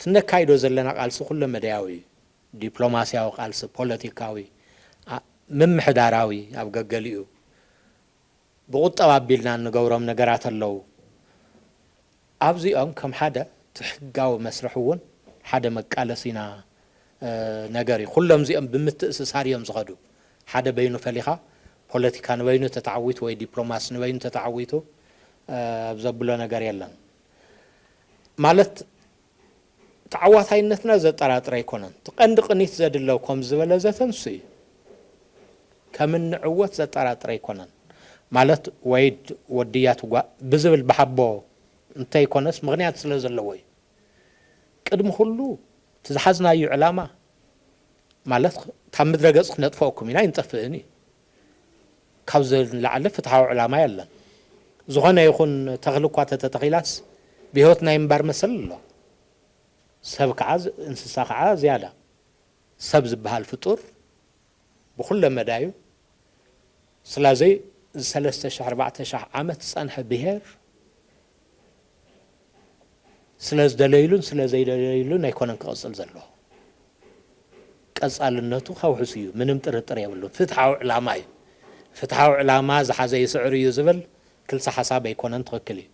እቲ ነካይዶ ዘለና ቃልሲ ኩለ መዳያዊ እዩ። ዲፕሎማስያዊ ቃልሲ፣ ፖለቲካዊ፣ ኣ-፣ ምምሕዳራዊ ኣብ ገገሊኡ፣ ብቁጠባ ኣቢልና እንገብሮም ነገራት ኣለዉ። ኣብዚኦም ከም ሓደ እቲ ሕጋዊ መስርሕ እውን ሓደ መቃለሲና፣ እ፣ ነገር እዩ። ኩሎም እዚኦም ብምትእስሳር እዮም ዝኸዱ። ሓደ በይኑ ፈሊኻ ፖለቲካ ንበይኑ ተተዓዊቱ ወይ ዲፕሎማሲ ንበይኑ ተተዓዊቱ፣ እ፣ ኣብ ዘብሎ ነገር የለን። ማለት ተዓዋታይነትና ዘጠራጥር ኣይኮነን። እቲ ቀንዲ ቅኒት ዘድለው ከም ዝበለ ዘተንሱ እዩ። ከም እንዕወት ዘጠራጥር ኣይኮነን። ማለት ወይድ ወድያ ትጓ ብዝብል ብሓቦ እንተይኮነስ ምኽንያት ስለ ዘለዎ እዩ። ቅድሚ ኩሉ እቲ ዝሓዝናዩ ዕላማ ማለት ካብ ምድረ ገጽ ክነጥፈኩም ኢና ኣይንጠፍእን እዩ። ካብ ንላዕሊ ፍትሓዊ ዕላማ የለን። ዝኾነ ይኹን ተኽሊ እኳ ተተተኺላስ ብህይወት ናይ ምንባር መሰል ኣሎ። ሰብ ከዓ ዝ-፣ እንስሳ ከዓ ዝያዳ። ሰብ ዝበሃል ፍጡር ብኩለ መዳዩ ስለዚ እዚ ሰለስተ ሺሕ ኣርባዕተ ሺሕ ዓመት ዝጸንሐ ብሄር ስለ ዝደለይሉን ስለ ዘይደለይሉን ኣይኮነን ክቕጽል ዘለዎ። ቀጻልነቱ ከውሕስ እዩ፣ ምንም ጥርጥር የብሉን። ፍትሓዊ ዕላማ እዩ። ፍትሓዊ ዕላማ ዝሓዘ ይስዕር እዩ ዝብል ክልሰ ሓሳብ ኣይኮነን፣ ትኽክል እዩ።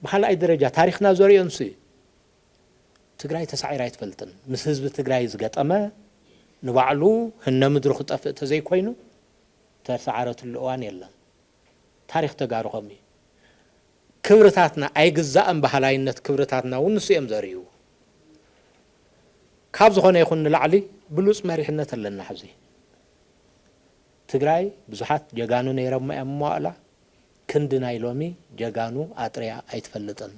ብኻልኣይ ደረጃ ታሪኽና ዘርእዮ ንሱ እዩ። ትግራይ ተሳዒራ ኣይትፈልጥን። ምስ ህዝቢ ትግራይ ዝገጠመ ንባዕሉ ህነ ምድሩ ክጠፍእ ተዘይኮይኑ ተሰዓረትሉ እዋን የለን። ታሪኽ ተጋሩ ከምኡ እዩ። ክብርታትና ኣይግዛእን በሃላይነት ክብርታትና እውን ንሱ እዮም ዘርእዩ። ካብ ዝኾነ ይኹን ንላዕሊ ብሉፅ መሪሕነት ኣለና ሕዚ። ትግራይ ብዙሓት ጀጋኑ ነይሮማ እዮም መዋእላ፣ ክንዲ ናይ ሎሚ ጀጋኑ ኣጥርያ ኣይትፈልጥን።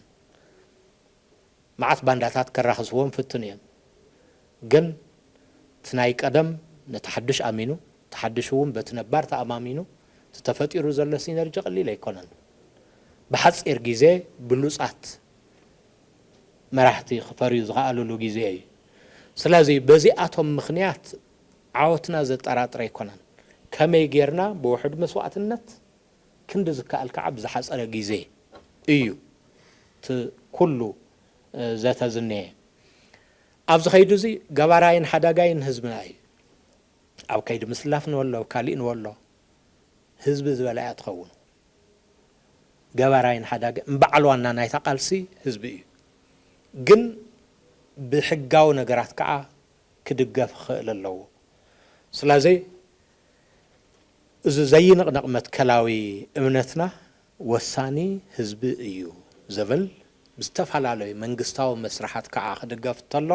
መዓት ባንዳታት ከራኽስዎም ፍትን እዮም። ግን እቲ ናይ ቀደም ነቲ ሓድሽ ኣሚኑ፣ እቲ ሓድሽ እውን በቲ ነባር ተኣማሚኑ፣ እቲ ተፈጢሩ ዘሎ ሲነርጂ ቀሊል ኣይኮነን። ብሓፂር ግዜ ብሉፃት መራሕቲ ክፈርዩ ዝኸኣልሉ ግዜ እዩ። ስለዚ በዚኣቶም ምኽንያት ዓወትና ዘጠራጥር ኣይኮነን። ከመይ ጌርና ብውሑድ መስዋእትነት ክንዲ ዝከኣል ከዓ ብዝሓፀረ ግዜ እዩ እቲ ኩሉ፣ እ፣ ዘተ ዝንሄ። ኣብዚ ከይዱ እዚ ገባራይን ሓዳጋይን ህዝብና እዩ። ኣብ ከይዲ ምስላፍ ንበሎ፣ ኣብ ካሊእ ንበሎ፣ ህዝቢ ዝበላ እያ ትኸውን። ገባራይን ሓዳጋይ እምበዓል ዋና ናይታ ቃልሲ ህዝቢ እዩ። ግን ብሕጋዊ ነገራት ከዓ ክድገፍ ክኽእል ኣለዎ። ስለዚ እዚ ዘይንቕነቕ መትከላዊ እምነትና ወሳኒ ህዝቢ እዩ ዝብል ብዝተፈላለዩ መንግስታዊ መስርሓት ከዓ ክድገፍ እንተሎ፣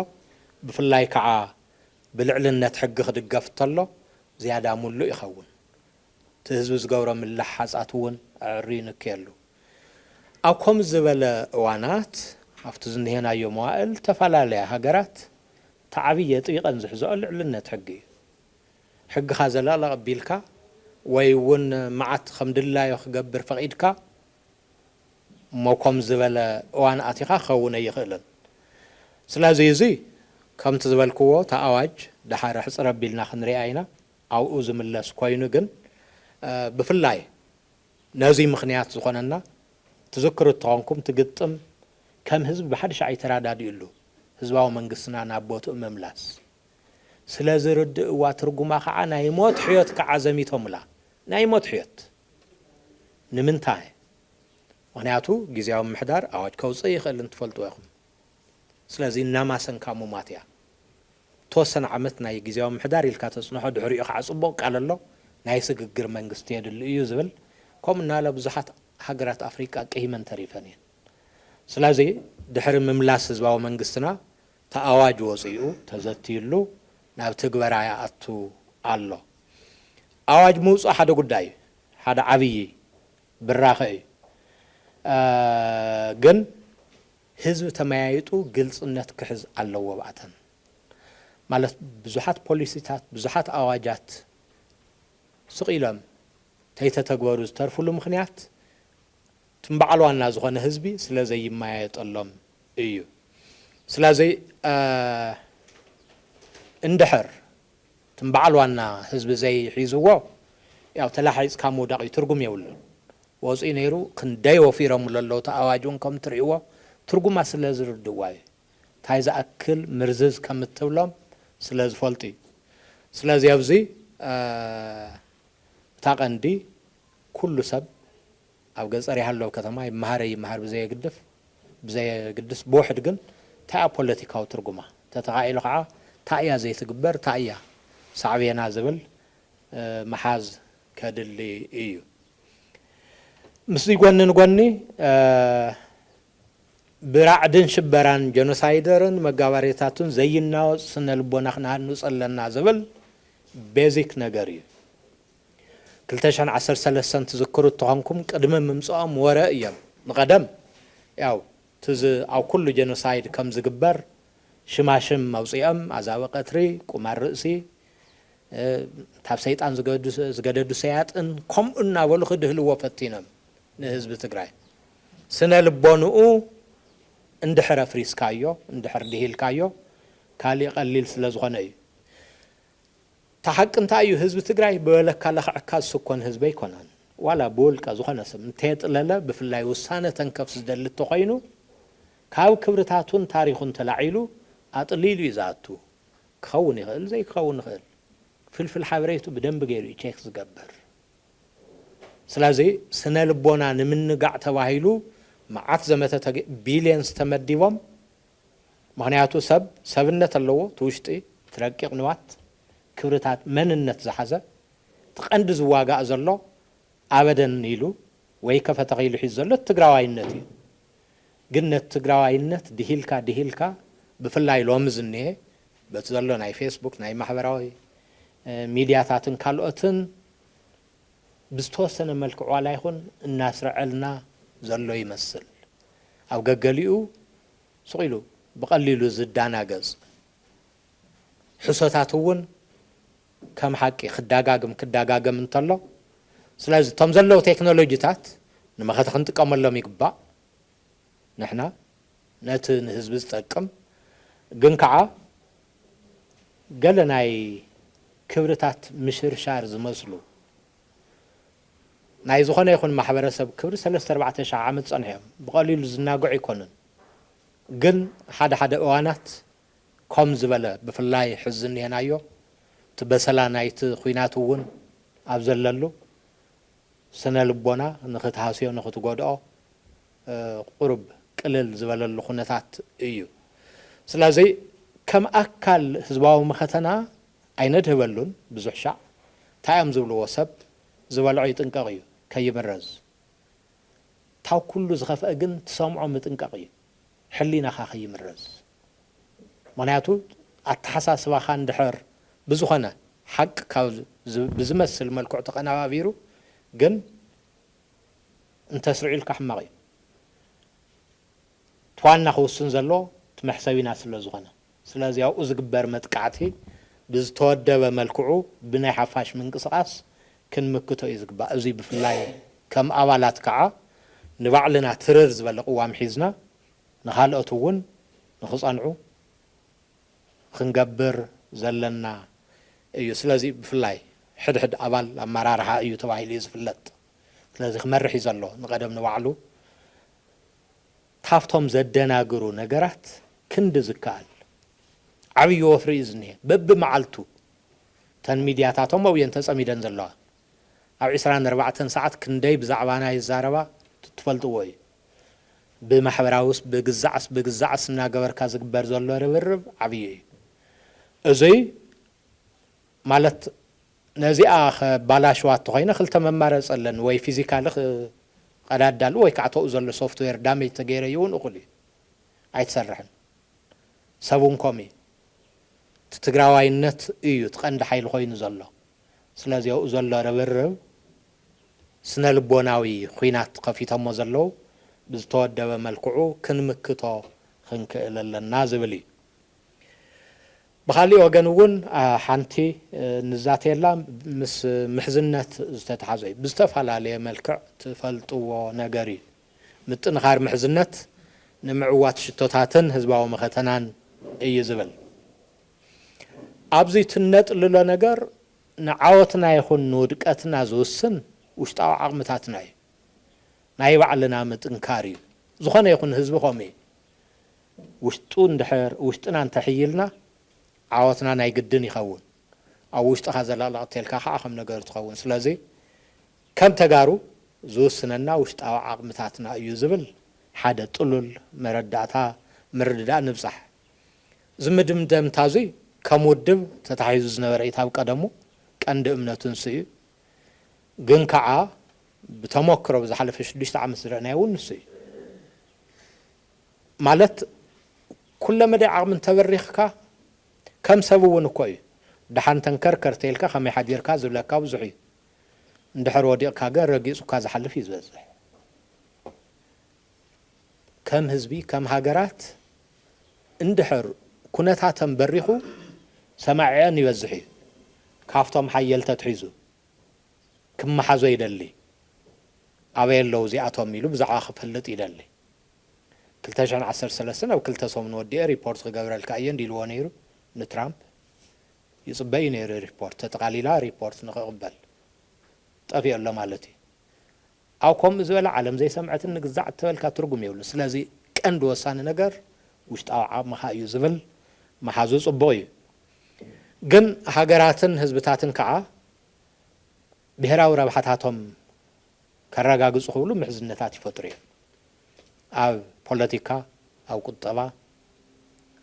ብፍላይ ከዓ ብልዕልነት ሕጊ ክድገፍ እንተሎ ዝያዳ ምሉእ ይኸውን። እቲ ህዝቢ ዝገብሮ ምልሓፃት እውን ኣዕርዩ ይንክየሉ። ኣብ ከምዚ ዝበለ እዋናት ኣብቲ ዝንሄናዮ መዋእል ዝተፈላለያ ሃገራት እቲ ዓብዪ ኣጥቢቐን ዝሕዝኦ ልዕልነት ሕጊ እዩ። ሕግኻ ዘለቕለቕ ኣቢልካ ወይ እውን መዓት ከም ድላዮ ክገብር ፈቒድካ እሞ ከም ዝበለ እዋን ኣቲኻ ክኸውን ኣይኽእልን። ስለዚ እዚ ከምቲ ዝበልክዎ እቲ ኣዋጅ ደሓር ሕፅር ኣቢልና ክንሪኣ ኢና። ኣብኡ ዝምለስ ኮይኑ ግን፣ እ፣ ብፍላይ ነዚ ምኽንያት ዝኾነና ትዝክሩ እንተኾንኩም እቲ ግጥም ከም ህዝቢ ብሓድሽ ኣይተራዳድእሉ ህዝባዊ መንግስትና ናብ ቦትኡ ምምላስ ስለ ዝርድእዋ ትርጉማ ከዓ ናይ ሞት ሕዮት ከዓ ዘሚቶምላ። ናይ ሞት ሕዮት ንምንታይ? ምኽንያቱ ግዜያዊ ምምሕዳር ኣዋጅ ከውፅእ ይኽእል እንትፈልጥዎ ኢኹም። ስለዚ እናማሰንካ ሙማት እያ። ተወሰነ ዓመት ናይ ግዜያዊ ምምሕዳር ኢልካ ተፅንሖ፣ ድሕሪኡ ከዓ ፅቡቕ ቃል ኣሎ፣ ናይ ስግግር መንግስቲ የድሊ እዩ ዝብል፣ ከምኡ እናበለ ብዙሓት ሃገራት ኣፍሪቃ ቅሂመን ተሪፈን እየን። ስለዚ ድሕሪ ምምላስ ህዝባዊ መንግስትና እቲ ኣዋጅ ወፂኡ ተዘትዩሉ ናብ ትግበራ ይኣቱ ኣሎ። ኣዋጅ ምውፅኡ ሓደ ጉዳይ እዩ፣ ሓደ ዓብዪ ብራኸ እዩ። እ፣ ግን ህዝቢ ተመያይጡ ግልፅነት ክሕዝ ኣለዎ። ብኣተን ማለት ብዙሓት ፖሊሲታት፣ ብዙሓት ኣዋጃት ስቕ ኢሎም ተይተተግበሩ ዝተርፉሉ ምኽንያት ትም በዓል ዋና ዝኾነ ህዝቢ ስለ ዘይመያየጠሎም እዩ። ስለዚ፣ እ፣ እንድሕር ትም በዓል ዋና ህዝቢ ዘይሒዝዎ፣ ያው ተላሒፅካ ምውዳቕ እዩ፣ ትርጉም የብሉን። ወፂኡ ነይሩ፣ ክንደይ ወፊሮምሉ ኣለዉ፣ እቲ ኣዋጅ እውን ከም ትርእይዎ ትርጉማ ስለ ዝርድእዋ እዩ። እንታይ ዝኣክል ምርዝዝ ከም እትብሎም ስለ ዝፈልጡ እዩ። ስለዚ ኣብዚ እታ ቀንዲ ኩሉ ሰብ ኣብ ገፀር ይሃሉ ኣብ ከተማ ይመሃር ይመሃር ብዘየግድፍ ብዘየግድስ ብውሕድ ግን እንታይ እያ ፖለቲካዊ ትርጉማ ተተኻኢሉ ከዓ እንታይ እያ ዘይትግበር እንታይ እያ ሳዕቤና ዝብል ምሓዝ ከድሊ እዩ። ምስዚ ጎኒ ንጎኒ ብራዕድን ሽበራን ጀኖሳይደርን መጋበሬታቱን ዘይናወፅ ስነ ልቦና ክንሃንፅ ኣለና ዝብል ቤዚክ ነገር እዩ። ክልተ ሽሕን ዓሰርተ ሰለስተን ትዝክሩ እተኾንኩም ቅድሚ ምምፅኦም ወረ እዮም። ንቐደም ያው ትዝ ኣብ ኩሉ ጀኖሳይድ ከም ዝግበር ሽማሽም መውፅኦም ኣዛበ ቀትሪ፣ ቁማር ርእሲ፣ ታብ ሰይጣን ዝገደዱ ሰያጥን ከምኡ እናበሉ ክድህልዎ ፈቲኖም ንህዝቢ ትግራይ ስነ ልቦንኡ እንድሕር ኣፍሪስካዮ እንድሕር ድሂልካዮ ካሊእ ቀሊል ስለ ዝኾነ እዩ። እታ ሓቂ እንታይ እዩ ህዝቢ ትግራይ ብበለካ ለኽዐካ ዝስኮን ህዝቢ ኣይኮነን። ዋላ ብውልቀ ዝኾነ ሰብ እንተየጥለለ ብፍላይ ውሳነ ተንከፍ ዝደሊ እንተኾይኑ ካብ ክብርታቱን ታሪኹን ተላዒሉ ኣጥሊሉ እዩ ዝኣቱ። ክኸውን ይኽእል ዘይክኸውን ይኽእል ፍልፍል ሓበሬቱ ብደንቢ ገይሩ እዩ ቸክ ዝገብር። ስለዚ ስነ ልቦና ንምንጋዕ ተባሂሉ መዓት ዘመተ ቢልየንስ ተመዲቦም። ምኽንያቱ ሰብ ሰብነት ኣለዎ፣ እቲ ውሽጢ እቲ ረቂቕ ንዋት ክብርታት መንነት ዝሓዘ እቲ ቀንዲ ዝዋጋእ ዘሎ ኣበደን ኢሉ ወይ ከፈተኺሉ ሒዙ ዘሎ እቲ ትግራዋይነት እዩ። ግን ነቲ ትግራዋይነት ድሂልካ ድሂልካ ብፍላይ ሎሚ ዝኒሀ በቲ ዘሎ ናይ ፌስቡክ ናይ ማሕበራዊ ሚድያታትን ካልኦትን ብዝተወሰነ መልክዕ ዋላ ይኹን እናስረዐልና ዘሎ ይመስል። ኣብ ገገሊኡ ስቕ ኢሉ ብቐሊሉ ዝዳናገጽ ሕሶታት እውን ከም ሓቂ ክዳጋግም ክዳጋገም እንተሎ ስለዚ እቶም ዘለዉ ቴክኖሎጂታት ንመኸተ ክንጥቀመሎም ይግባእ። ንሕና ነቲ ንህዝቢ ዝጠቅም ግን ከዓ ገለ ናይ ክብርታት ምሽርሻር ዝመስሉ ናይ ዝኾነ ይኹን ማሕበረሰብ ክብሪ ሰለስተ ኣርባዕተ ሽሕ ዓመት ጸንሑ እዮም። ብቐሊሉ ዝናግዑ ኣይኮኑን። ግን ሓደ ሓደ እዋናት ከም ዝበለ ብፍላይ ሕዚ እኒሀናዮ እቲ በሰላ ናይቲ ኹናት እውን ኣብ ዘለሉ ስነ ልቦና ንኽትሃስዮ ንኽትጎድኦ ቁሩብ ቅልል ዝበለሉ ኩነታት እዩ። ስለዚ ከም ኣካል ህዝባዊ መኸተና ኣይነድህበሉን ብዙሕ ሻዕ እንታይ እዮም ዝብልዎ ሰብ ዝበልዖ ይጥንቀቕ እዩ ከይምረዝ። ታው ኩሉ ዝኸፍአ ግን ትሰምዖ ምጥንቀቕ እዩ ሕሊናኻ ከይምረዝ። ምኽንያቱ ኣተሓሳስባኻ እንድሕር ብዝኾነ ሓቂ ካብ ብዝመስል መልክዑ ተቐነባቢሩ ግን እንተስርዑ ኢልካ ሕማቕ እዩ። እቲ ዋና ክውስን ዘሎ እቲ መሕሰቢና ስለ ዝኾነ ስለዚ ኣብኡ ዝግበር መጥቃዕቲ ብዝተወደበ መልክዑ ብናይ ሓፋሽ ምንቅስቓስ ክንምክቶ እዩ ዝግባእ። እዚ ብፍላይ ከም ኣባላት ከዓ ንባዕልና ትርር ዝበለ ቅዋም ሒዝና ንኻልኦት እውን ንኽፀንዑ ክንገብር ዘለና እዩ። ስለዚ ብፍላይ ሕድሕድ ኣባል ኣመራርሓ እዩ ተባሂሉ እዩ ዝፍለጥ። ስለዚ ክመርሕ እዩ ዘሎ ንቐደም ንባዕሉ ካብቶም ዘደናግሩ ነገራት ክንዲ ዝከኣል ዓብዪ ወፍሪ እዩ ዝኒሀ። በብመዓልቱ እተን ሚድያታቶም ኣብየን ተፀሚደን ዘለዋ ኣብ ዕስራን ኣርባዕተን ሰዓት ክንደይ ብዛዕባና ይዛረባ ትፈልጥዎ እዩ። ብማሕበራውስ ብግዛዕስ ብግዛዕስ እናገበርካ ዝግበር ዘሎ ርብርብ ዓብዪ እዩ። እዙይ ማለት ነዚኣ ከባላሽዋ ተኾይነ ክልተ መማረፂ ኣለኒ፣ ወይ ፊዚካሊ ክቐዳዳሉ ወይ ከዓ ተኡ ዘሎ ሶፍትዌር ዳሜጅ ተገይረ ይውን እኹል እዩ ኣይትሰርሕን። ሰብ እውን ከምኡ እዩ። እቲ ትግራዋይነት እዩ እቲ ቀንዲ ሓይሊ ኮይኑ ዘሎ። ስለዚ ኣብኡ ዘሎ ርብርብ ስነ ልቦናዊ ኹናት ከፊቶሞ ዘለዉ ብዝተወደበ መልክዑ ክንምክቶ ክንክእል ኣለና ዝብል እዩ። ብኻሊእ ወገን እውን ሓንቲ ንዛተየላ ምስ ምሕዝነት ዝተተሓዘ እዩ። ብዝተፈላለየ መልክዕ ትፈልጥዎ ነገር እዩ። ምጥንኻር ምሕዝነት ንምዕዋት ሽቶታትን ህዝባዊ መኸተናን እዩ ዝብል። ኣብዚ ትነጥልሎ ነገር ንዓወትና ይኹን ንውድቀትና ዝውስን ውሽጣዊ ዓቕምታትና እዩ። ናይ ባዕልና ምጥንካር እዩ። ዝኾነ ይኹን ህዝቢ ከምኡ እዩ። ውሽጡ እንድሕር ውሽጥና እንተሕይልና ዓወትና ናይ ግድን ይኸውን። ኣብ ውሽጥኻ ዘላቕላቕ ተልካ ከዓ ከም ነገሩ ትኸውን። ስለዚ ከም ተጋሩ ዝውስነና ውሽጣዊ ዓቕምታትና እዩ ዝብል ሓደ ጥሉል መረዳእታ ምርድዳእ ንብጻሕ። እዚ ምድምደምታ እዙይ ከም ውድብ ተታሒዙ ዝነበረ እዩ። ካብ ቀደሙ ቀንዲ እምነቱ ንሱ እዩ። ግን ከዓ ብተመክሮ ብዝሓለፈ ሽዱሽተ ዓመት ዝረእናዮ እውን ንሱ እዩ። ማለት ኩለ መዳይ ዓቕሚ እንተበሪኽካ ከም ሰብ እውን እኮ እዩ። ደሓን ተንከርከር ተይልካ ከመይ ሓዲርካ ዝብለካ ብዙሕ እዩ። እንድሕር ወዲቕካ ግን ረጊጹካ ዝሓልፍ እዩ ዝበዝሕ። ከም ህዝቢ ከም ሃገራት እንድሕር ኩነታተን በሪኹ ሰማዒዐን ይበዝሕ እዩ። ካብቶም ሓየልቲ ኣትሒዙ ክመሓዞ ይደሊ። ኣበይ ኣለዉ እዚኣቶም ኢሉ ብዛዕባ ክፈልጥ ይደሊ። ክልተ ሽሕን ዓሰርተ ሰለስተን ኣብ ክልተ ሰሙን ወዲኤ ሪፖርት ክገብረልካ እየ እንዲልዎ ነይሩ ንትራምፕ። ይፅበ እዩ ነይሩ ሪፖርት፣ ተጠቓሊላ ሪፖርት ንክቕበል። ጠፊኡ ኣሎ ማለት እዩ። ኣብ ከምኡ ዝበለ ዓለም ዘይሰምዐትን ንግዛዕ እተበልካ ትርጉም የብሉን። ስለዚ ቀንዲ ወሳኒ ነገር ውሽጣዊ ዓቕምኻ እዩ ዝብል መሓዙ ፅቡቕ እዩ። ግን ሃገራትን ህዝብታትን ከዓ ብሄራዊ ረብሓታቶም ከረጋግፁ ክብሉ ምሕዝነታት ይፈጥሩ እዮም። ኣብ ፖለቲካ፣ ኣብ ቁጠባ፣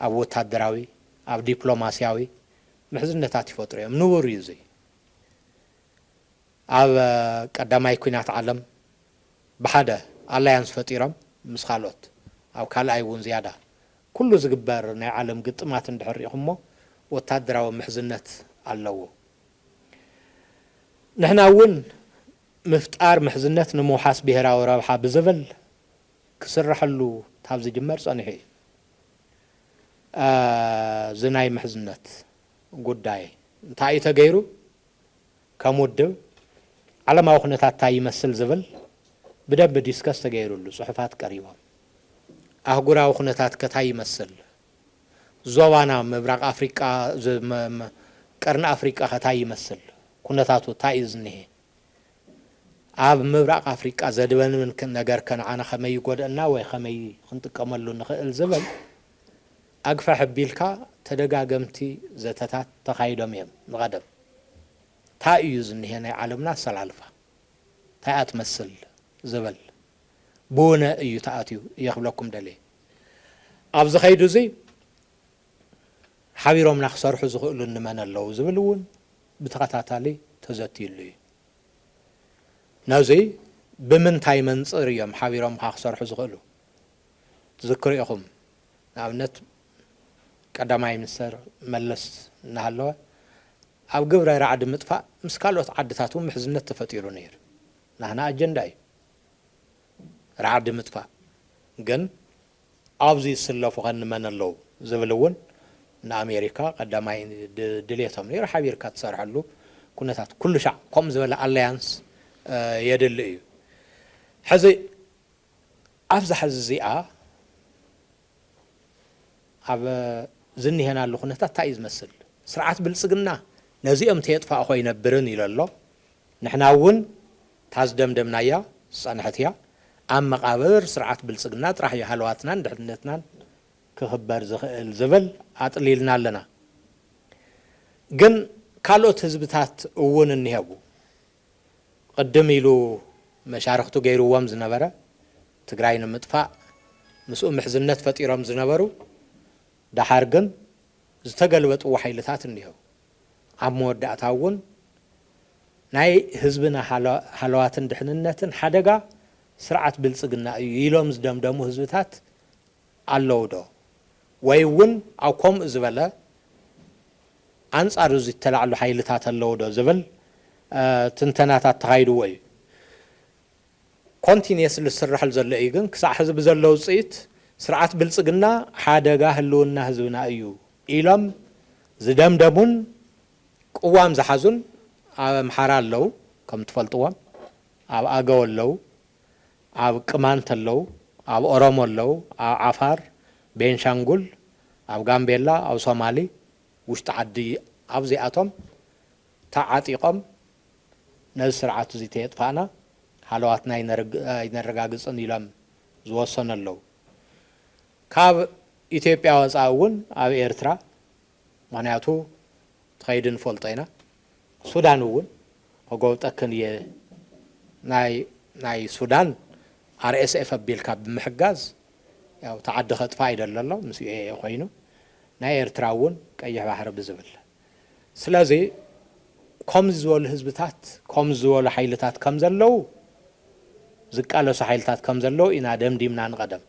ኣብ ወታደራዊ፣ ኣብ ዲፕሎማስያዊ ምሕዝነታት ይፈጥሩ እዮም። ንቡር እዩ እዙይ። ኣብ ቀዳማይ ኲናት ዓለም ብሓደ ኣላያንስ ፈጢሮም ምስ ካልኦት፣ ኣብ ካልኣይ እውን ዝያዳ ኩሉ ዝግበር ናይ ዓለም ግጥማት እንድሕር ሪኢኹሞ ወታደራዊ ምሕዝነት ኣለዎ። ንሕና እውን ምፍጣር ምሕዝነት ንምውሓስ ብሄራዊ ረብሓ ብዝብል ክስረሐሉ ካብ ዝጅመር ጸኒሑ እዩ። እዚ ናይ ምሕዝነት ጉዳይ እንታይ እዩ ተገይሩ? ከም ውድብ ዓለማዊ ኩነታት እንታይ ይመስል ዝብል ብደንቢ ዲስከስ ተገይሩሉ፣ ጽሑፋት ቀሪቦም። ኣህጉራዊ ኩነታት ከ እንታይ ይመስል? ዞባና ምብራቕ ኣፍሪቃ፣ ዝ-፣ መ-፣ መ-፣ ቀርኒ ኣፍሪቃ ከ እንታይ ይመስል? ኩነታቱ እንታይ እዩ ዝኒሄ? ኣብ ምብራቕ ኣፍሪቃ ዘድበንብን ክ-፣ ነገር ከ ንዓና ከመይ ይጎድእና ወይ ከመይ ክንጥቀመሉ ንኽእል ዝብል ኣግፋሕ ኣቢልካ ተደጋገምቲ ዘተታት ተኻይዶም እዮም። ንቐደም እንታይ እዩ ዝኒሄ ናይ ዓለምና ኣሰላልፋ? እንታይ እያ ትመስል ዝብል ብውነ እዩ ተኣትዩ እየ ክብለኩም ደልየ። ኣብዚ ኸይዱ እዚ ሓቢሮምና ክሰርሑ ዝኽእሉ እንመን ኣለዉ ዝብል እውን ብተኸታታሊ ተዘትዩሉ እዩ። ነዚ ብምንታይ መንፅር እዮም ሓቢሮምካ ክሰርሑ ዝኽእሉ? ትዝክሩ ኢኹም፣ ንኣብነት ቀዳማይ ሚኒስተር መለስ እናሃለወ ኣብ ግብረ ራዕዲ ምጥፋእ ምስ ካልኦት ዓድታት እውን ምሕዝነት ተፈጢሩ ነይሩ። ናህና ኣጀንዳ እዩ ራዕዲ ምጥፋእ። ግን ኣብዚ ዝስለፉ ከ እንመን ኣለዉ ዝብል እውን ንኣሜሪካ ቀዳማይ ድ-፣ ድልየቶም ነይሩ። ሓቢርካ ትሰርሐሉ ኩነታት ኩሉ ሻዕ ከምኡ ዝበለ ኣላያንስ፣ እ፣ የድሊ እዩ። ሕዚ ኣብዛ ሕዚ እዚኣ ኣብ ዝኒሄናሉ ኩነታት እንታይ እዩ ዝመስል? ስርዓት ብልጽግና ነዚኦም ተየጥፋእኹ ኣይነብርን ኢሉ ኣሎ። ንሕና እውን እታ ዝደምደምናያ ዝጸንሐት እያ። ኣብ መቓብር ስርዓት ብልጽግና ጥራሕ እዩ ሃለዋትናን ድሕንነትናን ክኽበር ዝኽእል ዝብል ኣጥሊልና ኣለና። ግን ካልኦት ህዝብታት እውን እኒሀው። ቅድም ኢሉ መሻርኽቱ ገይርዎም ዝነበረ ትግራይ ንምጥፋእ ምስኡ ምሕዝነት ፈጢሮም ዝነበሩ፣ ደሓር ግን ዝተገልበጥዎ ሓይልታት እኒሀው። ኣብ መወዳእታ እውን ናይ ህዝብና ሃለ-፣ ሃለዋትን ድሕንነትን ሓደጋ ስርዓት ብልጽግና እዩ ኢሎም ዝደምደሙ ህዝብታት ኣለዉ ዶ? ወይ እውን ኣብ ከምኡ ዝበለ ኣንጻር እዚ እተላዕሉ ሓይልታት ኣለዉ ዶ ዝብል፣ እ፣ ትንተናታት ተኻይድዎ እዩ። ኮንቲኒየስሊ ዝስራሕሉ ዘሎ እዩ። ግን ክሳዕ ሕዚ ብዘሎ ውፅኢት ስርዓት ብልጽግና ሓደጋ ህልውና ህዝብና እዩ ኢሎም ዝደምደሙን ቅዋም ዝሓዙን ኣብ ኣምሓራ ኣለዉ፣ ከም ትፈልጥዎም፣ ኣብ ኣገው ኣለዉ፣ ኣብ ቅማንት ኣለዉ፣ ኣብ ኦሮሞ ኣለዉ፣ ኣብ ዓፋር፣ ቤንሻንጉል፣ ኣብ ጋምቤላ፣ ኣብ ሶማሊ፣ ውሽጢ ዓዲ፣ ኣብዚኣቶም ተዓጢቖም ነዚ ስርዓት እዚ ተየጥፋእና ሃለዋትና ኣይነርግ-፣ ኣይነረጋግጽን ኢሎም ዝወሰኑ ኣለዉ። ካብ ኢትዮጵያ ወፃኢ እውን ኣብ ኤርትራ፣ ምኽንያቱ ትኸይድ ንፈልጦ ኢና። ሱዳን እውን፣ ከጎብጠክን እየ፣ ናይ ናይ ሱዳን ኣር ኤስ ኤፍ ኣቢልካ ብምሕጋዝ፣ ያው ተዓዲ ከጥፋ ኣይደለሎ ምስ ዩ ኤ ኤ ኮይኑ፣ ናይ ኤርትራ እውን ቀይሕ ባሕሪ ብዝብል። ስለዚ ከምዚ ዝበሉ ህዝብታት፣ ከምዚ ዝበሉ ሓይልታት ከም ዘለዉ፣ ዝቃለሱ ሓይልታት ከም ዘለዉ ኢና ደምዲምና ንቐደም።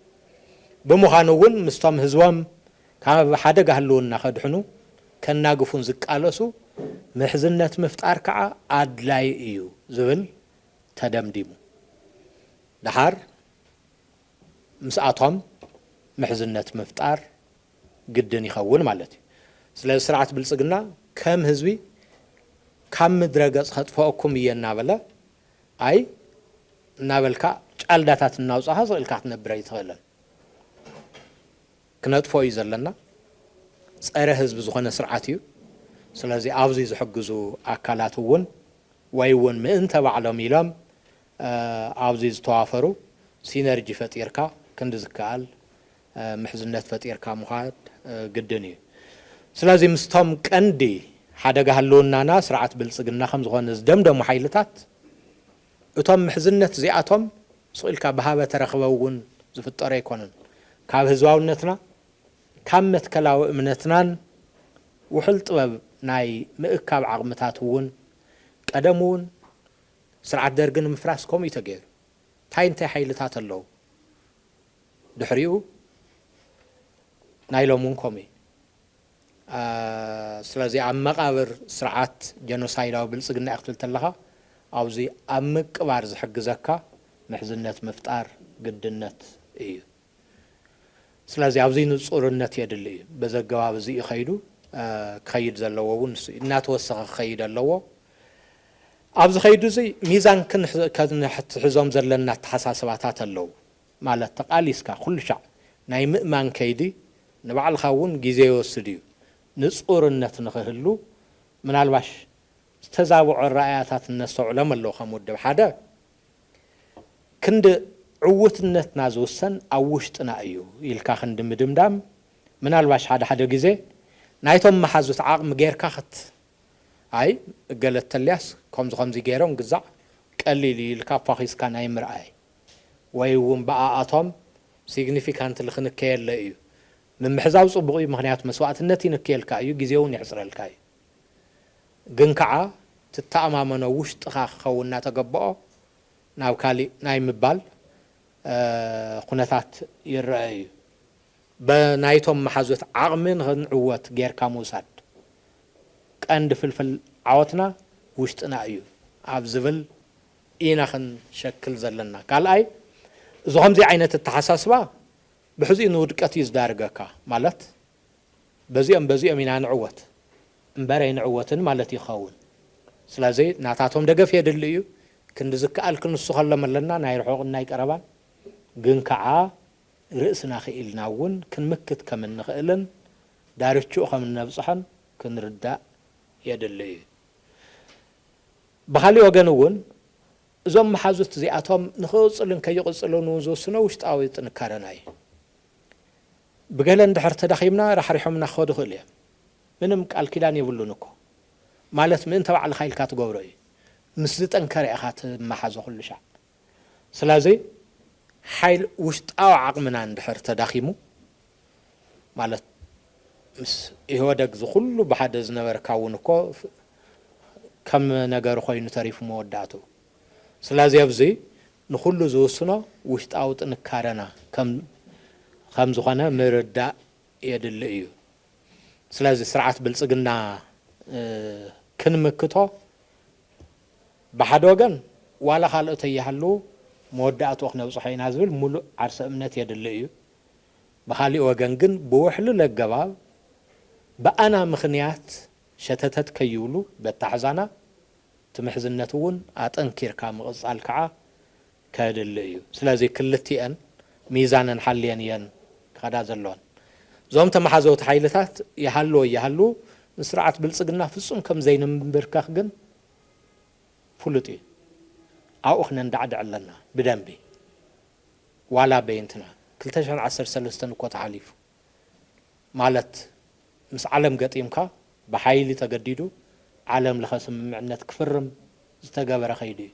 ብምዃኑ እውን ምስቶም ህዝቦም ካብ ሓደጋ ህልውና ከድሕኑ፣ ከናግፉን ዝቃለሱ ምሕዝነት ምፍጣር ከዓ ኣድላይ እዩ ዝብል ተደምዲሙ። ደሓር ምስኣቶም ምሕዝነት ምፍጣር ግድን ይኸውን ማለት እዩ። ስለዚ ስርዓት ብልጽግና ከም ህዝቢ ካብ ምድረ ገጽ ከጥፈአኩም እየ እናበለ፣ ኣይ እናበልካ ጫልዳታት እናውጻኻ ስቕ ኢልካ ክትነብር ኣይትኽእልን። ክነጥፎ እዩ ዘለና። ጸረ ህዝቢ ዝኾነ ስርዓት እዩ። ስለዚ ኣብዚ ዝሕግዙ ኣካላት እውን ወይ እውን ምእንተ ባዕሎም ኢሎም፣ እ፣ ኣብዚ ዝተዋፈሩ ሲነርጂ ፈጢርካ ክንዲ ዝከኣል፣ እ፣ ምሕዝነት ፈጢርካ ምዃድ፣ እ፣ ግድን እዩ። ስለዚ ምስቶም ቀንዲ ሓደጋ ህልውናና ስርዓት ብልጽግና ከም ዝኾነ ዝደምደሙ ሓይልታት፣ እቶም ምሕዝነት እዚኣቶም ስቕ ኢልካ ብሃበ ተረኽበ እውን ዝፍጠሩ ኣይኮኑን። ካብ ህዝባውነትና፣ ካብ መትከላዊ እምነትናን ውሑል ጥበብ ናይ ምእካብ ዓቕምታት እውን፣ ቀደም እውን ስርዓት ደርጊ ንምፍራስ ከምኡ እዩ ተገይሩ። እንታይ እንታይ ሓይልታት ኣለዉ? ድሕሪኡ ናይ ሎም እውን ከምኡ እዩ። አ፣ ስለዚ ኣብ መቓብር ስርዓት ጀኖሳይዳዊ ብልጽግና እያ ክትብል ተለኻ፣ ኣብዚ ኣብ ምቅባር ዝሕግዘካ ምሕዝነት ምፍጣር ግድነት እዩ። ስለዚ ኣብዚ ንጹርነት የድሊ እዩ። በዚ ኣገባብ እዚ እዩ ከይዱ፣ አ፣ ክኸይድ ዘለዎ እውን ንሱ እዩ። እናተወሰኸ ክኸይድ ኣለዎ። ኣብዚ ከይዱ እዚ ሚዛን ክንሕ-፣ ክንሕዝኦም ዘለና ኣተሓሳስባታት ኣለዉ። ማለት ተቓሊስካ ኩሉ ሻዕ ናይ ምእማን ከይዲ ንባዕልኻ እውን ግዜ ይወስድ እዩ። ንጹርነት ንኽህሉ ምናልባሽ ዝተዛብዑ ኣረኣእያታት እነስተውዕሎም ኣለዉ። ከም ውድብ ሓደ ክንዲ ዕውትነትና ዝውሰን ኣብ ውሽጥና እዩ ኢልካ ክንዲ ምድምዳም፣ ምናልባሽ ሓደ ሓደ ግዜ ናይቶም መሓዙት ዓቕሚ ጌርካ ክት-፣ ኣይ እገለ ተልያስ ከምዚ ከምዚ ገይሮም ግዛዕ ቀሊል እዩ ኢልካ ኣፋኺስካ ናይ ምርኣይ፣ ወይ እውን ብኣኣቶም ሲግኒፊካንትሊ ክንከየለ እዩ። ምምሕዛው ጽቡቕ እዩ፣ ምኽንያቱ መስዋእትነት ይንክየልካ እዩ፣ ግዜ እውን የሕጽረልካ እዩ። ግን ከዓ ትተኣማመኖ ውሽጥኻ ክኸውን እናተገበኦ ናብ ካሊእ ናይ ምባል፣ እ፣ ኩነታት ይረአ እዩ። በናይቶም መሓዙት ዓቕሚ ንኽንዕወት ጌርካ ምውሳድ ቀንዲ ፍልፍል ዓወትና ውሽጥና እዩ ኣብ ዝብል ኢና ክንሸክል ዘለና። ካልኣይ፣ እዚ ከምዚ ዓይነት ኣተሓሳስባ ብሕዚኡ ንውድቀት እዩ ዝዳርገካ። ማለት በዚኦም በዚኦም ኢና ንዕወት እምበር ኣይንዕወትን ማለት ይኸውን። ስለዚ ናታቶም ደገፍ የድሊ እዩ። ክንዲ ዝከኣል ክንስኸሎም ኣለና፣ ናይ ርሑቕን ናይ ቀረባን። ግን ከዓ ርእስና ክኢልና እውን ክንምክት ከም እንኽእልን ዳርችኡ ከም እነብጽሖን ክንርዳእ የድሊ እዩ። ብኻሊእ ወገን እውን እዞም መሓዙት እዚኣቶም ንኽቕጽልን ከይቕጽልን እውን ዝውስኖ ውሽጣዊ ጥንካረና እዩ። ብገለ እንድሕር ተዳኺምና ራሕሪሖምና ክኸዱ ይኽእሉ እዮም። ምንም ቃል ኪዳን የብሉን እኮ። ማለት ምእንተ ባዕልኻ ኢልካ ትገብሮ እዩ። ምስ ዝጠንከረ ኢኻ ትመሓዞ ኩሉ ሻዕ። ስለዚ ሓይል ውሽጣዊ ዓቕምና እንድሕር ተዳኺሙ፣ ማለት ምስ ኢህወደግ ዝኹሉ ብሓደ ዝነበርካ እውን እኮ ከም ነገር ኮይኑ ተሪፉ መወዳእቱ። ስለዚ ኣብዚ ንኹሉ ዝውስኖ ውሽጣዊ ጥንካረና ከም፣ ከም ዝኾነ ምርዳእ የድሊ እዩ። ስለዚ ስርዓት ብልጽግና፣ እ፣ ክንምክቶ ብሓደ ወገን ዋላ ካልኦት ኣይሃልዉ መወዳእትኡ ክነብጽሖ ኢና ዝብል ሙሉእ ዓርሰ እምነት የድሊ እዩ። ብኻሊእ ወገን ግን ብውሕሉል ኣገባብ ብኣና ምኽንያት ሸተተት ከይብሉ በታሕዛና እቲ ምሕዝነት እውን ኣጠንኪርካ ምቕጻል ከዓ ከድሊ እዩ። ስለዚ ክልቲአን ሚዛነን ሓልየን እየን ክኸዳ ዘለዋን። እዞም ተመሓዘውቲ ሓይልታት ይሃልዉ ኣይሃልዉ ንስርዓት ብልጽግና ፍጹም ከም ዘይንምብርከኽ ግን ፍሉጥ እዩ። ኣብኡ ክነንዳዕድዕ ኣለና ብደንቢ። ዋላ በይንትና ክልተ ሽሕን ዓሰርተ ሰለስተን እኮ ተሓሊፉ። ማለት ምስ ዓለም ገጢምካ ብሓይሊ ተገዲዱ ዓለም ለኸ ስምምዕነት ክፍርም ዝተገበረ ከይዱ እዩ።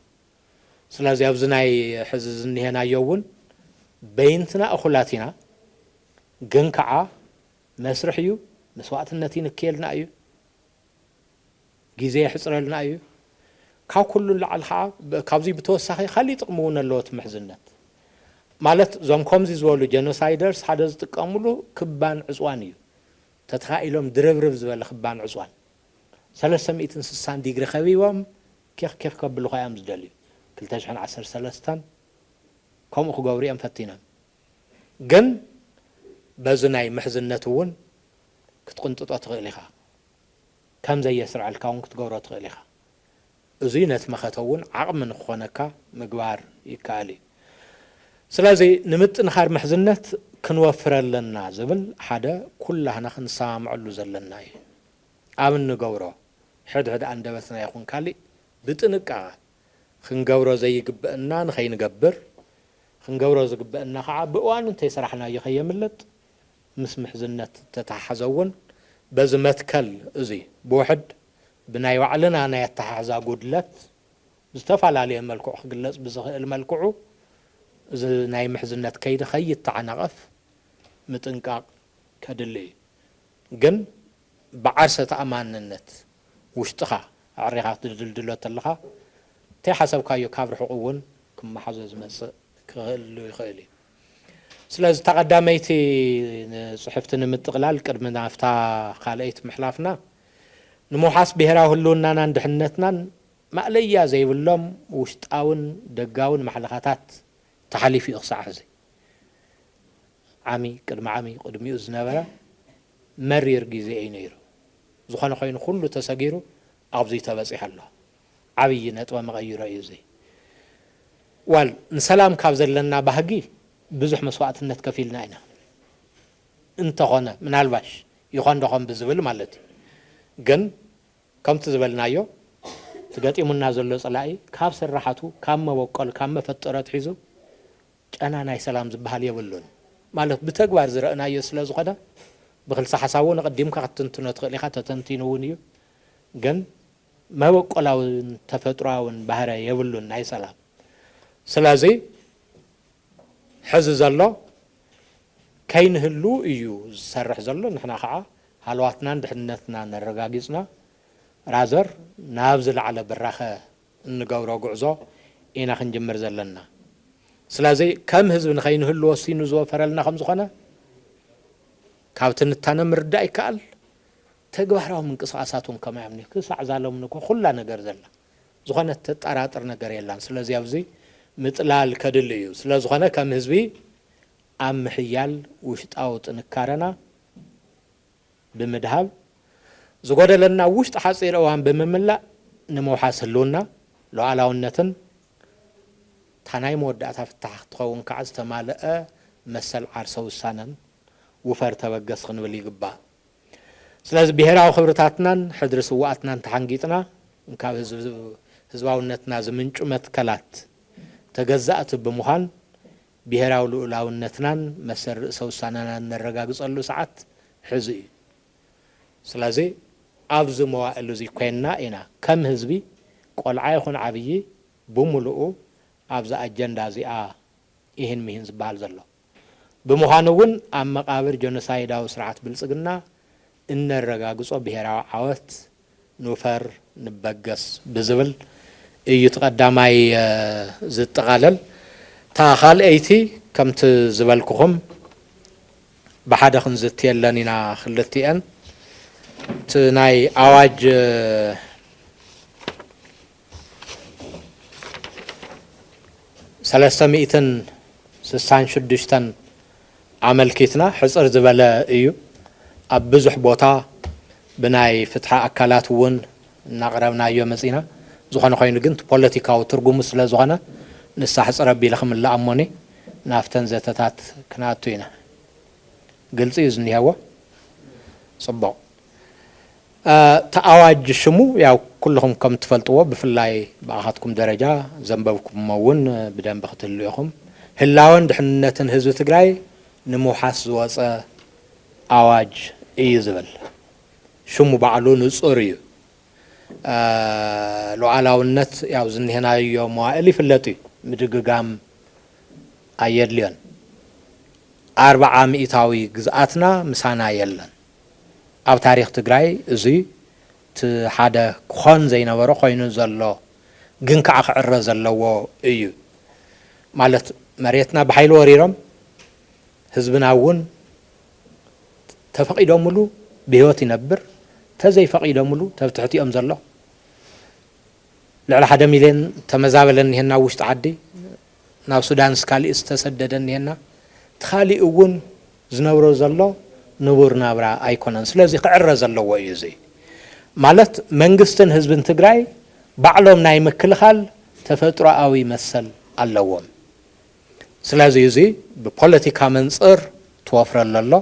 ስለዚ ኣብዚ ናይ ሕዚ ዝኒሀናዮ እውን በይንትና እኹላት ኢና፣ ግን ከዓ መስርሕ እዩ፣ መስዋእትነት ይንክየልና እዩ፣ ግዜ የሕፅረልና እዩ። ካብ ኩሉ ንላዕሊ ከዓ ብ- ካብዚ ብተወሳኺ ካሊእ ጥቕሚ እውን ኣለዎ እቲ ምሕዝነት። ማለት እዞም ከምዚ ዝበሉ ጀኖሳይደርስ ሓደ ዝጥቀምሉ ክባን ዕፅዋን እዩ። ተተኻኢሎም ድርብርብ ዝበለ ክባን ዕፅዋን ሰለስተ ሚእትን ስሳን ዲግሪ ከቢቦም ኬኽ ኬኽ ከብልኻ እዮም ዝደልዩ። ክልተ ሽሕን ዓሰርተ ሰለስተን ከምኡ ክገብሩ እዮም ፈቲኖም። ግን በዚ ናይ ምሕዝነት እውን ክትቕንጥጦ ትኽእል ኢኻ። ከም ዘየስርዐልካ እውን ክትገብሮ ትኽእል ኢኻ። እዙይ ነቲ መኸተ እውን ዓቕሚ ንክኾነካ ምግባር ይከኣል እዩ። ስለዚ ንምጥንኻር ምሕዝነት ክንወፍር ኣለና ዝብል ሓደ ኩላህና ክንሰማምዐሉ ዘለና እዩ። ኣብ እንገብሮ ሕድሕድ ኣንደበትና ይኹን ካሊእ ብጥንቃቐ ክንገብሮ ዘይግበአና ንኸይንገብር፣ ክንገብሮ ዝግበአና ከዓ ብእዋኑ እንተይሰራሕናዮ ከየምልጥ፣ ምስ ምሕዝነት ተተሓሓዘ እውን በዚ መትከል እዚ ብውሕድ ብናይ ባዕልና ናይ ኣተሓሕዛ ጉድለት ብዝተፈላለየ መልክዑ ክግለጽ ብዝኽእል መልክዑ እዚ ናይ ምሕዝነት ከይዲ ከይተዓናቐፍ ምጥንቃቕ ከድሊ እዩ። ግን ብዓርሰ ተኣማንነት ውሽጥኻ ኣዕሪኻ ክትድልድሎ ተለኻ እንተይሓሰብካዮ ካብ ርሑቕ እውን ክመሓዞ ዝመጽእ ክህሉ ይኽእል እዩ። ስለዚ እታ ቀዳመይቲ ንጽሕፍቲ ንምጥቕላል ቅድሚ ናብታ ካልኣይቲ ምሕላፍና ንምውሓስ ብሄራዊ ህልውናናን ድሕንነትናን ማእለያ ዘይብሎም ውሽጣውን ደጋውን ማሕለኻታት ተሓሊፉ እዩ ክሳዕ ሕዚ። ዓሚ ቅድሚ ዓሚ ቅድሚኡ ዝነበረ መሪር ግዜ እዩ ነይሩ። ዝኾነ ኮይኑ ኩሉ ተሰጊሩ ኣብዚ ተበፂሑ ኣሎ። ዓብዪ ነጥበ መቐይሮ እዩ እዚ። ዋል ንሰላም ካብ ዘለና ባህጊ ብዙሕ መስዋእትነት ከፊልና ኢና። እንተኾነ ምናልባሽ ይኾን ዶ ኾን ብዝብል ማለት እዩ። ግን ከምቲ ዝበልናዮ እቲ ገጢሙና ዘሎ ፀላኢ ካብ ስራሓቱ ካብ መበቆል ካብ መፈጠሩ ኣትሒዙ ጨና ናይ ሰላም ዝበሃል የብሉን። ማለት ብተግባር ዝረእናዮ ስለ ዝኾነ ብክልሰ ሓሳብ እውን ኣቐዲምካ ክትትንትኖ ትኽእል ኢኻ፣ ተተንቲኑ እውን እዩ። ግን መበቆላውን ተፈጥሮኣውን ባህረ የብሉን ናይ ሰላም። ስለዚ ሕዚ ዘሎ ከይንህሉ እዩ ዝሰርሕ ዘሎ። ንሕና ከዓ ሃለዋትናን ድሕንነትና ነረጋጊፅና ራዘር ናብ ዝለዓለ ብራኸ እንገብሮ ጉዕዞ ኢና ክንጅምር ዘለና። ስለዚ ከም ህዝቢ ንኸይንህሉ ወሲኑ ዝወፈረልና ከም ዝኾነ ካብ ትንታነ ምርዳእ ይከኣል። ተግባራዊ ምንቅስቓሳት እውን ከማይ ኣምኒ ክሳዕ ዛሎም እኮ ኩላ ነገር ዘላ ዝኾነ ተጠራጥር ነገር የላን። ስለዚ ኣብዚ ምጥላል ከድሊ እዩ። ስለ ዝኾነ ከም ህዝቢ ኣብ ምሕያል ውሽጣዊ ጥንካረና ብምድሃብ ዝጎደለና ውሽጢ ሓፂር እዋን ብምምላእ ንምውሓስ ህልውና ሉዓላውነትን እታ ናይ መወዳእታ ፍታሕ ክትኸውን ከዓ ዝተማልአ መሰል ዓርሰ ውሳነን ውፈር ተበገስ ክንብል ይግባእ። ስለዚ ብሄራዊ ክብርታትናን ሕድሪ ስውኣትናን ተሓንጊጥና ካብ ህዝብ- ህዝባውነትና ዝምንጩ መትከላት ተገዛእቲ ብምዃን ብሄራዊ ልኡላውነትናን መሰል ርእሰ ውሳነናን ነረጋግፀሉ ሰዓት ሕዚ እዩ። ስለዚ ኣብዚ መዋእል እዚ ኮይንና ኢና ከም ህዝቢ ቆልዓ ይኹን ዓብዪ ብምሉኡ ኣብዚ ኣጀንዳ እዚኣ ኢሂን ሚሂን ዝበሃል ዘሎ። ብምዃኑ እውን ኣብ መቓብር ጀኖሳይዳዊ ስርዓት ብልፅግና እነረጋግጾ ብሄራዊ ዓወት ንውፈር ንበገስ ብዝብል እዩ እቲ ቀዳማይ ዝጠቓለል። እታ ካልኣይቲ ከምቲ ዝበልኩኹም ብሓደ ክንዝትየለን ኢና ክልቲኤን። እቲ ናይ ኣዋጅ ሰለስተ ሚእትን ስሳን ሽዱሽተን ኣመልኪትና ሕፅር ዝበለ እዩ። ኣብ ብዙሕ ቦታ ብናይ ፍትሒ ኣካላት እውን እናቕረብናዮ መፂና። ዝኾነ ኮይኑ ግን እቲ ፖለቲካዊ ትርጉሙ ስለ ዝኾነ ንሳ ሕፅር ኣቢለ ክምልኣ እሞኒ ናብተን ዘተታት ክንኣቱ ኢና። ግልፂ እዩ ዝኒሀዎ። ፅቡቕ። እቲ ኣዋጅ ሽሙ ያው ኩልኹም ከም ትፈልጥዎ ብፍላይ ብኣኻትኩም ደረጃ ዘንበብኩሞ እውን ብደንቢ ክትህሉ ኢኹም። ህላወን ድሕንነትን ህዝቢ ትግራይ ንምውሓስ ዝወፀ ኣዋጅ እዩ ዝብል። ሽሙ ባዕሉ ንጹር እዩ። ሉዓላውነት ያው ዝንሄናዮ መዋእል ይፍለጥ እዩ፣ ምድግጋም ኣየድልዮን። ኣርብዓ ሚእታዊ ግዝኣትና ምሳና የለን። ኣብ ታሪኽ ትግራይ እዚ እቲ ሓደ ክኾን ዘይነበሮ ኮይኑ ዘሎ ግን ከዓ ክዕረ ዘለዎ እዩ። ማለት መሬትና ብሓይሊ ወሪሮም ህዝብና እውን ተፈቒዶምሉ ብህይወት ይነብር፣ ተዘይፈቒዶምሉ ተብትሕቲኦም ዘሎ ልዕሊ ሓደ ሚልዮን ተመዛበለ እኒሄና ውሽጢ ዓዲ፣ ናብ ሱዳንስ ካሊእ ዝተሰደደ እኒሄና፣ እቲ ካሊእ እውን ዝነብሮ ዘሎ ንቡር ናብራ ኣይኮነን። ስለዚ ክዕረ ዘለዎ እዩ። እዚ ማለት መንግስትን ህዝብን ትግራይ ባዕሎም ናይ ምክልኻል ተፈጥሮኣዊ መሰል ኣለዎም። ስለዚ እዚ ብፖለቲካ መንፅር ትወፍረሉ ኣሎ፣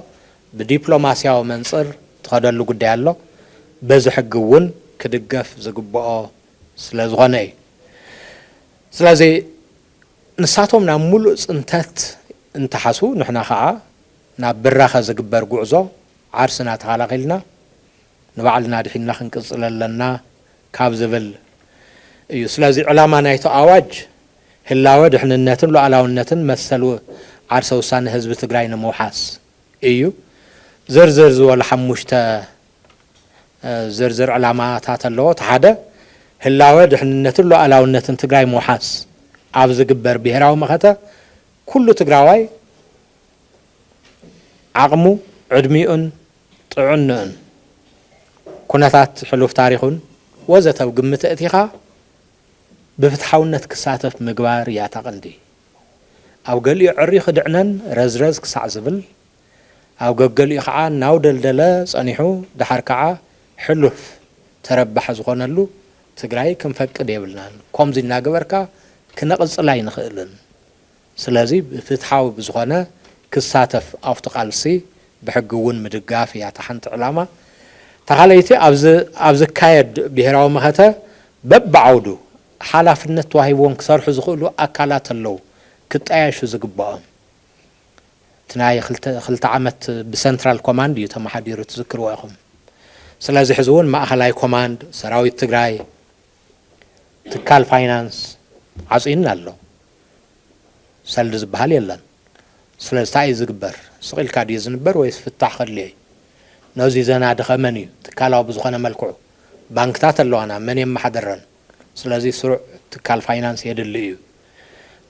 ብዲፕሎማስያዊ መንፅር ትኸደሉ ጉዳይ ኣሎ። በዚ ሕጊ እውን ክድገፍ ዝግብኦ ስለ ዝኾነ እዩ። ስለዚ ንሳቶም ናብ ሙሉእ ፅንተት እንተሓስቡ ንሕና ከዓ ናብ ብራኸ ዝግበር ጉዕዞ ዓርስና ተኸላኺልና ንባዕልና ድሒንና ክንቅፅል ኣለና ካብ ዝብል እዩ። ስለዚ ዕላማ ናይቶ ኣዋጅ ህላወ ድሕንነትን ሉዓላውነትን መሰል ዓርሰ ውሳነ ህዝቢ ትግራይ ንምውሓስ እዩ። ዝርዝር ዝበሉ ሓሙሽተ ዝርዝር ዕላማታት ኣለዎ። እቲ ሓደ ህላወ ድሕንነትን ሉዓላውነትን ትግራይ ምውሓስ ኣብ ዝግበር ብሄራዊ መኸተ ኩሉ ትግራዋይ ዓቕሙ፣ ዕድሚኡን ጥዕንኡን፣ ኩነታት ሕሉፍ ታሪኹን ወዘተ ኣብ ግምት ኣእቲኻ ብፍትሓውነት ክሳተፍ ምግባር እያ እታ ቀንዲ። ኣብ ገሊኡ ዕርዩ ክድዕነን ረዝረዝ ክሳዕ ዝብል፣ ኣብ ገገሊኡ ከዓ እናውደልደለ ጸኒሑ፣ ደሓር ከዓ ሕሉፍ ተረባሒ ዝኾነሉ ትግራይ ክንፈቅድ የብልናን። ከምዚ እናገበርካ ክነቕጽል ኣይንኽእልን። ስለዚ ብፍትሓዊ ብዝኾነ ክሳተፍ ኣብቲ ቃልሲ ብሕጊ እውን ምድጋፍ እያ እታ ሓንቲ ዕላማ። እታ ካልኣይቲ ኣብዚ ኣብ ዝካየድ ብሄራዊ መኸተ በብዓውዱ ሓላፍነት ተዋሂብዎም ክሰርሑ ዝኽእሉ ኣካላት ኣለዉ ክጣየሹ ዝግብኦም። እቲ ናይ ክልተ ክልተ ዓመት ብሰንትራል ኮማንድ እዩ ተመሓዲሩ ትዝክርዎ ኢኹም። ስለዚ ሕዚ እውን ማእኸላይ ኮማንድ ሰራዊት ትግራይ ትካል ፋይናንስ ዓፅዩና ኣሎ። ሰልዲ ዝበሃል የለን። ስለዚ እንታይ እዩ ዝግበር? ስቕ ኢልካ ድዩ ዝንበር ወይስ ፍታሕ ከድልዮ እዩ? ነዚ ዘናድኸ መን እዩ? ትካላዊ ብዝኾነ መልክዑ ባንክታት ኣለዋና፣ መን የመሓድረን? ስለዚ ስሩዕ ትካል ፋይናንስ የድሊ እዩ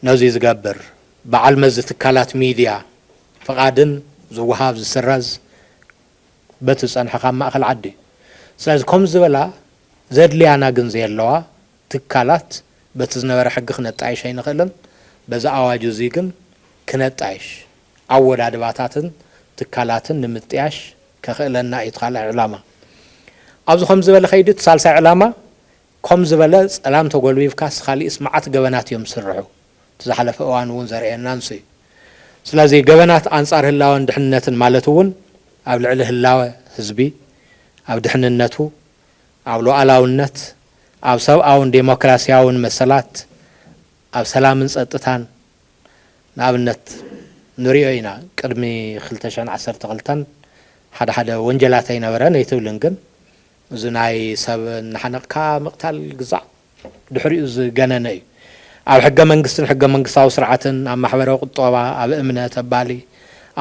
ነዚ ዝገብር። በዓል መዚ ትካላት ሚድያ ፍቓድን ዝወሃብ ዝስረዝ በቲ ዝጸንሐ ካብ ማእኸል ዓዲ እዩ። ስለዚ ከምዚ ዝበላ ዘድልያና ግን ዘየለዋ ትካላት በቲ ዝነበረ ሕጊ ክነጣይሽ ኣይንኽእልን። በዚ ኣዋጅ እዚ ግን ክነጣይሽ ኣወዳድባታትን ትካላትን ንምጥያሽ ከኽእለና እዩ እቲ ካልኣይ ዕላማ። ኣብዚ ከምዚ ዝበለ ከይዲ እቲ ሳልሳይ ዕላማ ከም ዝበለ ጸላም ተጎልቢብካስ ካሊእስ መዓት ገበናት እዮም ዝስርሑ። እቲ ዝሓለፈ እዋን እውን ዘርእየና ንሱ እዩ። ስለዚ ገበናት ኣንጻር ህላወን ድሕንነትን ማለት እውን ኣብ ልዕሊ ህላወ ህዝቢ፣ ኣብ ድሕንነቱ፣ ኣብ ሉዓላውነት፣ ኣብ ሰብኣውን ዴሞክራስያውን መሰላት፣ ኣብ ሰላምን ጸጥታን ንኣብነት ንሪኦ ኢና። ቅድሚ ክልተ ሽሕን ዓሰርተ ክልተን ሓደ ሓደ ወንጀላት ኣይነበረን ኣይትብልን፣ ግን እዚ ናይ ሰብ እናሓነቕካ ምቕታል ግዛዕ ድሕሪኡ ዝገነነ እዩ። ኣብ ሕገ መንግስትን ሕገ መንግስታዊ ስርዓትን፣ ኣብ ማሕበራዊ ቁጠባ፣ ኣብ እምነት፣ ኣብ ባህሊ፣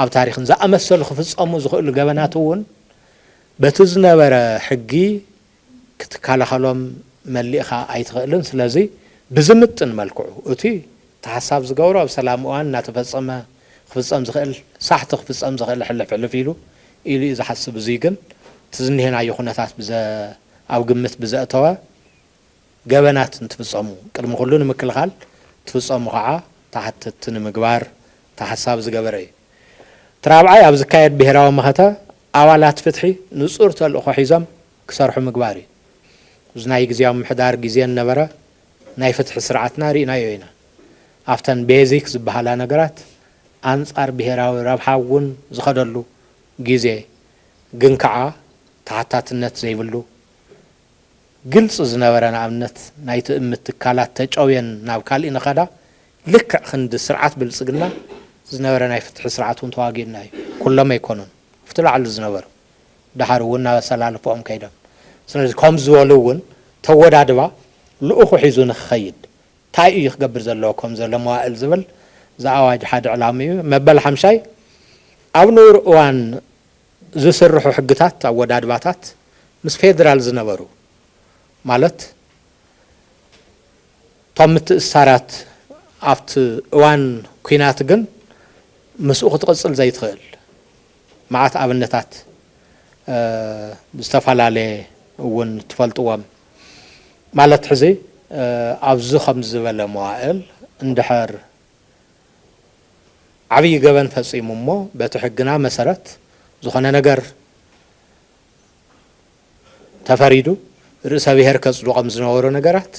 ኣብ ታሪኽን ዝኣመሰሉ ክፍጸሙ ዝኽእሉ ገበናት እውን በቲ ዝነበረ ሕጊ ክትከላኸሎም መሊእኻ ኣይትኽእልን። ስለዚ ብዝምጥን መልክዑ እቲ እቲ ሓሳብ ዝገብሮ ኣብ ሰላም እዋን እናተፈጸመ ክፍጸም ዝኽእል፣ ሳሕቲ ክፍጸም ዝኽእል ሕልፍ ሕልፍ ኢሉ ኢሉ እዩ ዝሓስብ። እዙይ ግን እቲ ዝኒሄናዮ ኩነታት ብዘ ኣብ ግምት ብዘእተወ ገበናት እንትፍጸሙ ቅድሚ ኩሉ ንምክልኻል፣ ትፍጸሙ ከዓ ተሓተትቲ ንምግባር እቲ ሓሳብ ዝገበረ እዩ። እቲ ራብዓይ ኣብ ዝካየድ ብሄራዊ መኸተ ኣባላት ፍትሒ ንጹር ተልእኾ ሒዞም ክሰርሑ ምግባር እዩ። እዚ ናይ ግዜያዊ ምሕዳር ግዜ ነበረ ናይ ፍትሒ ስርዓትና ርኢናዮ ኢና። ኣብተን ቤዚክ ዝበሃላ ነገራት ኣንጻር ብሄራዊ ረብሓ እውን ዝኸደሉ ግዜ ግን ከዓ ተሓታትነት ዘይብሉ ግልፂ ዝነበረ ንኣብነት ናይ ትእምት ትካላት ተጨውየን ናብ ካሊእ ንኸዳ ልክዕ ክንዲ ስርዓት ብልፅግና ዝነበረ ናይ ፍትሒ ስርዓት እውን ተዋጊእና እዩ። ኩሎም ኣይኮኑን። ኣብቲ ላዕሊ ዝነበሩ፣ ድሓር እውን ናብ ኣሰላልፈኦም ከይዶም። ስለዚ ከምዚ ዝበሉ እውን ተወዳድባ ልኡኹ ሒዙ ንክኸይድ እንታይ እዩ ክገብር ዘለዎ ከም ዘሎ መዋእል ዝብል ዝኣዋጅ ሓደ ዕላማ እዩ። መበል ሓምሻይ ኣብ ንኡር እዋን ዝስርሑ ሕግታት ኣወዳድባታት ምስ ፌደራል ዝነበሩ ማለት እቶም ምትእስሳራት ኣብቲ እዋን ኲናት ግን ምስኡ ክትቕጽል ዘይትኽእል መዓት ኣብነታት ብዝተፈላለየ እውን ትፈልጥዎም ማለት ሕዚ ኣብዚ ከም ዝበለ መዋእል እንድሕር ዓብዪ ገበን ፈጺሙ እሞ በቲ ሕግና መሰረት ዝኾነ ነገር ተፈሪዱ ርእሰ ብሔር ከጽድቖም ዝነበሩ ነገራት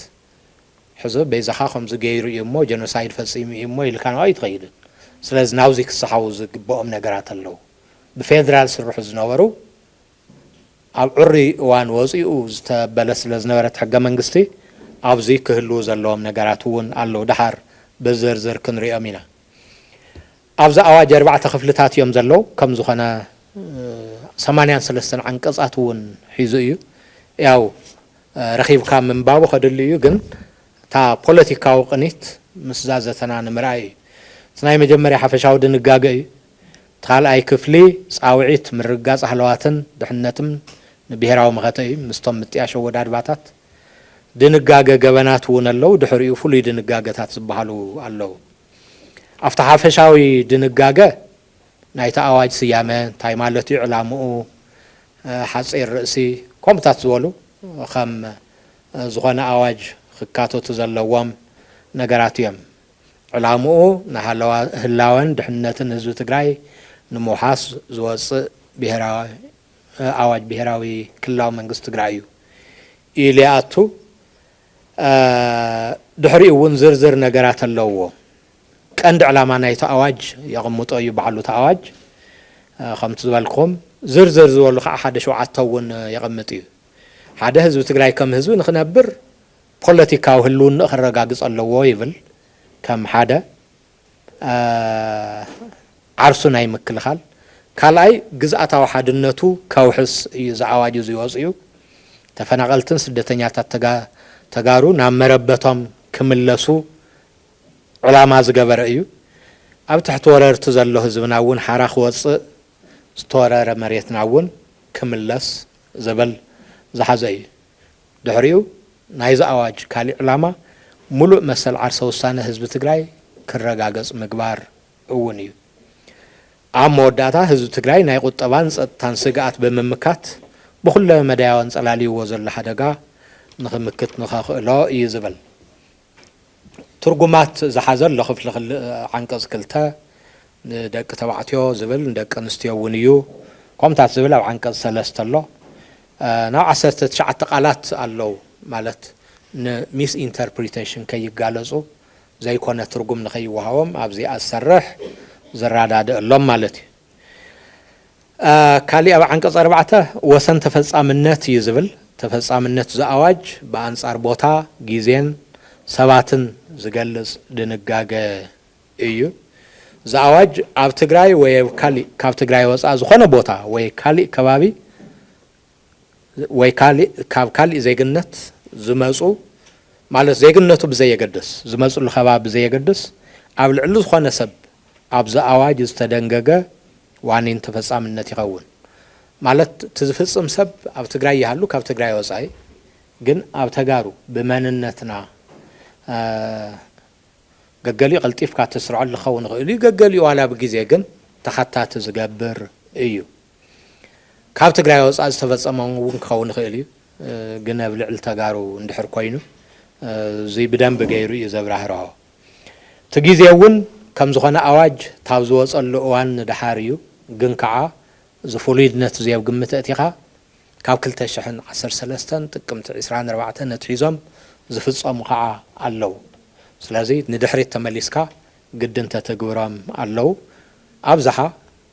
ሕዚ በይዛኻ ከምዚ ገይሩ እዩ እሞ ጀኖሳይድ ፈጺሙ እዩ እሞ ኢልካ ንዕኡ ኣይትኸይድን። ስለዚ ናብዚ ክሰሓቡ ዝግብኦም ነገራት ኣለዉ። ብፌደራል ስርሑ ዝነበሩ ኣብ ዕሩይ እዋን ወፂኡ ዝተበለ ስለ ዝነበረ እቲ ሕገ መንግስቲ ኣብዚ ክህልዉ ዘለዎም ነገራት እውን ኣለዉ። ድሓር ብዝርዝር ክንሪኦም ኢና። ኣብዚ ኣዋጅ ኣርባዕተ ክፍልታት እዮም ዘለዉ። ከም ዝኾነ ሰማንያን ሰለስተን ዓንቀፃት እውን ሒዙ እዩ። ያው ረኺብካ ምንባቡ ከድሊ እዩ፣ ግን እታ ፖለቲካዊ ቅኒት ምስዛ ዘተና ንምርኣይ እዩ። እቲ ናይ መጀመርያ ሓፈሻዊ ድንጋገ እዩ። እቲ ካልኣይ ክፍሊ ፃውዒት ምርግጋፅ ሃለዋትን ድሕነትን ንብሄራዊ መኸተ እዩ። ምስቶም ምጥያሽ ኣወዳድባታት ድንጋገ ገበናት እውን ኣለዉ። ድሕሪኡ ፍሉይ ድንጋገታት ዝበሃሉ ኣለዉ። ኣብቲ ሓፈሻዊ ድንጋገ ናይቲ ኣዋጅ ስያመ እንታይ ማለት እዩ፣ ዕላምኡ፣ ሓፂር ርእሲ ከምኡታት ዝበሉ ከም ዝኾነ ኣዋጅ ክካተቱ ዘለዎም ነገራት እዮም። ዕላምኡ ንሃለዋ ህላወን ድሕነትን ህዝቢ ትግራይ ንምውሓስ ዝወፅእ ብሄራዊ ኣዋጅ ብሄራዊ ክልላዊ መንግስቲ ትግራይ እዩ ኢሉ ይኣቱ። ድሕሪኡ እውን ዝርዝር ነገራት ኣለውዎ። ቀንዲ ዕላማ ናይቲ ኣዋጅ የቕምጦ እዩ ባዕሉ እቲ ኣዋጅ። ከምቲ ዝበልኩም ዝርዝር ዝበሉ ከዓ ሓደ ሸውዓተ እውን የቕምጥ እዩ። ሓደ ህዝቢ ትግራይ ከም ህዝቢ ንክነብር ፖለቲካዊ ህልውንኡ ክረጋግፅ ኣለዎ ይብል ከም ሓደ ዓርሱ ናይ ምክልኻል፣ ካልኣይ ግዝኣታዊ ሓድነቱ ከውሕስ እዩ እዚ ኣዋጅ እዚ ወፂኡ። ተፈናቐልትን ስደተኛታት ተጋ- ተጋሩ ናብ መረበቶም ክምለሱ ዕላማ ዝገበረ እዩ። ኣብ ትሕቲ ወረርቲ ዘሎ ህዝብና እውን ሓራ ክወፅእ፣ ዝተወረረ መሬትና እውን ክምለስ ዝብል ዝሓዘ እዩ። ድሕሪኡ ናይዚ ኣዋጅ ካሊእ ዕላማ ሙሉእ መሰል ዓርሰ ውሳነ ህዝቢ ትግራይ ክረጋገፅ ምግባር እውን እዩ። ኣብ መወዳእታ ህዝቢ ትግራይ ናይ ቁጠባን ፀጥታን ስግኣት ብምምካት ብኩለ መዳያዊ ኣንፀላልይዎ ዘሎ ሓደጋ ንክምክት ንኸኽእሎ እዩ ዝብል ትርጉማት ዝሓዘ ኣሎ። ክፍሊ ክል- ዓንቀፅ ክልተ ንደቂ ተባዕትዮ ዝብል ንደቂ ኣንስትዮ እውን እዩ ከምታት ዝብል ኣብ ዓንቀፅ ሰለስተ ኣሎ። ናብ ዓሰርተ ትሽዓተ ቃላት ኣለዉ ማለት ንሚስ ኢንተርፕሪቴሽን ከይጋለፁ ዘይኮነ ትርጉም ንኸይወሃቦም ኣብዚኣ ዝሰርሕ ዝረዳድእሎም ማለት እዩ። ካሊእ ኣብ ዓንቀፅ ኣርባዕተ ወሰን ተፈፃምነት እዩ ዝብል። ተፈፃምነት እዚ ኣዋጅ ብኣንፃር ቦታ፣ ግዜን ሰባትን ዝገልፅ ድንጋገ እዩ። እዚ ኣዋጅ ኣብ ትግራይ ወይ ኣብ ካሊእ ካብ ትግራይ ወፃኢ ዝኾነ ቦታ ወይ ካሊእ ከባቢ ወይ ካሊእ ካብ ካሊእ ዜግነት ዝመፁ ማለት ዜግነቱ ብዘየገድስ ዝመፅሉ ከባቢ ብዘየገድስ ኣብ ልዕሊ ዝኾነ ሰብ ኣብዚ ኣዋጅ ዝተደንገገ ዋኒን ተፈፃምነት ይኸውን። ማለት እቲ ዝፍፅም ሰብ ኣብ ትግራይ ይሃሉ ካብ ትግራይ ወፃኢ ግን ኣብ ተጋሩ ብመንነትና ገገሊኡ ቀልጢፍካ ትስርዐሉ ክኸውን ይኽእል እዩ። ገገሊኡ ዋላ ብግዜ ግን ተሓታቲ ዝገብር እዩ። ካብ ትግራይ ወፃኢ ዝተፈፀመ እውን ክኸውን ይኽእል እዩ። ግን ኣብ ልዕሊ ተጋሩ እንድሕር ኮይኑ እዚ ብደንቢ ገይሩ እዩ ዘብራህርሆ። እቲ ግዜ እውን ከም ዝኾነ ኣዋጅ ካብ ዝወፀሉ እዋን ንደሓር እዩ። ግን ከዓ እዚ ፍሉይነት እዚ ኣብ ግምት ኣእቲኻ ካብ ክልተ ሽሕን ዓሰርተ ሰለስተን ጥቅምቲ ዕስራን ኣርባዕተን ኣትሒዞም ዝፍፀሙ ከዓ ኣለዉ። ስለዚ ንድሕሪት ተመሊስካ ግድን ተተግብሮም ኣለዉ። ኣብዝሓ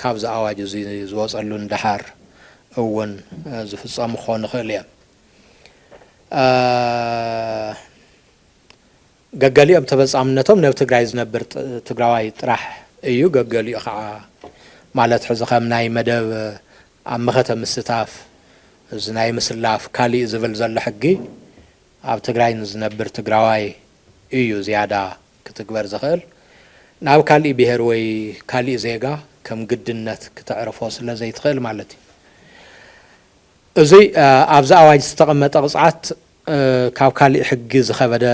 ካብዚ ኣዋጅ እዚ ዝወፀሉ ንደሓር እውን ዝፍፀሙ ክኾኑ ይኽእሉ እዮም። ገገሊኦም ተፈፃምነቶም ነብ ትግራይ ዝነብር ትግራዋይ ጥራሕ እዩ። ገገሊኡ ከዓ ማለት ሕዚ ከም ናይ መደብ ኣብ መኸተ ምስታፍ፣ እዚ ናይ ምስላፍ ካሊእ ዝብል ዘሎ ሕጊ ኣብ ትግራይ ንዝነብር ትግራዋይ እዩ ዝያዳ ክትግበር ዝኽእል። ናብ ካሊእ ብሄር ወይ ካሊእ ዜጋ ከም ግድነት ክተዕርፎ ስለ ዘይትኽእል ማለት እዩ። እዚ ኣብዚ ኣዋጅ ዝተቐመጠ ቅፅዓት ካብ ካሊእ ሕጊ ዝኸበደ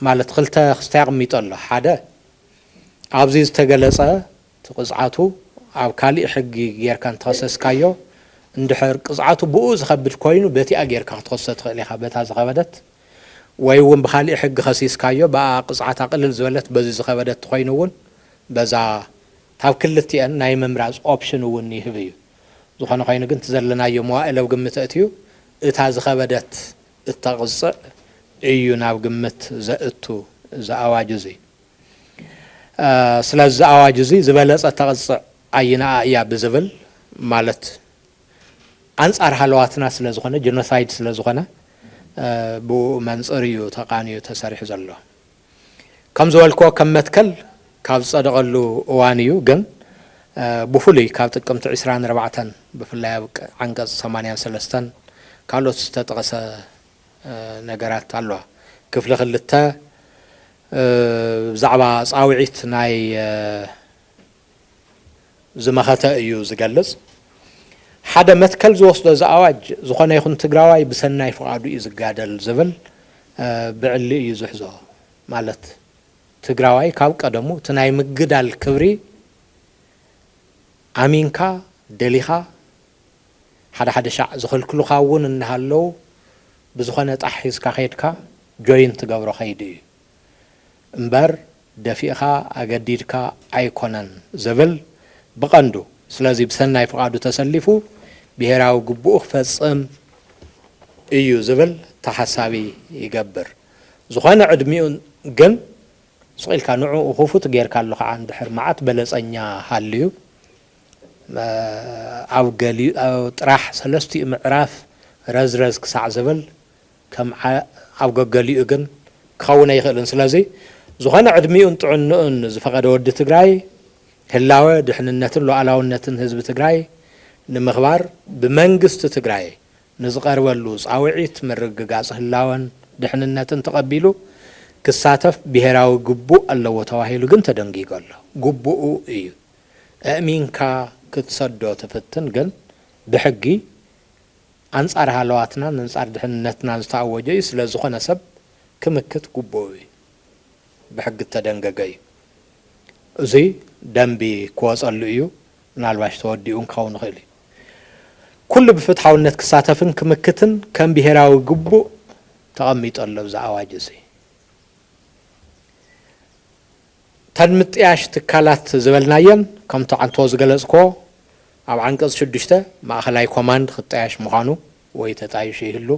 ማለት ክልተ ክስታይ ኣቕሚጡ ኣሎ። ሓደ ኣብዚ ዝተገለፀ እቲ ቅፅዓቱ ኣብ ካሊእ ሕጊ ጌርካ እንተኸሰስካዮ እንድሕር ቅፅዓቱ ብኡ ዝኸብድ ኮይኑ በቲኣ ጌርካ ክትኸሶ ትኽእል ኢኻ፣ በታ ዝኸበደት ወይ እውን ብካሊእ ሕጊ ከሲስካዮ ብኣ ቅፅዓታ ቅልል ዝበለት በዚ ዝኸበደት ኮይኑ እውን በዛ ካብ ክልቲአን ናይ ምምራፅ ኦፕሽን እውን ይህብ እዩ። ዝኾነ ኮይኑ ግን እቲ ዘለናዮ መዋእል ኣብ ግምት ኣእትዩ እታ ዝኸበደት እተቕፅዕ እዩ ናብ ግምት ዘእቱ እዚ ኣዋጅ እዚ። ስለዚ ኣዋጅ እዚ ዝበለፀ ተቕፅዕ ኣይንኣ እያ ብዝብል ማለት ኣንፃር ሃለዋትና ስለ ዝኾነ ጀኖሳይድ ስለ ዝኾነ ብኡ መንፅር እዩ ተቃንዩ ተሰሪሑ ዘሎ። ከም ዝበልክዎ ከም መትከል ካብ ዝፀደቐሉ እዋን እዩ፣ ግን ብፍሉይ ካብ ጥቅምቲ ዕስራን ኣርባዕተን ብፍላይ ኣብ ዓንቀፅ ሰማንያን ሰለስተን ካልኦት ዝተጠቐሰ ነገራት ኣለዋ። ክፍሊ ክልተ ብዛዕባ ፃውዒት ናይ ዝመኸተ እዩ ዝገልፅ። ሓደ መትከል ዝወስዶ እዚ ኣዋጅ ዝኾነ ይኹን ትግራዋይ ብሰናይ ፍቓዱ እዩ ዝጋደል ዝብል ብዕሊ እዩ ዝሕዞ። ማለት ትግራዋይ ካብ ቀደሙ እቲ ናይ ምግዳል ክብሪ ኣሚንካ ደሊኻ ሓደ ሓደ ሻዕ ዝኽልክሉኻ እውን እናሃለዉ ብዝኾነ ጣሕ ሒዝካ ከይድካ ጆይን ትገብሮ ከይዲ እዩ እምበር ደፊእኻ ኣገዲድካ ኣይኮነን ዝብል ብቐንዱ። ስለዚ ብሰናይ ፍቓዱ ተሰሊፉ ብሄራዊ ግቡኡ ክፈፅም እዩ ዝብል ተሓሳቢ ይገብር። ዝኾነ ዕድሚኡ ግን ስቕ ኢልካ ንዕኡ ክፉት ጌርካሉ ከዓ እንድሕር መዓት በለፀኛ ሃልዩ ኣብ ገሊኡ ጥራሕ ሰለስቲኡ ምዕራፍ ረዝረዝ ክሳዕ ዝብል ከም ኣብ ገገሊኡ ግን ክኸውን ኣይኽእልን። ስለዚ ዝኾነ ዕድሚኡን ጥዕንኡን ዝፈቐደ ወዲ ትግራይ ህላወ ድሕንነትን ሉዓላውነትን ህዝቢ ትግራይ ንምኽባር ብመንግስቲ ትግራይ ንዝቐርበሉ ፃውዒት ምርግጋፅ ህላወን ድሕንነትን ተቐቢሉ ክሳተፍ ብሄራዊ ግቡእ ኣለዎ ተባሂሉ ግን ተደንጊጉ ኣሎ። ግቡኡ እዩ። ኣእሚንካ ክትሰዶ ትፍትን ግን ብሕጊ ኣንፃር ሃለዋትናን ኣንፃር ድሕንነትናን ዝተኣወጀ እዩ። ስለ ዝኾነ ሰብ ክምክት ግቡኡ እዩ። ብሕጊ እተደንገገ እዩ። እዚ ደንቢ ክወፀሉ እዩ። ምናልባሽ ተወዲኡ እውን ክኸውን ይኽእል እዩ። ኩሉ ብፍትሓውነት ክሳተፍን ክምክትን ከም ብሄራዊ ግቡእ ተቐሚጡ ኣሎ ኣብዚ ኣዋጅ እዚ። ተን ምጥያሽ ትካላት ዝበልናየን ከምቲ ዓንቶ ዝገለፅኮ ኣብ ዓንቀፅ ሽዱሽተ ማእኸላይ ኮማንድ ክጠያሽ ምዃኑ ወይ ተጣይሹ ይህሉ።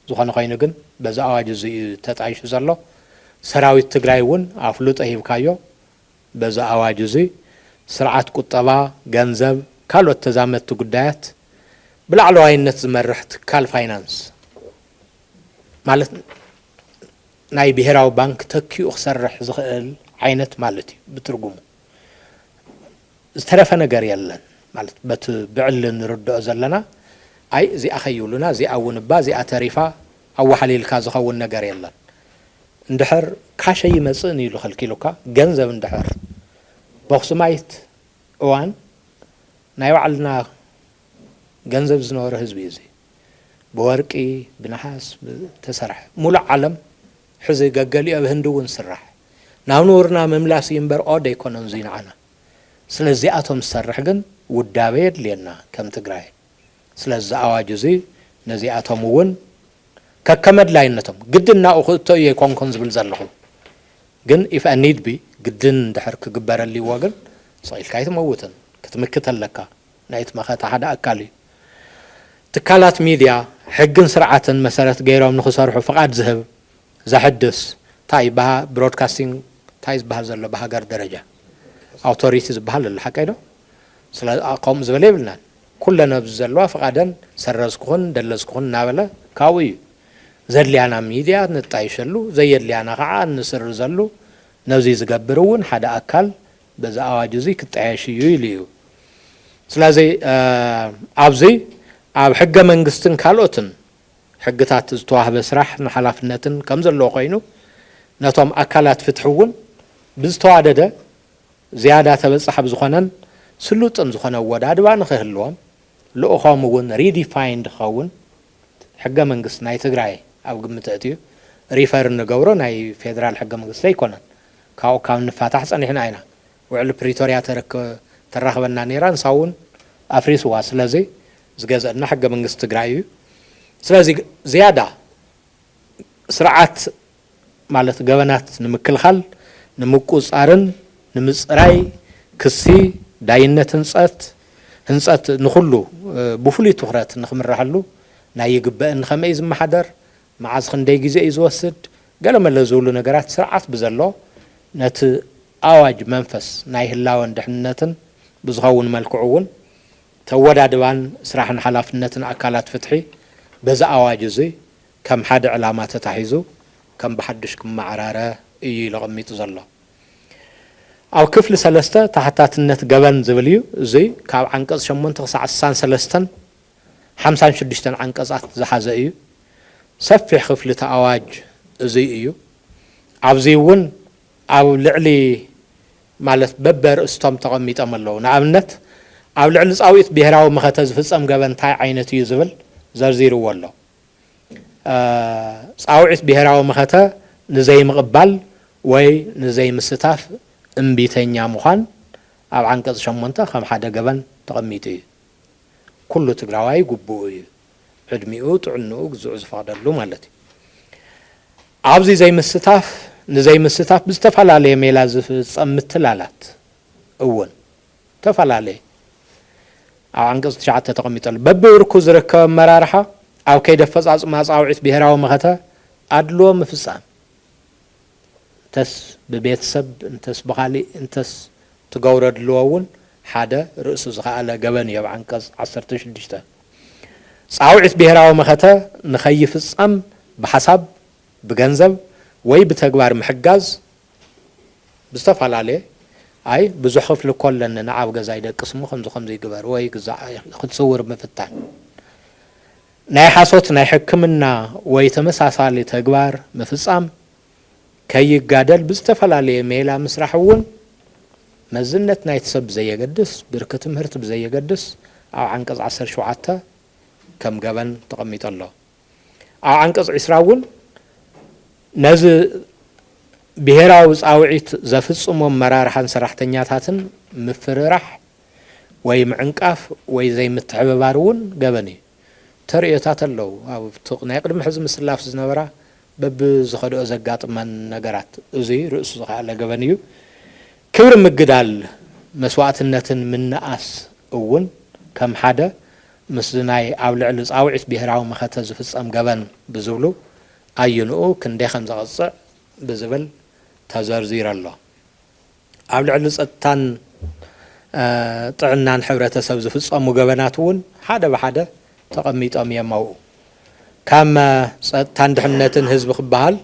ዝኾነ ኮይኑ ግን በዚ ኣዋጅ እዚ እዩ ተጣይሹ ዘሎ። ሰራዊት ትግራይ እውን ኣፍልጦ ሂብካዮ። በዚ ኣዋጅ እዚ ስርዓት ቁጠባ፣ ገንዘብ፣ ካልኦት ተዛመድቲ ጉዳያት ብላዕለዋይነት ዝመርሕ ትካል ፋይናንስ ማለት ናይ ብሄራዊ ባንክ ተኪኡ ክሰርሕ ዝኽእል ዓይነት ማለት እዩ ብትርጉሙ። ዝተረፈ ነገር የለን ማለት በቲ ብዕሊ ንርድኦ ዘለና ኣይ እዚኣ ከይብሉና እዚኣ እውን እባ እዚኣ ተሪፋ ኣዋሓሊልካ ዝኸውን ነገር የለን። እንድሕር ካሸ ይመፅእን ኢሉ ከልኪሉካ ገንዘብ እንድሕር በኽሱማይት እዋን ናይ ባዕልና ገንዘብ ዝነበሮ ህዝቢ እዩ እዚ። ብወርቂ ብነሓስ ዝተሰርሐ ሙሉእ ዓለም ሕዚ ገገሊኡ ኣብ ህንዲ እውን ስራሕ ናብ ንቡርና ምምላስ እዩ እምበር ኦደ ኣይኮነን እዚ ንዓና። ስለዚኣቶም ዝሰርሕ ግን ውዳበ የድልየና ከም ትግራይ። ስለዚ ኣዋጅ እዚ ነዚኣቶም እውን ከከም ኣድላይነቶም ግድን ናብኡ ክእቶ እየ ኣይኮንኩን ዝብል ዘለኹ። ግን if a need be ግድን እንድሕር ክግበረልዎ ግን ስቕ ኢልካ ኣይትመውትን፣ ክትምክት ኣለካ። ናይቲ መኸተ ሓደ ኣካል እዩ። ትካላት ሚድያ ሕግን ስርዓትን መሰረት ገይሮም ንክሰርሑ ፍቓድ ዝህብ ዘሕድስ እንታይ ይበሃል? ብሮድካስቲንግ እንታይ ዝበሃል ዘሎ ብሃገር ደረጃ ኣውቶሪቲ ዝበሃል ኣሎ ሓቀይ ዶ? ስለ ከምኡ ዝበለ የብልናን። ኩለን ኣብዚ ዘለዋ ፍቓደን ሰረዝኩኽን ደለዝኩኽን እናበለ ካብኡ እዩ። ዘድልያና ሚድያ ንጣይሸሉ፣ ዘየድልያና ከዓ እንስርዘሉ። ነዚ ዝገብር እውን ሓደ ኣካል በዚ ኣዋጅ እዚ ክጣየሽ እዩ ኢሉ እዩ። ስለዚ ኣብዚ ኣብ ሕገ መንግስትን ካልኦትን ሕግታት ዝተዋህበ ስራሕ ንሓላፍነትን ከም ዘለዎ ኮይኑ፣ ነቶም ኣካላት ፍትሒ እውን ብዝተዋደደ ዝያዳ ተበፃሒ ብዝኾነን ስሉጥን ዝኾነ ኣወዳድባ ንክህልዎም፣ ልኡኾም እውን ሪዲፋይንድ ክኸውን ሕገ መንግስቲ ናይ ትግራይ ኣብ ግምት ኣእትዩ ሪፈር እንገብሮ ናይ ፌደራል ሕገ መንግስቲ ኣይኮነን። ካብኡ ካብ ንፋታሕ ፀኒሕና ኢና። ውዕሊ ፕሪቶርያ ተረክ-፣ ተራኽበና ነይራ፣ ንሳ እውን ኣፍሪስዋ። ስለዚ ዝገዘአና ሕገ መንግስቲ ትግራይ እዩ። ስለዚ ዝያዳ ስርዓት ማለት ገበናት ንምክልኻል፣ ንምቁፃርን ንምፅራይ፣ ክሲ፣ ዳይነት ህንፀት፣ ህንፀት ንኹሉ ብፍሉይ ትኹረት ንክምርሓሉ ናይ ይግበእን ከመይ ዝመሓደር፣ መዓዝ ክንደይ ግዜ እዩ ዝወስድ፣ ገለመለ ዝብሉ ነገራት ስርዓት ብዘሎ ነቲ ኣዋጅ መንፈስ ናይ ህላወን ድሕንነትን ብዝኸውን መልክዑ እውን ተወዳድባን ስራሕን ሓላፍነትን ኣካላት ፍትሒ በዚ ኣዋጅ እዚ ከም ሓደ ዕላማ ተታሒዙ ከም ብሓድሽ ክመዓራረ እዩ ኢሉ ኣቐሚጡ ዘሎ። ኣብ ክፍሊ ሰለስተ ተሓታትነት ገበን ዝብል እዩ። እዚ ካብ ዓንቀጽ ሸሞንተ ክሳዕ ስሳን ሰለስተን ሓምሳን ሽዱሽተን ዓንቀጻት ዝሓዘ እዩ። ሰፊሕ ክፍሊ እቲ ኣዋጅ እዚ እዩ። ኣብዚ እውን ኣብ ልዕሊ ማለት በበርእስቶም ተቐሚጦም ኣለዉ። ንኣብነት ኣብ ልዕሊ ጻውዒት ብሄራዊ መኸተ ዝፍጸም ገበን እንታይ ዓይነት እዩ ዝብል ዘርዚርዎ ኣሎ። እ፣ ጻውዒት ብሄራዊ መኸተ ንዘይምቕባል ወይ ንዘይምስታፍ እምቢተኛ ምዃን ኣብ ዓንቀጽ ሸሞንተ ከም ሓደ ገበን ተቐሚጡ እዩ። ኩሉ ትግራዋይ ግቡኡ እዩ፣ ዕድሚኡ፣ ጥዕንኡ፣ ግዝኡ ዝፈቕደሉ ማለት እዩ። ኣብዚ ዘይምስታፍ፣ ንዘይምስታፍ ብዝተፈላለየ ሜላ ዝፍጸም ምትላላት እውን ዝተፈላለየ ኣብ ዓንቀጽ ትሽዓተ ተቐሚጡ ኣሎ። በብብርኩ ዝርከብ ኣመራርሓ ኣብ ከይዲ ኣፈጻጽማ ጻውዒት ብሄራዊ መኸተ ኣድልዎ ምፍጻም፣ እንተስ ብቤተሰብ፣ እንተስ ብኻሊእ፣ እንተስ ትገብሮ ኣድልዎ እውን ሓደ ርእሱ ዝኸኣለ ገበን እዩ። ኣብ ዓንቀጽ ዓሰርተ ሽዱሽተ ጻውዒት ብሄራዊ መኸተ ንኸይፍጸም ብሓሳብ፣ ብገንዘብ ወይ ብተግባር ምሕጋዝ ብዝተፈላለየ፣ ኣይ ብዙሕ ክፍሊ እኮ ኣለኒ ንዓ ኣብ ገዛ ይደቅስ እሞ ከምዚ ከምዚ ይግበር ወይ ግዛዕ ክትስውር ምፍታን፣ ናይ ሓሶት ናይ ሕክምና ወይ ተመሳሳሊ ተግባር ምፍጻም፣ ከይጋደል ብዝተፈላለየ ሜላ ምስራሕ እውን መዝነት ናይቲ ሰብ ብዘየገድስ፣ ብርኪ ትምህርቲ ብዘየገድስ ኣብ ዓንቀጽ ዓሰርተ ሸውዓተ ከም ገበን ተቐሚጡ ኣሎ። ኣብ ዓንቀጽ ዕስራ እውን ነዚ ብሄራዊ ጻውዒት ዘፍጽሙ ኣመራርሓን ሰራሕተኛታትን ምፍርራሕ ወይ ምዕንቃፍ ወይ ዘይምትሕብባር እውን ገበን እዩ። ተርእዮታት ኣለዉ። ኣብቲ ናይ ቅድሚ ሕዚ ምስላፍ ዝነበራ በብዝኸድኦ ዘጋጥመን ነገራት፣ እዚ ርእሱ ዝኸኣለ ገበን እዩ። ክብሪ ምግዳል መስዋእትነትን ምንኣስ እውን ከም ሓደ ምስዚ ናይ ኣብ ልዕሊ ጻውዒት ብሄራዊ መኸተ ዝፍጸም ገበን ብዝብሉ ኣየንኡ ክንደይ ከም ዘቐጽዕ ብዝብል ተዘርዚሩ ኣሎ። ኣብ ልዕሊ ጸጥታን፣ እ፣ ጥዕናን ሕብረተሰብ ዝፍጸሙ ገበናት እውን ሓደ ብሓደ ተቐሚጦም እዮም ኣብኡ። ካብ ጸጥታን ድሕነትን ህዝቢ ክበሃል፣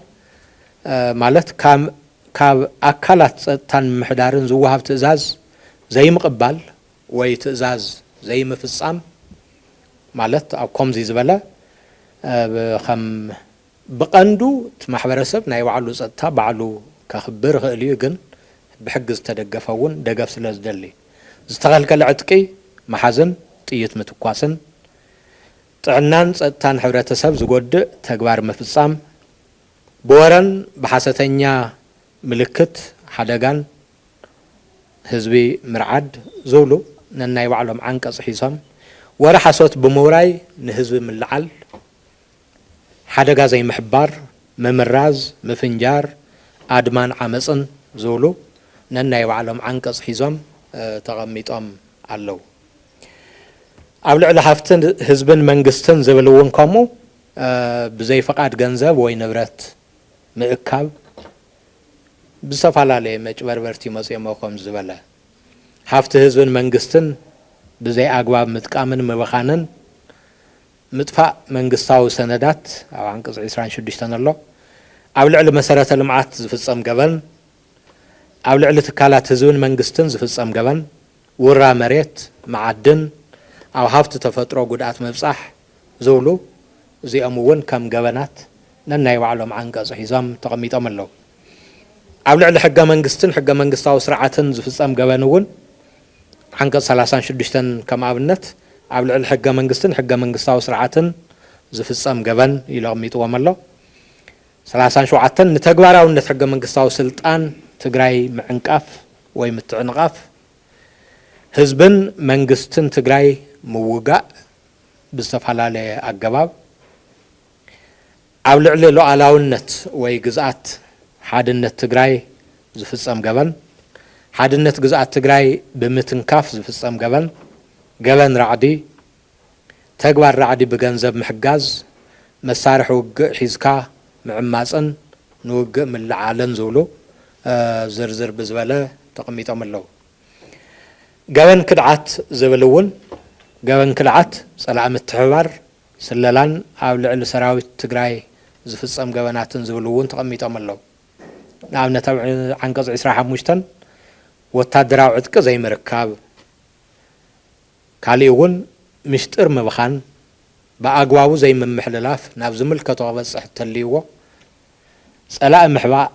እ፣ ማለት ካብ፣ ካብ ኣካላት ጸጥታን ምምሕዳርን ዝወሃብ ትእዛዝ ዘይምቕባል ወይ ትእዛዝ ዘይምፍጻም ማለት ኣብ ከምዚ ዝበለ፣ እ፣ ብ-፣ ከም ብቐንዱ እቲ ማሕበረሰብ ናይ ባዕሉ ጸጥታ ባዕሉ ከኽብር ይኽእል እዩ፣ ግን ብሕጊ ዝተደገፈ እውን ደገፍ ስለ ዝደሊ፣ ዝተኸልከለ ዕጥቂ ምሓዝን ጥይት ምትኳስን፣ ጥዕናን ጸጥታን ሕብረተሰብ ዝጎድእ ተግባር ምፍጻም፣ ብወረን ብሓሰተኛ ምልክት ሓደጋን ህዝቢ ምርዓድ ዝብሉ ነናይ ባዕሎም ዓንቀጽ ሒዞም፣ ወረ ሓሶት ብምውራይ ንህዝቢ ምልዓል፣ ሓደጋ ዘይምሕባር፣ ምምራዝ፣ ምፍንጃር፣ ኣድማን ዓመጽን ዝብሉ ነናይ ባዕሎም ዓንቀጽ ሒዞም፣ እ፣ ተቐሚጦም ኣለዉ። ኣብ ልዕሊ ሃፍቲ ህዝብን መንግስትን ዝብል እውን ከምኡ፣ እ፣ ብዘይ ፈቓድ ገንዘብ ወይ ንብረት ምእካብ፣ ብዝተፈላለየ መጭበርበርቲ መጺኦሞ ከም ዝበለ፣ ሃፍቲ ህዝብን መንግስትን ብዘይ ኣግባብ ምጥቃምን ምብኻንን፣ ምጥፋእ መንግስታዊ ሰነዳት ኣብ ዓንቀጽ ዕስራን ሽዱሽተን ኣሎ። ኣብ ልዕሊ መሰረተ ልምዓት ዝፍጸም ገበን፣ ኣብ ልዕሊ ትካላት ህዝብን መንግስትን ዝፍጸም ገበን፣ ውራ መሬት፣ መዓድን ኣብ ሃፍቲ ተፈጥሮ ጉድኣት ምብጻሕ ዝብሉ እዚኦም እውን ከም ገበናት ነናይ ባዕሎም ዓንቀጽ ሒዞም ተቐሚጦም ኣለዉ። ኣብ ልዕሊ ሕገ መንግስትን ሕገ መንግስታዊ ስርዓትን ዝፍጸም ገበን እውን ዓንቀጽ ሰላሳን ሽዱሽተን ከም ኣብነት ኣብ ልዕሊ ሕገ መንግስትን ሕገ መንግስታዊ ስርዓትን ዝፍጸም ገበን ኢሉ ኣቐሚጥዎም ኣሎ። ሰላሳን ሸውዓተን ንተግባራውነት ሕገ መንግስታዊ ስልጣን ትግራይ ምዕንቃፍ ወይ ምትዕንቓፍ ህዝብን መንግስትን ትግራይ ምውጋእ ብዝተፈላለየ ኣገባብ ኣብ ልዕሊ ሉዓላውነት ወይ ግዝኣት ሓድነት ትግራይ ዝፍጸም ገበን፣ ሓድነት ግዝኣት ትግራይ ብምትንካፍ ዝፍጸም ገበን፣ ገበን ራዕዲ፣ ተግባር ራዕዲ ብገንዘብ ምሕጋዝ፣ መሳርሒ ውግእ ሒዝካ ምዕማፅን ንውግእ ምልዓልን ዝብሉ ዝርዝር ብዝበለ ተቐሚጦም ኣለዉ። ገበን ክድዓት ዝብል እውን ገበን ክድዓት፣ ፀላኢ ምትሕብባር፣ ስለላን ኣብ ልዕሊ ሰራዊት ትግራይ ዝፍፀም ገበናትን ዝብሉ እውን ተቐሚጦም ኣለዉ። ንኣብነት ኣብ ዓንቀፅ ዕስራ ሓሙሽተን ወታደራዊ ዕጥቂ ዘይምርካብ፣ ካሊእ እውን ምሽጥር ምብኻን፣ ብኣግባቡ ዘይምምሕልላፍ ናብ ዝምልከቶ ክበፅሕ እተልይዎ፣ ፀላኢ ምሕባእ፣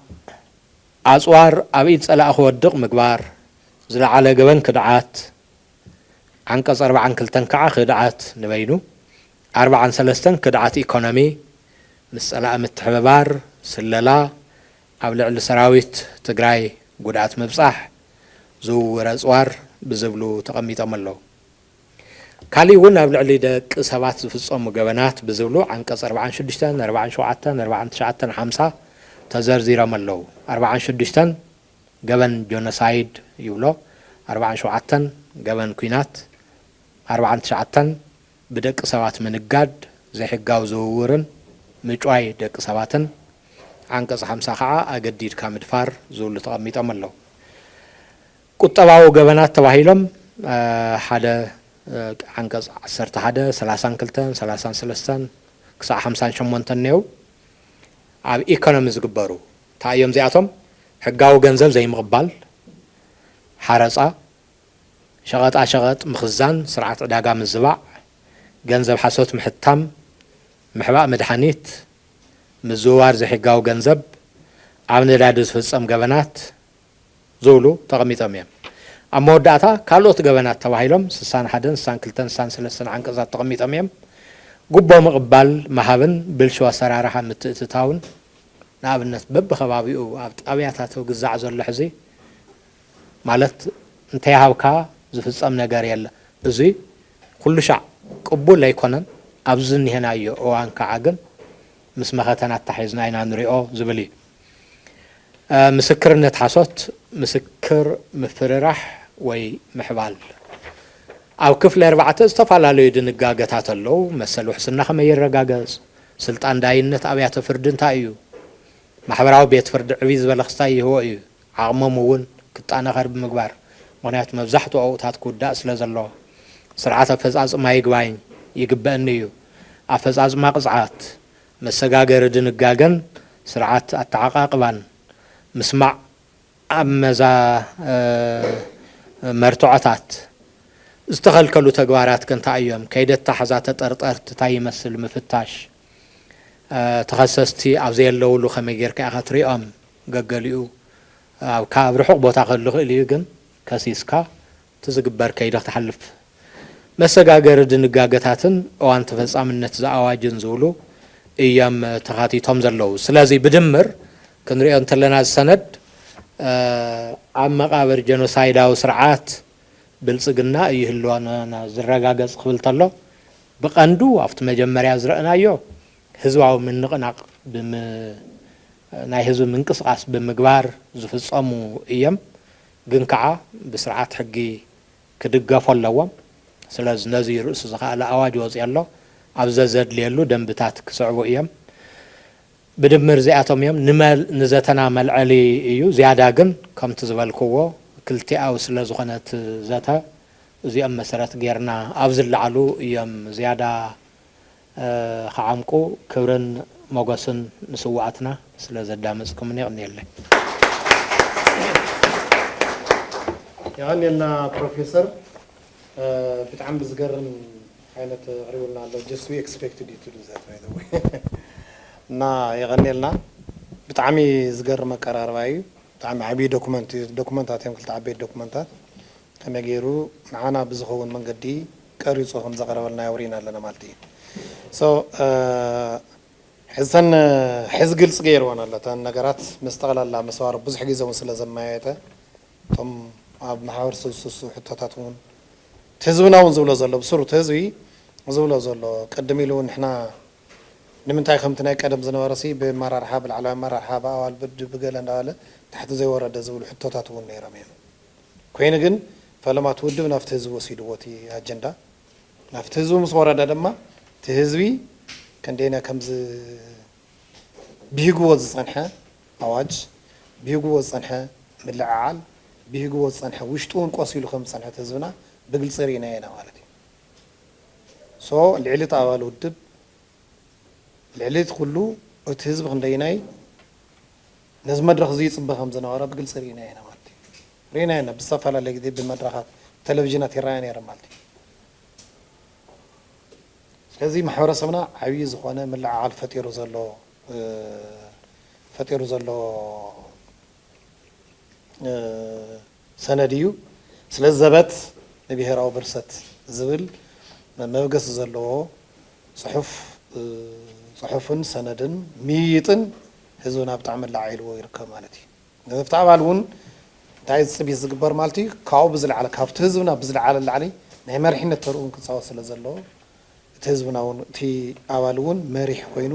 ኣፅዋር ኣብ ኢድ ፀላኢ ክወድቕ ምግባር፣ ዝለዓለ ገበን ክድዓት፣ ዓንቀፅ ኣርባዓን ክልተን ከዓ ክድዓት ንበይኑ፣ ኣርባዓን ሰለስተን ክድዓት ኢኮኖሚ፣ ምስ ፀላኢ ምትሕብባር፣ ስለላ፣ ኣብ ልዕሊ ሰራዊት ትግራይ ጉድኣት ምብፃሕ፣ ዝውውር ኣፅዋር ብዝብሉ ተቐሚጦም ኣለዉ። ካሊእ እውን ኣብ ልዕሊ ደቂ ሰባት ዝፍፀሙ ገበናት ብዝብሉ ዓንቀፅ ኣርባዓን ሽዱሽተን፣ ኣርባዓን ሸውዓተን፣ ኣርባዓን ትሽዓተን፣ ሓምሳ ተዘርዚሮም ኣለዉ። ኣርባዓን ሽዱሽተን ገበን ጆኖሳይድ ይብሎ፣ ኣርባዓን ሸውዓተን ገበን ኲናት፣ ኣርባዓን ትሽዓተን ብደቂ ሰባት ምንጋድ፣ ዘይሕጋዊ ዝውውርን ምጭዋይ ደቂ ሰባትን፣ ዓንቀፅ ሓምሳ ከዓ ኣገዲድካ ምድፋር ዝብሉ ተቐሚጦም ኣለዉ። ቁጠባዊ ገበናት ተባሂሎም ሓደ ዓንቀፅ ዓሰርተ ሓደ፣ ሰላሳን ክልተን፣ ሰላሳን ሰለስተን ክሳዕ ሓምሳን ሸሞንተን እኔው ኣብ ኢኮኖሚ ዝግበሩ እንታይ እዮም እዚኣቶም? ሕጋዊ ገንዘብ ዘይምቕባል፣ ሓረፃ፣ ሸቐጣ ሸቐጥ ምኽዛን፣ ስርዓት ዕዳጋ ምዝባዕ፣ ገንዘብ ሓሶት ምሕታም፣ ምሕባእ መድሓኒት፣ ምዝውዋር ዘይሕጋዊ ገንዘብ፣ ኣብ ነዳዲ ዝፍፀም ገበናት ዝብሉ ተቐሚጦም እዮም። ኣብ መወዳእታ ካልኦት ገበናት ተባሂሎም ስሳን ሓደን፣ ስሳን ክልተን፣ ስሳን ሰለስተን ዓንቀፃት ተቐሚጦም እዮም። ጉቦ ምቕባል ምሃብን ብልሹ ኣሰራርሓ ምትእትታውን ንኣብነት በብኸባቢኡ ኣብ ጣብያታት ግዛዕ ዘሎ ሕዚ ማለት እንተይሃብካ ዝፍፀም ነገር የለ። እዚ ኩሉ ሻዕ ቅቡል ኣይኮነን። ኣብዚ ዝኒሀናዮ እዋን ከዓ ግን ምስ መኸተና ኣታሒዝና ኢና ንሪኦ ዝብል እዩ። ምስክርነት ሓሶት፣ ምስክር ምፍርራሕ ወይ ምሕባል። ኣብ ክፍሊ ኣርባዕተ ዝተፈላለዩ ድንጋገታት ኣለዉ። መሰል ውሕስና ከመይ ይረጋገጽ፣ ስልጣን ዳይነት ኣብያተ ፍርዲ እንታይ እዩ፣ ማሕበራዊ ቤት ፍርዲ ዕብይ ዝበለ ክስታይ ይህቦ እዩ። ዓቕሞም እውን ክጠናኸር ብምግባር፣ ምኽንያቱ መብዛሕትኡ ኣብኡታት ክውዳእ ስለ ዘሎ፣ ስርዓት ኣፈፃፅማ ይግባኝ ይግበእኒ እዩ። ኣፈፃፅማ ቅፅዓት፣ መሰጋገሪ ድንጋገን ስርዓት ኣተዓቓቕባን፣ ምስማዕ ኣብ መዛ መርትዖታት፣ ዝተኸልከሉ ተግባራት ከ እንታይ እዮም? ከይዲ ኣተሓሕዛ ተጠርጠርቲ እንታይ ይመስል ምፍታሽ፣ ተኸሰስቲ ኣብ ዘየለውሉ ከመይ ጌርካ ኢኻ ትሪኦም? ገገሊኡ ኣብ ካብ ርሑቕ ቦታ ክህሉ ይኽእል እዩ፣ ግን ከሲስካ እቲ ዝግበር ከይዲ ክትሓልፍ መሰጋገሪ ድንጋገታትን እዋን ተፈጻምነት ዝኣዋጅን ዝብሉ እዮም ተኻቲቶም ዘለዉ። ስለዚ ብድምር ክንሪኦ እንተለና እዚ ሰነድ ኣብ መቓብር ጀኖሳይዳዊ ስርዓት ብልጽግና እዩ ህልዋና ዝረጋገጽ ክብል ተሎ ብቐንዱ ኣብቲ መጀመርያ ዝረእናዮ ህዝባዊ ምንቕናቕ ናይ ህዝቢ ምንቅስቓስ ብምግባር ዝፍጸሙ እዮም። ግን ከዓ ብስርዓት ሕጊ ክድገፉ ኣለዎም። ስለዚ ነዚ ርእሱ ዝኸኣለ ኣዋጅ ወፂኡ ኣሎ። ኣብ ዘዘድልየሉ ደንብታት ክስዕቡ እዮም። ብድምር እዚኣቶም እዮም ንዘተና መልዐሊ እዩ። ዝያዳ ግን ከምቲ ዝበልክዎ ክልቲኣዊ ስለ ዝኾነ እቲ ዘተ እዚኦም መሰረት ጌርና ኣብ ዝለዓሉ እዮም ዝያዳ ክዓምቁ ክብርን ሞገስን ንስዋኣትና ስለ ዘዳመፅኩምኒ የቕንየለይ። የቐንየልና ፕሮፌሰር። ብጣዕሚ ብዝገርም ዓይነት ኣቕሪቡልና ኣሎ። Just we expected you to do that, by the way። እና የቐኔልና። ብጣዕሚ ዝገርም ኣቀራርባ እዩ። ብጣዕሚ ዓብዪ ዶኩመንት እዩ። ዶኩመንታት እዮም፣ ክልተ ዓበይቲ ዶኩመንታት። ከመይ ገይሩ ንዓና ብዝኸውን መንገዲ ቀሪጹ ከም ዘቕረበልና የውሪና ኣለና ማለት እዩ። So ሕዝተን ሕዚ ግልፂ ገይርወን ኣሎ። እተን ነገራት ምስ ጠቕላላ መስዋር ብዙሕ ግዜ እውን ስለ ዘመያየጠ እቶም ኣብ ማሕበረሰብ ዝስሱ ሕቶታት እውን እቲ ህዝብና እውን ዝብሎ ዘሎ ብስሩ እቲ ህዝቢ ዝብሎ ዘሎ ቅድም ኢሉ እውን ንሕና ንምንታይ ከምቲ ናይ ቀደም ዝነበረ ሲ ብመራርሓ ብላዕላዊ መራርሓ ብኣዋል ብድ ብገለ እንዳበለ ታሕቲ ዘይወረደ ዝብሉ ሕቶታት እውን ነይሮም እዮም። ኮይኑ ግን ፈለማ እቲ ውድብ ናብቲ ህዝቢ ወሲድዎ እቲ ኣጀንዳ ናብቲ ህዝቢ ምስ ወረደ ድማ እቲ ህዝቢ ከንደይና ከምዚ ብሂግዎ ዝጸንሐ ኣዋጅ፣ ብሂግዎ ዝጸንሐ ምልዕዓል፣ ብሂግዎ ዝጸንሐ ውሽጡ እውን ቆሲሉ ከም ዝጸንሐ እቲ ህዝብና ብግልጺ ርኢናዮ ኢና ማለት እዩ። So ልዕሊ እቲ ኣባል ውድብ ልዕሊ እቲ ኩሉ እቲ ህዝቢ ክንደይናይ ነዚ መድረኽ እዚ ይጽበ ከም ዝነበረ ብግልጺ ርኢናዮ ኢና ማለት እዩ። ርኢናዮ ኢና ብዝተፈላለየ ግዜ ብመድረኻት ብቴሌቪዥናት ይረኣያ ነይረን ማለት እዩ። ስለዚ ማሕበረሰብና ዓብዪ ዝኾነ ምልዕዓል ፈጢሩ ዘሎ ፈጢሩ ዘሎ ሰነድ እዩ። ስለዚ ዘበት ንብሄራዊ ብርሰት ዝብል መበገሲ ዘለዎ ፅሑፍ ፅሑፍን ሰነድን ምይይጥን ህዝብና ብጣዕሚ ላዓይልዎ ይርከብ ማለት እዩ። ነዚ ኣብቲ ኣባል እውን እንታይ ፅቢት ዝግበር ማለት እዩ ካብኡ ብዝለዓለ ካብቲ ህዝብና ብዝለዓለ ላዕሊ ናይ መሪሕነት ተርኡን ክፃወት ስለ ዘለዎ እቲ ህዝብና እውን እቲ ኣባል እውን መሪሕ ኮይኑ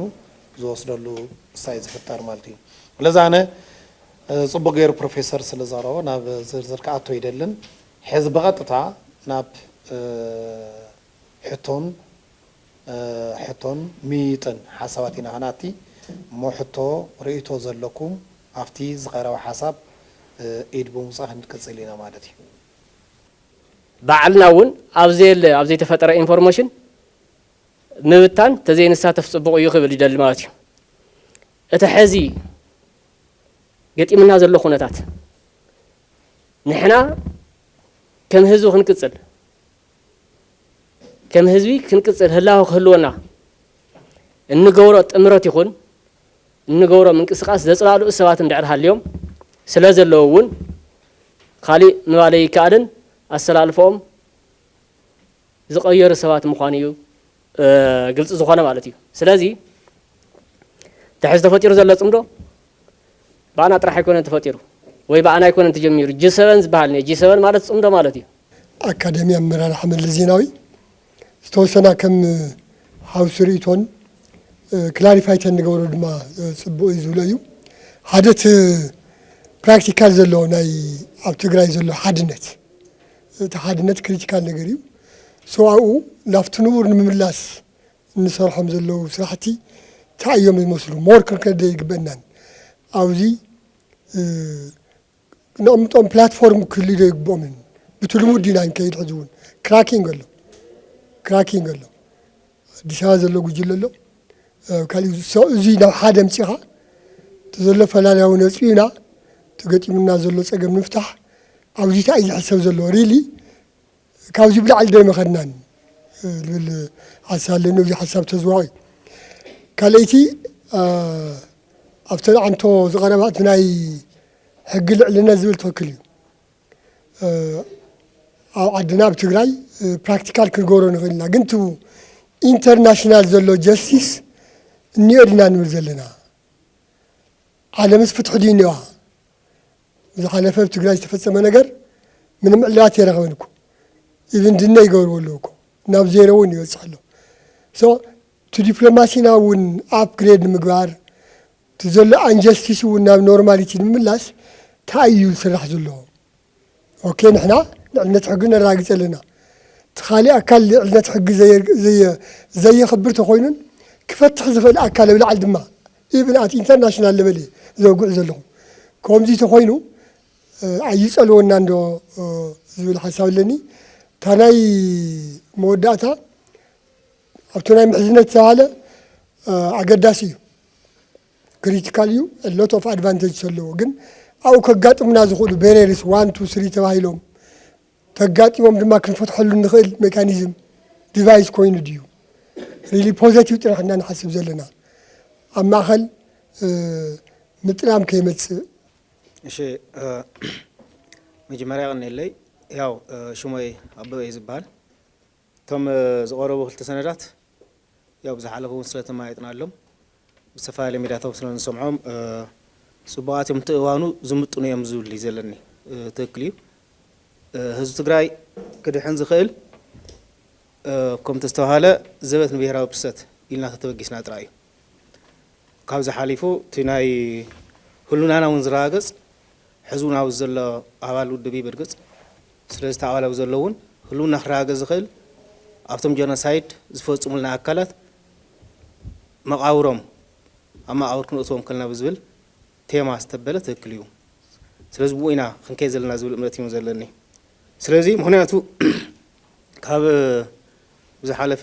ዝወስደሉ እሳይ ዝፍጠር ማለት እዩ። ስለዚ ኣነ ፅቡቅ ገይሩ ፕሮፌሰር ስለ ዘቕረቦ ናብ ዝርዝር ክኣቶ ይደልን። ሕዚ ብቐጥታ ናብ ሕቶን ሕቶን ምይጥን ሓሳባት ኢና ከነኣቲ እሞ ሕቶ ርእይቶ ዘለኩም ኣብቲ ዝቐረበ ሓሳብ ኢድ ብምውፃእ ክንቅፅል ኢና ማለት እዩ። ባዕልና እውን ኣብ ዘየለ ኣብ ዘይተፈጠረ ኢንፎርሜሽን ምብታን ተዘይንሳተፍ ፅቡቕ እዩ ክብል ይደሊ ማለት እዩ። እቲ ሕዚ ገጢምና ዘሎ ኩነታት ንሕና ከም ህዝቢ ክንቅፅል ከም ህዝቢ ክንቅፅል ህላወ ክህልወና እንገብሮ ጥምረት ይኹን እንገብሮ ምንቅስቃስ ዘፅላልኡ ሰባት እንድሕር ሃልዮም ስለ ዘለዉ እውን ካሊእ ምባል ኣይከኣልን። ኣሰላልፈኦም ዝቐየሩ ሰባት ምዃኑ እዩ ግልፂ ዝኾነ ማለት እዩ። ስለዚ እቲ ሕዚ ተፈጢሩ ዘሎ ፅምዶ ብኣና ጥራሕ ኣይኮነን ተፈጢሩ ወይ ብኣና ኣይኮነን ተጀሚሩ። ጂ ሰቨን ዝበሃል ጂ ሰቨን ማለት ፅምዶ ማለት እዩ። ኣካደሚ ኣመራርሓ መለስ ዜናዊ ዝተወሰና ከም ሓውሲ ርእይቶን ክላሪፋይ ተንገብሮ ድማ ፅቡቕ እዩ ዝብሎ እዩ። ሓደ እቲ ፕራክቲካል ዘሎ ናይ ኣብ ትግራይ ዘሎ ሓድነት እቲ ሓድነት ክሪቲካል ነገር እዩ። So ኣብኡ ናብቲ ንቡር ንምምላስ እንሰርሖም ዘለዉ ስራሕቲ እንታይ እዮም ዝመስሉ more ክንከደ ይግበአናን ኣብዚ ነቕምጦም ፕላትፎርም ክህልዩ ዶ ይግብኦምን ብቲ ልሙድ ዲና ንከይድ ሕዚ እውን ክራኪንግ ኣሎ ክራኪንግ ኣሎ ኣዲስ ኣበባ ዘሎ ጉጅለ ኣሎ ካልእ እዚ ናብ ሓደ ምፂኻ እቲ ዘሎ ፈላልያዊ ነፂና ተገጢሙና ዘሎ ፀገም ንምፍታሕ ኣብዚ እንታይ እዩ ዝሕሰብ ዘሎ ሪሊ ካብዚ ብላዕሊ ዶ ይመኸድናን ዝብል ሓሳብ ኣለኒ። እዚ ሓሳብ ተዘዋዊ ካልኣይቲ ኣብተን ዓንቶ ዝቐረባ እቲ ናይ ሕጊ ልዕልነት ዝብል ትኽክል እዩ። ኣብ ዓድና ኣብ ትግራይ ፕራክቲካል ክንገብሮ ንኽእል ኢና፣ ግን ቱ ኢንተርናሽናል ዘሎ ጀስቲስ እኒኦ ዲና ንብል ዘለና ዓለምስ ፍትሒ ድዩ እኒዋ? ዝሓለፈ ኣብ ትግራይ ዝተፈፀመ ነገር ምንም ዕልባት የረኸበን እኮ ኢቭን ድነ ይገብርዎ ኣለዉ እኮ ናብ ዜሮ እውን ይበፅሕ ኣሎ። So እቲ ዲፕሎማሲና እውን ኣፕግሬድ ንምግባር እቲ ዘሎ ኣንጀስቲስ እውን ናብ ኖርማሊቲ ንምምላስ እንታይ እዩ ዝስራሕ ዘሎ? ኦኬ ንሕና ልዕልነት ሕጊ ነራግፅ ኣለና። እቲ ካሊእ ኣካል ልዕልነት ሕጊ ዘየኽብር ተኾይኑን ክፈትሕ ዝኽእል ኣካል ኣብ ላዕሊ ድማ ኢቭን ኣት ኢንተርናሽናል ለቨል እየ ዘውግዕ ዘለኹ። ከምዚ ተኾይኑ ኣይፀልወናን ዶ ዝብል ሓሳብ ኣለኒ። እታ ናይ መወዳእታ ኣብቲ ናይ ምሕዝነት ዝተባሃለ ኣገዳሲ እዩ፣ ክሪቲካል እዩ፣ ሎት ኦፍ ኣድቫንቴጅ ዘለዎ ግን ኣብኡ ከጋጥሙና ዝኽእሉ ቤሬርስ ዋን ቱ ስሪ ተባሂሎም በጋጢሞም ድማ ክንፈትሐሉ ንኽእል ሜካኒዝም ዲቫይስ ኮይኑ ድዩ? ሪሊ ፖዘቲቭ ጥራሕ ኢና ንሓስብ ዘለና። ኣብ ማእኸል ምጥላም ከይመፅእ። እሺ፣ መጀመርያ ቀኒለይ። ያው ሽሞይ ኣበበ እዩ ዝበሃል። እቶም ዝቐረቡ ክልተ ሰነዳት ያው ብዝሓለፈ እውን ስለተማየጥናሎም ብዝተፈላለየ ሚድያታት ስለ ንሰምዖም ፅቡቓት እዮም፣ እቲ እዋኑ ዝምጥኑ እዮም ዝብል እዩ ዘለኒ። ትክክል እዩ። ህዝቢ ትግራይ ክድሕን ዝኽእል ከምቲ ዝተባሃለ ዘበት ንብሄራዊ ብርሰት ኢልና ተተበጊስና ጥራይ እዩ። ካብዚ ሓሊፉ እቲ ናይ ህሉናና እውን ዝረጋገፅ ሕዚ እውን ኣብዚ ዘሎ ኣባል ውድብ እዩ ብርግፅ። ስለዚ እቲ ኣባል ኣብዚ ዘሎ እውን ህልውና ክረጋገፅ ዝኽእል ኣብቶም ጀኖሳይድ ዝፈፅሙልና ኣካላት መቓብሮም ኣብ መቓብር ክንእትዎም ከለና ብዝብል ቴማ ዝተበለ ትክክል እዩ። ስለዚ ብኡ ኢና ክንከይድ ዘለና ዝብል እምነት እዩ ዘለኒ። ስለዚ ምክንያቱ ካብ ዝሓለፈ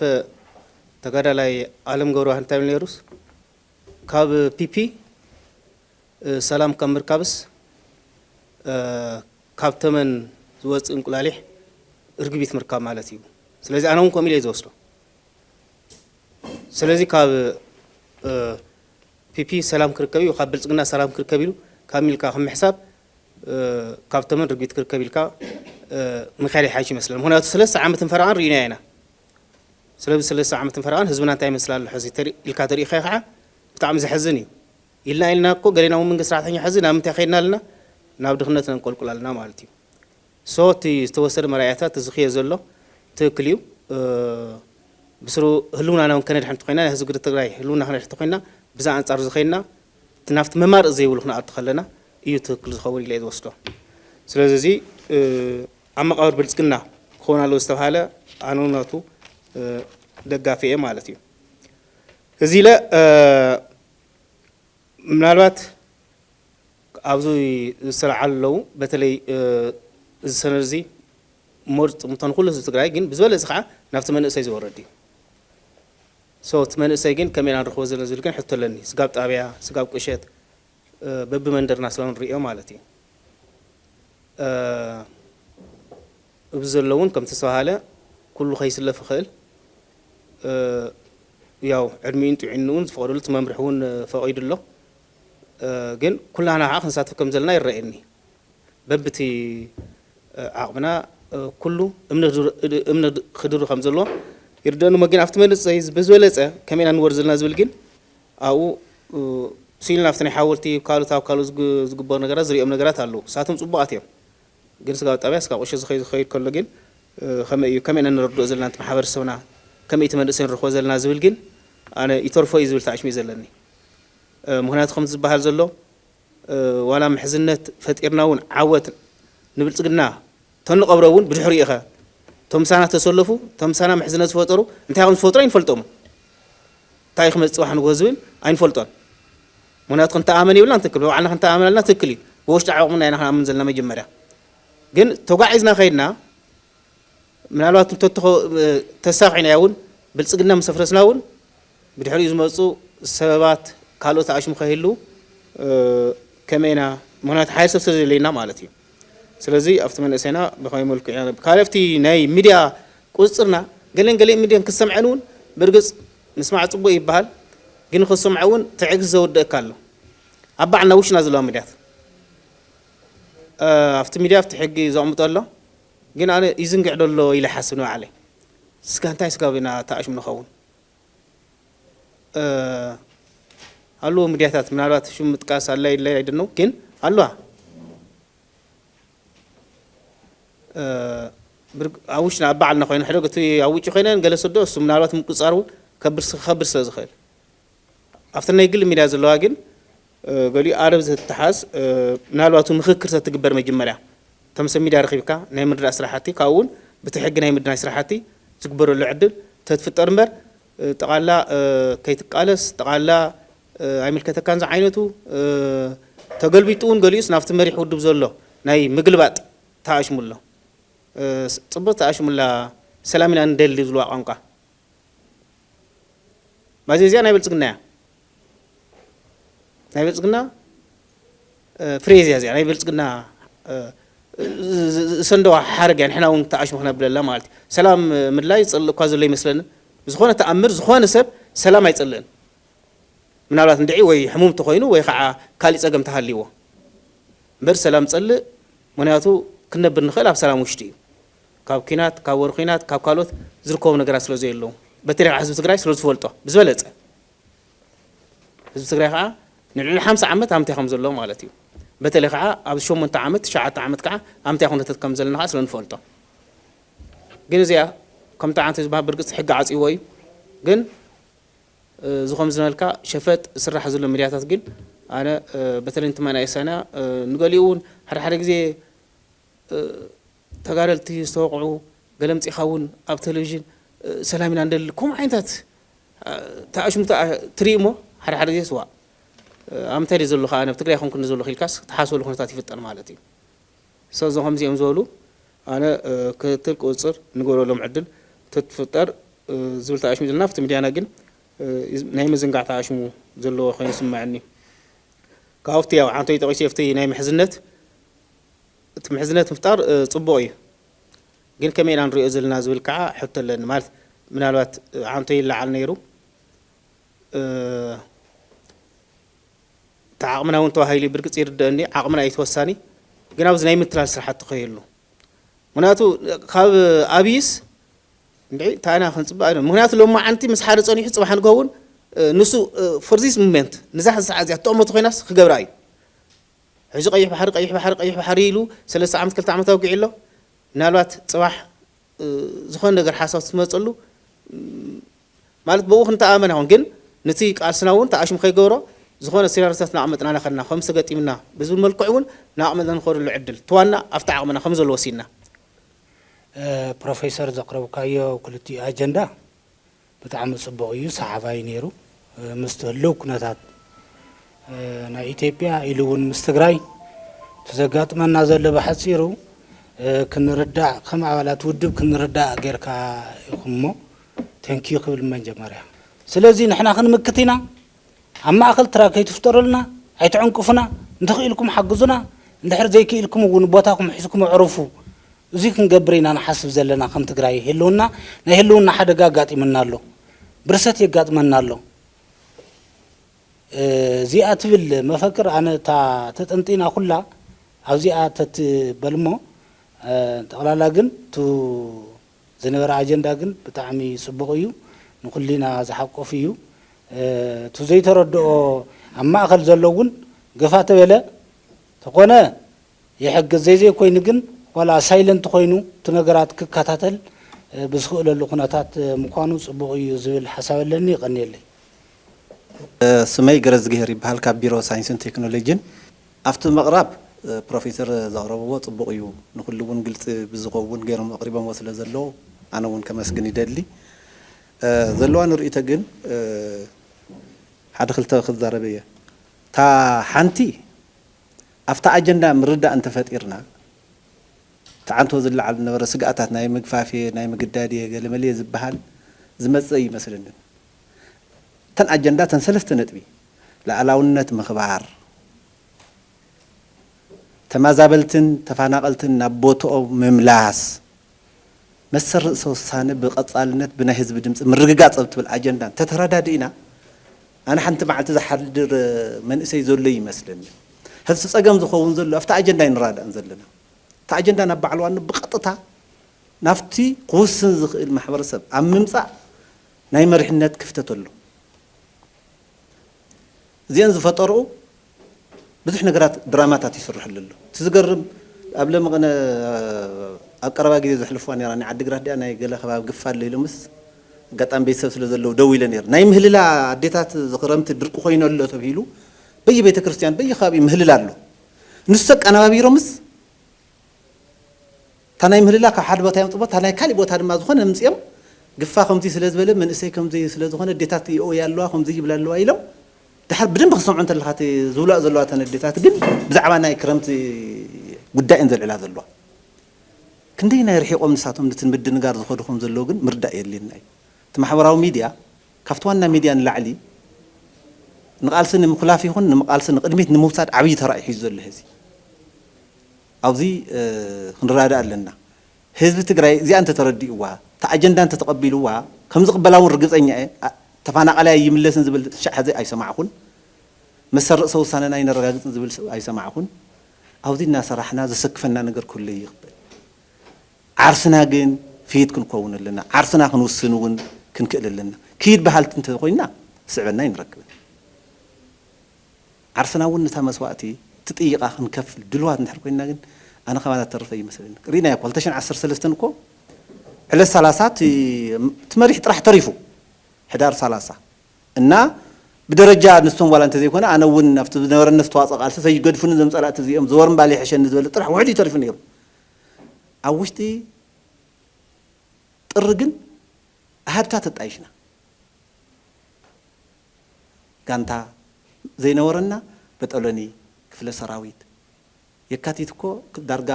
ተጋዳላይ ኣለም ገብረዋህድ እንታይ ኢሉ ነይሩስ ካብ ፒፒ ሰላም ካብ ምርካብስ ካብ ተመን ዝወፅእ እንቁላሊሕ እርግቢት ምርካብ ማለት እዩ። ስለዚ ኣነ እውን ከምኡ ኢለ ዝወስዶ። ስለዚ ካብ ፒፒ ሰላም ክርከብ እዩ፣ ካብ ብልፅግና ሰላም ክርከብ ኢሉ ካብ ኢልካ ከምሕሳብ ካብ ተመን ርግቢት ክርከብ ኢልካ ምክያድ ይሓይሽ ይመስለኒ። ምክንያቱ ሰለስተ ዓመትን ፈረቓን ርኢናዮ ኢና። ስለዚ ሰለስተ ዓመትን ፈረቓን ህዝብና እንታይ ይመስል ኣሎ ሕዚ ኢልካ ተሪኢኻዮ ከዓ ብጣዕሚ ዘሕዝን እዩ። ኢልና ኢልና እኮ ገሌና እውን መንግስቲ ሰራሕተኛ ሕዚ ናብ ምንታይ ከይድና ኣለና? ናብ ድኽነት ነንቆልቁል ኣለና ማለት እዩ። ሶ እቲ ዝተወሰደ መርኣያታት ዝኽየ ዘሎ ትክክል እዩ። ብስሩ ህልውና እውን ከነድሕን እንተኮይና ናይ ህዝቢ ግድብ ትግራይ ህልውና ከነድሕን እንተኮይና ብዛ ኣንፃር ዝኸይድና እቲ ናብቲ መማርእ ዘይብሉ ክንኣቱ ከለና እዩ ትክክል ዝኸውን ኢለ እየ ዝወስዶ። ስለዚ እዚ ኣብ መቃብር ብልፅግና ክኸውን ኣለዎ ዝተባሃለ ኣነውነቱ ደጋፊ እየ ማለት እዩ። እዚ ኢለ ምናልባት ኣብዚ ዝተለዓሉ ኣለዉ። በተለይ እዚ ሰነድ እዚ ሞር ጥምቶ ንኩሉ ህዝቢ ትግራይ ግን ብዝበለፀ ከዓ ናብቲ መንእሰይ ዝወረድ እዩ። ሶ እቲ መንእሰይ ግን ከመይ ኢና ንረኽቦ ዘለና ዝብል ግን ሕቶ ኣለኒ። ስጋብ ጣብያ፣ ስጋብ ቁሸት በቢ መንደርና ስለ ንሪኦ ማለት እዩ። እብዚ ዘሎ እውን ከምቲ ዝተባሃለ ኩሉ ከይስለፍ ይኽእል። ያው ዕድሚኡን ጥዕንኡን ዝፈቐደሉ እቲ መምርሒ እውን ፈቒዱ ኣሎ። ግን ኩላና ከዓ ክንሳተፍ ከም ዘለና ይረኣየኒ። በብቲ ዓቕምና ኩሉ እምነ ክድሩ ከም ዘለዎ ይርደኣኒ እሞ ግን ኣብቲ መንእሰይ ብዝበለፀ ከመይ ኢና ንወርድ ዘለና ዝብል ግን ኣብኡ ስኢልና ኣብቲ ናይ ሓወልቲ ካልኦት ኣብ ካልኦት ዝግበሩ ነገራት ዝሪኦም ነገራት ኣለዉ። ንሳቶም ፅቡቓት እዮም። ግን ስጋብ ጣብያ ስጋብ ቁሸት ዝኸይድ ዝኸይድ ከሎ ግን ከመይ እዩ ከመይ ኢና ንረድኦ ዘለና እቲ ማሕበረሰብና ከመይ እቲ መንእሰይ ንረኽቦ ዘለና ዝብል ግን ኣነ ይተርፎ እዩ ዝብል ተኣሽሚ ዘለኒ። ምክንያቱ ከምቲ ዝበሃል ዘሎ ዋላ ምሕዝነት ፈጢርና እውን ዓወት ንብልፅግና ተንቐብሮ እውን ብድሕሪኡ ኢኸ እቶም ምሳና ተሰለፉ እቶም ምሳና ምሕዝነት ዝፈጠሩ እንታይ ከም ዝፈጥሩ ኣይንፈልጦምን። እንታይ ክመፅእ ጽባሕ ንግሆ ዝብል ኣይንፈልጦን። ምክንያቱ ክንተኣመን የብልና ትክክል ብባዕልና ክንተኣመን ኣለና ትክክል እዩ። ብውሽጢ ዓቕምና ኢና ክንኣምን ዘለና መጀመርያ ግን ተጓዒዝና ከይድና ምናልባት እንተተኸ ተሳኺዕናዮ እውን ብልፅግና ምስ ኣፍረስና እውን ብድሕሪኡ ዝመፁ ሰበባት ካልኦት ኣሽሙ ከይህልዉ ከመይ ኢና ምክንያቱ ሓይል ሰብ ስለዘየለና ማለት እዩ። ስለዚ ኣብቲ መንእሰይና ብኸመይ መልክዑ ኢና ነብ ካልእ ኣብቲ ናይ ሚድያ ቁፅፅርና ገለን ገሊኦም ሚድያን ክሰምዐን እውን ብርግፅ ምስማዕ ፅቡቅ ይበሃል ግን ክሰምዖ እውን ትዕግስቲ ዘወደእካ ኣሎ ኣብ ባዕልና ውሽና ዘለዋ ሚድያት ኣብቲ ሚድያ ኣብቲ ሕጊ ዘቕምጦ ኣሎ ግን ኣነ ይዝንግዕ ዶ ኣሎ ኢለ ሓስብ ንባዕለይ ስጋ እንታይ ስጋ ኢና ተኣሽሙ ንኸውን ኣለዎ ሚድያታት ምናልባት ሽም ምጥቃስ ኣላ ኢለ ኣይደነው ግን ኣለዋ ኣብ ውሽና ኣብ ባዕልና ኮይነ ሕደግ እቲ ኣብ ውጭ ኮይነ ገለ ሰዶ እሱ ምናልባት ምቁፃር እውን ከብር ከብር ስለ ዝኽእል ኣብቲ ናይ ግል ሚድያ ዘለዋ ግን ገሊኡ ኣረብ ዝተሓዝ ምናልባት ምክክር ተትግበር መጀመርያ ተምሰ ሚድያ ረኺብካ ናይ ምርዳእ ስራሕቲ ካብኡ እውን ብቲ ሕጊ ናይ ምድናይ ስራሕቲ ዝግበረሉ ዕድል ተትፍጠር እምበር ጠቓላ ከይትቃለስ ጠቓላ ኣይምልከተካን ዝዓይነቱ ተገልቢጡ እውን ገሊኡስ ናብቲ መሪሕ ውድብ ዘሎ ናይ ምግልባጥ ተኣሽሙ ኣሎ። ፅቡቅ ተኣሽሙላ ሰላም ኢና ንደሊ ዝብልዋ ቋንቋ ማዚ እዚኣ ናይ ብልፅግና እያ ናይ ብልፅግና ፍሬዝ እያ እዚኣ ናይ ብልፅግና ዝሰንደዋ ሓረግ እያ፣ ንሕና እውን ተኣሽሙ ክነብለላ ማለት እዩ። ሰላም ምድላይ ዝጸልእ እኳ ዘሎ ይመስለኒ። ብዝኾነ ተኣምር ዝኾነ ሰብ ሰላም ኣይጸልእን። ምናልባት እንድዒ ወይ ሕሙም ተኾይኑ ወይ ከዓ ካሊእ ጸገም ተሃልይዎ እምበር ሰላም ጸልእ። ምኽንያቱ ክንነብር ንኽእል ኣብ ሰላም ውሽጢ እዩ። ካብ ኲናት፣ ካብ ወረ ኲናት፣ ካብ ካልኦት ዝርከቡ ነገራት ስለ ዘየለዉ፣ በተለይ ከዓ ህዝቢ ትግራይ ስለ ዝፈልጦ ብዝበለጸ ህዝቢ ትግራይ ከዓ ንልዕሊ ሓምሳ ዓመት ኣብ ምንታይ ከም ዘሎ ማለት እዩ። በተለይ ከዓ ኣብዚ ሸሞንተ ዓመት፣ ትሽዓተ ዓመት ከዓ ኣብ ምንታይ ኩነታት ከም ዘለና ከዓ ስለ ንፈልጦ። ግን እዚኣ ከምቲ ዓንተ ዝበሃል ብርግፅ ሕጊ ዓፅይዎ እዩ። ግን እዚ ከም ዝነበልካ ሸፈጥ ዝስራሕ ዘሎ ሚድያታት ግን ኣነ በተለይ ንትማና የሳና ንገሊኡ እውን ሓደ ሓደ ግዜ ተጋደልቲ ዝተወቕዑ ገለ ምፂኻ እውን ኣብ ቴሌቪዥን ሰላም ኢና ንደሊ ከምኡ ዓይነታት ተኣሽሙ ትርኢ እሞ ሓደ ሓደ ግዜ ስዋእ ኣብ ምንታይ ድዩ ዘሎ ከዓ ኣብ ትግራይ ኮንኩ ዘለኹ ኢልካስ ትሓስበሉ ኩነታት ይፍጠር ማለት እዩ። So እዞም ከምዚኦም ዝበሉ ኣነ ክትትል ቁፅፅር ንገብረሎም ዕድል ተትፍጠር ዝብል ተኣሽሙ ዘለና ኣብቲ ሚድያና ግን ናይ ምዝንጋዕ ተኣሽሙ ዘለዎ ኮይኑ ይስምዐኒ። ካብቲ ያው ዓንቶይ ጠቂሱ ኣብቲ ናይ ምሕዝነት እቲ ምሕዝነት ምፍጣር ፅቡቕ እዩ። ግን ከመይ ኢና ንሪኦ ዘለና ዝብል ከዓ ሕቶ ኣለኒ። ማለት ምናልባት ዓንቶ ይለዓል ነይሩ እቲ ዓቕምና እውን ተባሂሉ ብርግፅ ይርደአኒ ዓቕምና እዩ ተወሳኒ። ግን ኣብዚ ናይ ምትላል ስራሕቲ ከየሉ ምክንያቱ ካብ ኣብይስ እንድዒ እንታይ ኢና ክንፅበ ኣይነ ምክንያቱ ሎማዓንቲ ምስ ሓደ ፀኒሑ ፅባሕ ንግሆ እውን ንሱ for this moment ንዛ ሰዓት እዚኣ ትጠቕመቱ ኮይናስ ክገብራ እዩ። ሕዚ ቀይሕ ባሕሪ ቀይሕ ባሕሪ ቀይሕ ባሕሪ ኢሉ ሰለስተ ዓመት ክልተ ዓመት ኣውጊዑ ኣሎ። ምናልባት ፅባሕ ዝኾነ ነገር ሓሳብ ትመፀሉ ማለት ብኡ ክንተኣመን ይኹን ግን ንቲ ቃልስና እውን ተኣሽሙ ከይገብሮ ዝኾነ ሲናሪታት ናቕመጥና ናኸድና ከምስ ተገጢምና ብዝብል መልክዑ እውን ናቕመጥና ንኸደሉ ዕድል ትዋና ኣብቲ ዓቕምና ከም ዘሎ ወሲድና። ፕሮፌሰር ዘቕረብካዮ ክልቲኡ ኣጀንዳ ብጣዕሚ ፅቡቕ እዩ፣ ሰሓባይ ነይሩ። ምስቲ ህልው ኩነታት ናይ ኢትዮጵያ ኢሉ እውን ምስ ትግራይ እቲ ዘጋጥመና ዘሎ ብሓፂሩ ክንርዳእ ከም ኣባላት ውድብ ክንርዳእ ጌርካ ኢኹም እሞ ተንኪዩ ክብል መጀመርያ። ስለዚ ንሕና ክንምክት ኢና። ኣብ ማእኸል ትራክ ከይትፍጠሩልና ኣይትዕንቅፉና፣ እንተኽኢልኩም ሓግዙና፣ እንድሕር ዘይክኢልኩም እውን ቦታኹም ሒዝኩም ኣዕርፉ። እዙይ ክንገብር ኢና ንሓስብ ዘለና ከም ትግራይ ህልውና ናይ ህልውና ሓደጋ ኣጋጢሙና ኣሎ። ብርሰት የጋጥመና ኣሎ። እዚኣ ትብል መፈክር ኣነ እታ ተጠንጢና ኩላ ኣብዚኣ ተትበልሞ ጠቕላላ ግን ቱ ዝነበረ ኣጀንዳ ግን ብጣዕሚ ፅቡቕ እዩ፣ ንኩሊና ዝሓቆፍ እዩ። እቱ ዘይተረድኦ ኣብ ማእኸል ዘሎ እውን ገፋ ተበለ ተኾነ ይሕግዝ፣ ዘይዘይኮይኑ ግን ዋላ ሳይለንት ኮይኑ እቲ ነገራት ክከታተል ብዝኽእለሉ ኩነታት ምኳኑ ፅቡቕ እዩ ዝብል ሓሳብ ኣለኒ። ይቐንየለይ። ስመይ ገረዝግሄር ይበሃል ካብ ቢሮ ሳይንስን ቴክኖሎጂን። ኣብቲ ምቕራብ ፕሮፌሰር ዘቕረብዎ ፅቡቕ እዩ፣ ንኩሉ እውን ግልፂ ብዝኸውን ገይሮም ኣቕሪቦምዎ ስለ ዘለዉ ኣነ እውን ከመስግን ይደሊ። ዘለዋ ንርእይቶ ግን ሓደ ክልተ ክዛረብ እየ። እታ ሓንቲ ኣብታ ኣጀንዳ ምርዳእ እንተፈጢርና እቲ ዓንቶ ዝለዓል ዝነበረ ስግኣታት ናይ ምግፋፍ እየ ናይ ምግዳድ እየ ገለመለ እየ ዝበሃል ዝመፅእ ኣይመስለንን። እተን ኣጀንዳ እተን ሰለስተ ነጥቢ ልኣላውነት ምኽባር፣ ተመዛበልትን ተፈናቐልትን ናብ ቦትኦም ምምላስ፣ መሰል ርእሰ ውሳነ ብቐፃልነት ብናይ ህዝቢ ድምፂ ምርግጋፅ ኣብ ትብል ኣጀንዳ እንተተረዳዲእና ኣነ ሓንቲ መዓልቲ ዝሓድር መንእሰይ ዘሎ ይመስለኒ። ሕዚ እቲ ፀገም ዝኸውን ዘሎ ኣብቲ ኣጀንዳ ኣይንረዳዳእን ዘለና። እቲ ኣጀንዳ ናብ ባዕሉ ዋኑ ብቐጥታ ናብቲ ክውስን ዝኽእል ማሕበረሰብ ኣብ ምምፃእ ናይ መሪሕነት ክፍተት ኣሎ። እዚአን ዝፈጠርኡ ብዙሕ ነገራት ድራማታት ይስርሐሉ ኣሎ። እቲ ዝገርም ኣብ ለምቕነ ኣብ ቀረባ ግዜ ዘሕልፍዋ ነራ ናይ ዓዲግራት ዲኣ ናይ ገለ ከባቢ ግፋ ኣሎ ኢሎምስ ኣጋጣሚ ቤተሰብ ስለ ዘለዉ ደው ኢለ ነይረ። ናይ ምህልላ ኣዴታት ዝኽረምቲ ድርቂ ኮይኑ ኣሎ ተብሂሉ በየ ቤተ ክርስቲያን በየ ከባቢ ምህልላ ኣሎ። ንሱ ኣቀነባቢሮምስ እታ ናይ ምህልላ ካብ ሓደ ቦታ የምፅእዎ እታ ናይ ካሊእ ቦታ ድማ ዝኾነ ኣምፅኦም ግፋ ከምዚ ስለ ዝበለ መንእሰይ ከምዚ ስለ ዝኾነ ኣዴታት ይእወያ ኣለዋ ከምዚ ይብላ ኣለዋ ኢሎም ድሓር ብደንቢ ክሰምዑ እንተለኻ እቲ ዝብልኦ ዘለዋ እተን ኣዴታት ግን ብዛዕባ ናይ ክረምቲ ጉዳይ እየን ዘልዕላ ዘለዋ። ክንደይ ናይ ርሒቖም ንሳቶም ነቲ ምድንጋር ዝኸዱ ከም ዘለዉ ግን ምርዳእ የድልየና እዩ። እቲ ማሕበራዊ ሚድያ ካብቲ ዋና ሚድያ ንላዕሊ ንቓልሲ ንምኹላፍ ይኹን ንቃልሲ ንቕድሚት ንምውሳድ ዓብዪ ተራ እዩ ሒዙ ዘሎ ሕዚ። ኣብዚ ክንረዳእ ኣለና። ህዝቢ ትግራይ እዚኣ እንተተረዲእዋ፣ እታ ኣጀንዳ እንተተቐቢልዋ፣ ከም ዝቕበላ እውን ርግፀኛ እየ። ተፈናቐላይ ይምለስን ዝብል ሻዕ ሕዚ ኣይሰማዕኹን። መሰል ርእሰ ውሳነና ይነረጋግፅን ዝብል ሰብ ኣይሰማዕኹን። ኣብዚ እናሰራሕና ዘሰክፈና ነገር ክህሉ ይኽእል። ዓርስና ግን ፊት ክንከውን ኣለና። ዓርስና ክንውስን እውን ክንክእል ኣለና። ክይድ በሃልቲ እንተኮይና ስዕበና ኣይንረክብን። ዓርስና እውን ነታ መስዋእቲ ትጥይቓ ክንከፍል ድልዋት እንድሕር ኮይንና ግን ኣነ ከማና ተርፈ ይመስለኒ። ርኢናዮ እኮ ክልተ ሽሕን ዓሰርተ ሰለስተን እኮ ዕለት ሰላሳ እቲ መሪሕ ጥራሕ ተሪፉ ሕዳር ሰላሳ እና ብደረጃ ንሶም ዋላ እንተዘይኮነ ኣነ እውን ኣብቲ ዝነበረኒ ዝተዋፅኦ ቃልሲ ዘይገድፉኒ ዘምፀላእቲ እዚኦም ዝወርምባል ይሕሸኒ ዝበለ ጥራሕ ውሕድ እዩ ተሪፉ ነይሩ። ኣብ ውሽጢ ጥሪ ግን ኣሃዱታት ኣጣይሽና። ጋንታ ዘይነበረና በጠሎኒ ክፍለ ሰራዊት የካቲት እኮ ዳርጋ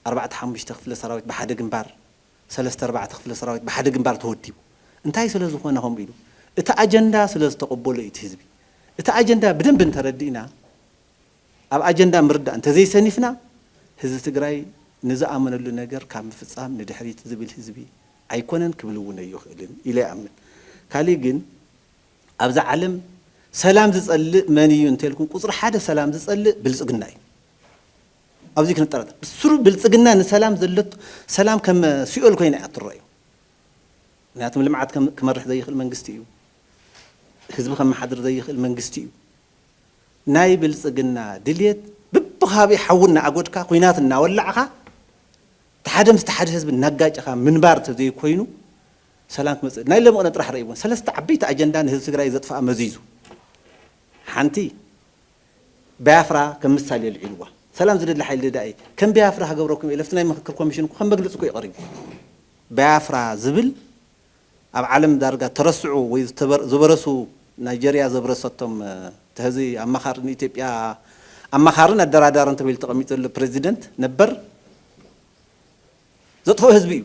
ኣርባዕተ ሓሙሽተ ክፍለ ሰራዊት ብሓደ ግንባር፣ ሰለስተ ኣርባዕተ ክፍለ ሰራዊት ብሓደ ግንባር ተወዲቡ። እንታይ ስለ ዝኾነ ከምኡ ኢሉ? እቲ ኣጀንዳ ስለ ዝተቐበሎ እዩ እቲ ህዝቢ። እቲ ኣጀንዳ ብደንቢ እንተረዲእና፣ ኣብ ኣጀንዳ ምርዳእ እንተዘይሰኒፍና፣ ህዝቢ ትግራይ ንዝኣመነሉ ነገር ካብ ምፍፃም ንድሕሪት ዝብል ህዝቢ ኣይኮነን፣ ክብል እውን ኣይኽእልን ኢለ ይኣምን። ካሊእ ግን ኣብዛ ዓለም ሰላም ዝፀልእ መን እዩ እንተልኩም፣ ቁፅሪ ሓደ ሰላም ዝፀልእ ብልፅግና እዩ። ኣብዚ ክንጠራጠር ብስሩ ብልፅግና ንሰላም ዘለቶ ሰላም ከም ሲኦል ኮይና እያ ትረኣዩ። ምክንያቱም ልምዓት ከም- ክመርሕ ዘይኽእል መንግስቲ እዩ። ህዝቢ ከመሓድር ዘይኽእል መንግስቲ እዩ። ናይ ብልፅግና ድልየት ብብኻቢ ሓዊ እናኣጎድካ፣ ኲናት እናወላዕኻ፣ እቲ ሓደ ምስቲ ሓደ ህዝቢ እናጋጨኻ ምንባር እንተዘይኮይኑ ሰላም ክመፅእ። ናይ ሎምቕነ ጥራሕ ረእይዎን ሰለስተ ዓበይቲ ኣጀንዳ ንህዝቢ ትግራይ ዘጥፍኣ መዚዙ። ሓንቲ ባያፍራ ከም ምሳሌ ኣልዒልዋ። ሰላም ዝደሊ ሓይሊ ደኣ እዩ። ከም ባያፍራ ሃገብረኩም ኢለ ኣብቲ ናይ ምክክር ኮሚሽን እኮ ከም መግለፂ እኮ እዩ ቀሪቡ። ባያፍራ ዝብል ኣብ ዓለም ዳርጋ ተረስዑ ወይ ዝተበር- ዝበረሱ ናይጀርያ ዘብረሰቶም፣ እ፣ እቲ ሕዚ ኣማኻሪ ንኢትዮጵያ ኣማኻርን ኣደራዳርን ተባሂሉ ተቐሚጡ ዘሎ ፕሬዚደንት ነበር ዘጥፍኦ ህዝቢ እዩ።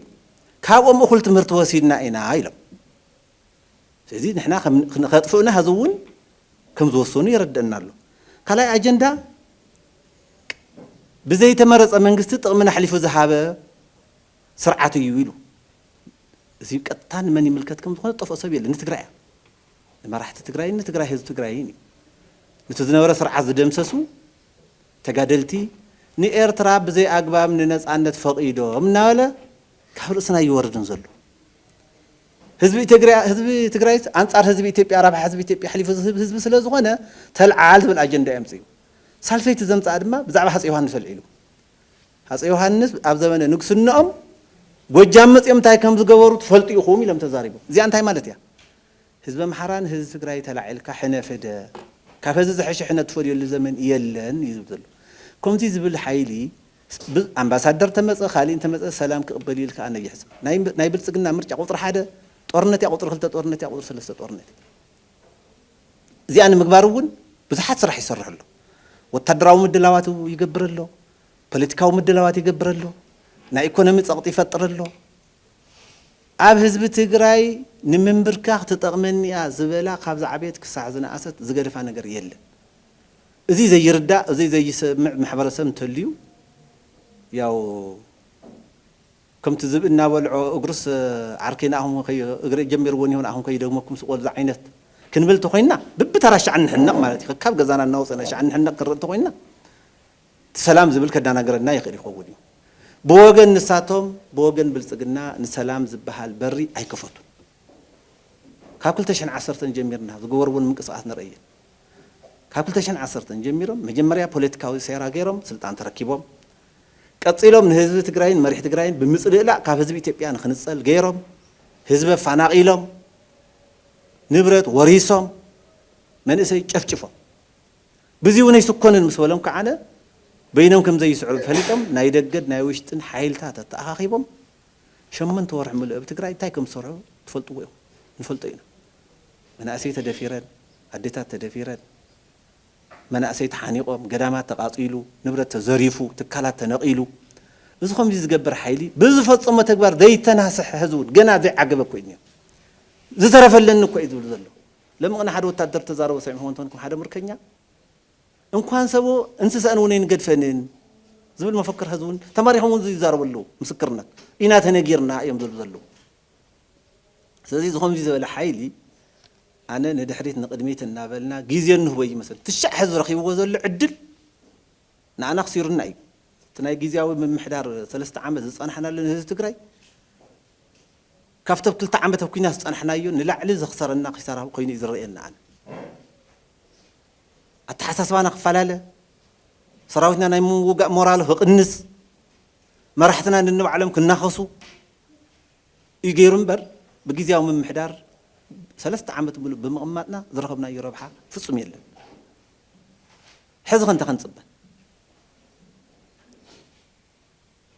ካብኦም እኹል ትምህርቲ ወሲድና ኢና ኢሎም። ስለዚ ንሕና ከም- ከጥፍኡና ሕዚ እውን ከም ዝወሰኑ የረድአና ኣሎ። ካልኣይ ኣጀንዳ ብዘይተመረፀ መንግስቲ ጥቕምና ኣሕሊፉ ዝሃበ ስርዓት እዩ ኢሉ። እዚ ቀጥታ ንመን ይምልከት ከም ዝኾነ ዝጠፍኦ ሰብ የለን። ንትግራይ እያ። ንመራሕቲ ትግራይን ንትግራይ ህዝቢ ትግራይን እዩ። ነቲ ዝነበረ ስርዓት ዝደምሰሱ ተጋደልቲ ንኤርትራ ብዘይ ኣግባብ ንነፃነት ፈቒዶም እናበለ ካብ ርእስና ይወርድን ዘሎ። ህዝቢ ትግራይ ህዝቢ ትግራይ ኣንፃር ህዝቢ ኢትዮጵያ ረብሓ ህዝቢ ኢትዮጵያ ኣሕሊፉ ዝህብ ህዝቢ ስለ ዝኾነ ተልዓል ዝብል ኣጀንዳ የምፅኡ። ሳልሰይቲ ዘምፅኣ ድማ ብዛዕባ ሃፀይ ዮሃንስ ኣልዒሉ። ሃፀይ ዮሃንስ ኣብ ዘመነ ንግስንኦም ጎጃም መፂኦም እንታይ ከም ዝገበሩ ትፈልጡ ኢኹም ኢሎም ተዛሪቦም። እዚኣ እንታይ ማለት እያ? ህዝቢ ኣምሓራ ንህዝቢ ትግራይ ተላዒልካ ሕነ ፍደ፣ ካብ ህዝቢ ዝሐሸ ሕነ ትፈድየሉ ዘመን የለን እዩ ዝብል ዘሎ። ከምዚ ዝብል ሓይሊ ብ- ኣምባሳደር ተመፀ ካልእ እንተመፀ ሰላም ክቕበል ኢልካ ኣነ ይሕስብ። ናይ ናይ ብልፅግና ምርጫ ቁፅሪ ሓደ ጦርነት እያ፣ ቁፅሪ ክልተ ጦርነት እያ፣ ቁፅሪ ሰለስተ ጦርነት እያ። እዚኣ ንምግባር እውን ብዙሓት ስራሕ ይሰርሕ ኣሎ። ወታደራዊ ምድላዋት ይገብር ኣሎ፣ ፖለቲካዊ ምድላዋት ይገብር ኣሎ፣ ናይ ኢኮኖሚ ፀቕጢ ይፈጥር ኣሎ። ኣብ ህዝቢ ትግራይ ንምንብርካኽ ትጠቕመኒ እያ ዝበላ ካብ ዝዓበየት ክሳዕ ዝነኣሰት ዝገደፋ ነገር የለን። እዚ ዘይርዳእ፣ እዚ ዘይሰምዕ ማሕበረሰብ እንተልዩ ያው ከምቲ ዝብኢ እናበልዖ እግሩስ ዓርከይ ንኣኹም ከይ- እግረይ ጀሚርዎ እኒሆ ንኣኹም ከይደግመኩም ስቆል ዝዓይነት ክንብል ተኾይንና ብብተራ ሻዕ ንሕነቕ ማለት እዩ። ካብ ገዛና እናወፀና ሻዕ ንሕነቕ ክንርኢ ተኾይንና እቲ ሰላም ዝብል ከዳናገረና ይኽእል ይኸውን እዩ። ብወገን ንሳቶም ብወገን ብልፅግና ንሰላም ዝበሃል በሪ ኣይከፈቱን። ካብ ክልተ ሽሕን ዓሰርተን ጀሚርና ዝገበርዎን ምንቅስቃስ ንርኢ። ካብ ክልተ ሽሕን ዓሰርተን ጀሚሮም መጀመርያ ፖለቲካዊ ሴራ ገይሮም ስልጣን ተረኪቦም፣ ቀፂሎም ንህዝቢ ትግራይን መሪሕ ትግራይን ብምፅልእላእ ካብ ህዝቢ ኢትዮጵያ ንክንፀል ገይሮም፣ ህዝቢ ኣፋናቒሎም፣ ንብረት ወሪሶም፣ መንእሰይ ጨፍጭፎም። ብዚ እውን ኣይስኮንን ምስ በሎም ከዓነ በይኖም ከም ዘይስዕሩ ፈሊጦም ናይ ደገን ናይ ውሽጥን ሓይልታት ኣተኣኻኺቦም ሸመንተ ወርሒ ምሉእ ኣብ ትግራይ እንታይ ከም ዝሰርሑ ትፈልጥዎ ኢኹም። ንፈልጦ ኢና። መናእሰይ ተደፊረን፣ ኣዴታት ተደፊረን፣ መናእሰይ ተሓኒቖም፣ ገዳማት ተቓፂሉ፣ ንብረት ተዘሪፉ፣ ትካላት ተነቒሉ። እዚ ከምዚ ዝገብር ሓይሊ ብዝፈፀሞ ተግባር ዘይተናስሐ ህዝቢ እውን ገና ዘይዓገበ እኮ እዩ እኒኦ። ዝተረፈለኒ እኮ እዩ ዝብል ዘሎ። ለምቕነ ሓደ ወታደር ተዛረቦ ሰሚዕኹም እንተኾንኩም ሓደ ምርከኛ እንኳን ሰብኦ እንስሳን እውን ኣይንገድፈንን ዝብል መፈክር ሕዚ እውን ተማሪኾም እውን ይዛረቡ ኣለዉ። ምስክርነት ኢና ተነጊርና እዮም ዝብሉ ዘለዉ። ስለዚ እዚ ከምዚ ዝበለ ሓይሊ ኣነ ንድሕሪት ንቕድሚት እናበልና ግዜ እንህቦ ይመስል። ትሻዕ ሕዚ ረኺብዎ ዘሎ ዕድል ንኣና ክሲሩና እዩ። እቲ ናይ ግዜያዊ ምምሕዳር ሰለስተ ዓመት ዝጸናሕናሉ ንህዝቢ ትግራይ ካብቶም ክልተ ዓመት ኣብ ኲናት ዝጸናሕናዮ ንላዕሊ ዘኽሰረና ኪሳራ ኮይኑ እዩ ዝረኣየና ኣነ። ኣተሓሳስባና ክፈላለ፣ ሰራዊትና ናይ ምውጋእ ሞራሉ ክቕንስ፣ መራሕትና ነንባዕሎም ክናኸሱ እዩ ገይሩ እምበር ብግዜያዊ ምምሕዳር ሰለስተ ዓመት ሙሉእ ብምቕማጥና ዝረኸብናዮ ረብሓ ፍጹም የለን። ሕዚ ከ እንታይ ክንጽበ?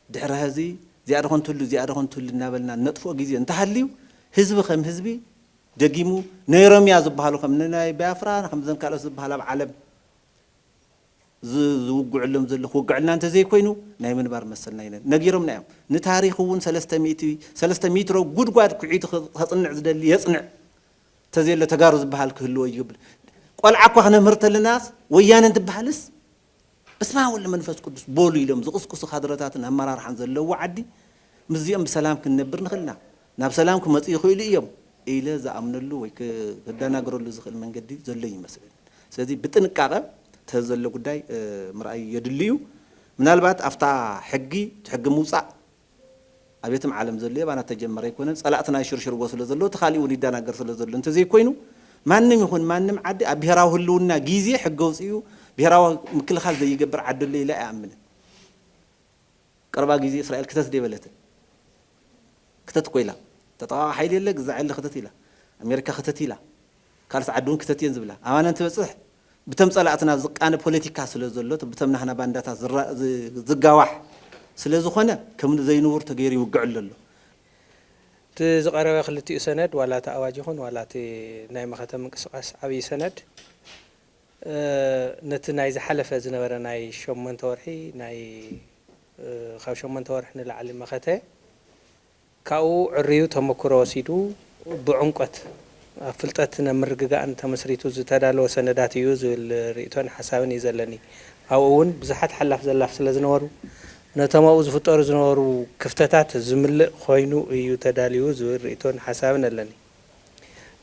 ድሕሪ ሕዚ እዚኣ ዶ ከንትህሉ፣ እዚኣ ዶ ከንትህሉ እናበልና ነጥፍኦ ግዜ እንተሃልዩ ህዝቢ ከም ህዝቢ ደጊሙ ነይሮም እያ ዝበሃሉ ከም ናይ ባያፍራ ከምዘን ካልኦት ዝበሃላ ኣብ ዓለም ዝ-፣ ዝውግዕሎም ዘሎ ክውግዕልና እንተዘይኮይኑ ናይ ምንባር መሰልና የለን። ነጊሮምና እዮም። ንታሪኽ እውን ሰለስተ ሚእቲ፣ ሰለስተ ሜትሮ ጉድጓድ ኩዒቱ ኸ-፣ ከጽንዕ ዝደሊ የጽንዕ። እንተዘየሎ ተጋሩ ዝበሃል ክህልዎ ይብል። ቆልዓ እኳ ክነምህር ተለናስ ወያነ እንትበሃልስ በስመ ኣብ ወወልድ ወመንፈስ ቅዱስ በሉ ኢሎም ዝቕስቅሱ ካድረታትን ኣመራርሓን ዘለዎ ዓዲ ምስዚኦም ብሰላም ክንነብር ንኽእል ኢና። ናብ ሰላም ክመጹ ይኽእሉ እዮም ኢለ ዝኣምነሉ ወይ ክ-፣ ክደናገረሉ ዝኽእል መንገዲ ዘሎ ይመስለኒ። ስለዚ ብጥንቃቐ እቲ ዘሎ ጉዳይ፣ እ፣ ምርኣይ የድሊ እዩ። ምናልባት ኣብታ ሕጊ፣ እቲ ሕጊ ምውጻእ ኣብ የትም ዓለም ዘሎ ባና ተጀመረ ኣይኮነን። ጸላእትና ይሽርሽርዎ ስለ ዘለዉ፣ እቲ ካሊእ እውን ይደናገር ስለ ዘሎ፣ እንተዘይኮይኑ ማንም ይኹን ማንም ዓዲ ኣብ ብሄራዊ ህልውና ግዜ ሕጊ ኣውጺኡ ብሄራዊ ምክልኻል ዘይገብር ዓዲ ኣሎ ኢለ ኣይኣምንን። ቀረባ ግዜ እስራኤል ክተት ደይበለትን። ክተት እኮ ኢላ። ተጠቓቒ ሓይሊ የለ፣ ግዛዕ የለ ክተት ኢላ። ኣሜሪካ ክተት ኢላ። ካልኦት ዓዲ እውን ክተት እየን ዝብላ። ኣባና እንትበጽሕ ብቶም ጸላእትና ዝቃነ ፖለቲካ ስለ ዘሎ፣ ብቶም ናህና ባንዳታት ዝራ-፣ ዝ-፣ ዝጋዋሕ ስለ ዝኾነ ከም ዘይንቡር ተገይሩ ይውግዕሉ ኣሎ። እቲ ዝቐረበ ክልቲኡ ሰነድ፣ ዋላ እቲ ኣዋጅ ይኹን ዋላ እቲ ናይ መኸተ ምንቅስቓስ ዓብዪ ሰነድ፣ እ፣ ነቲ ናይ ዝሓለፈ ዝነበረ ናይ ሸሞንተ ወርሒ፣ ናይ፣ እ፣ ካብ ሸሞንተ ወርሒ ንላዕሊ መኸተ፣ ካብኡ ዕርዩ ተመክሮ ወሲዱ ብዕምቆት ኣብ ፍልጠትን ኣብ ምርግጋእን ተመስሪቱ ዝተዳለወ ሰነዳት እዩ ዝብል ርእይቶን ሓሳብን እዩ ዘለኒ። ኣብኡ እውን ብዙሓት ሓላፍ ዘላፍ ስለ ዝነበሩ፣ ነቶም ኣብኡ ዝፍጠሩ ዝነበሩ ክፍተታት ዝምልእ ኮይኑ እዩ ተዳልዩ ዝብል ርእይቶን ሓሳብን ኣለኒ።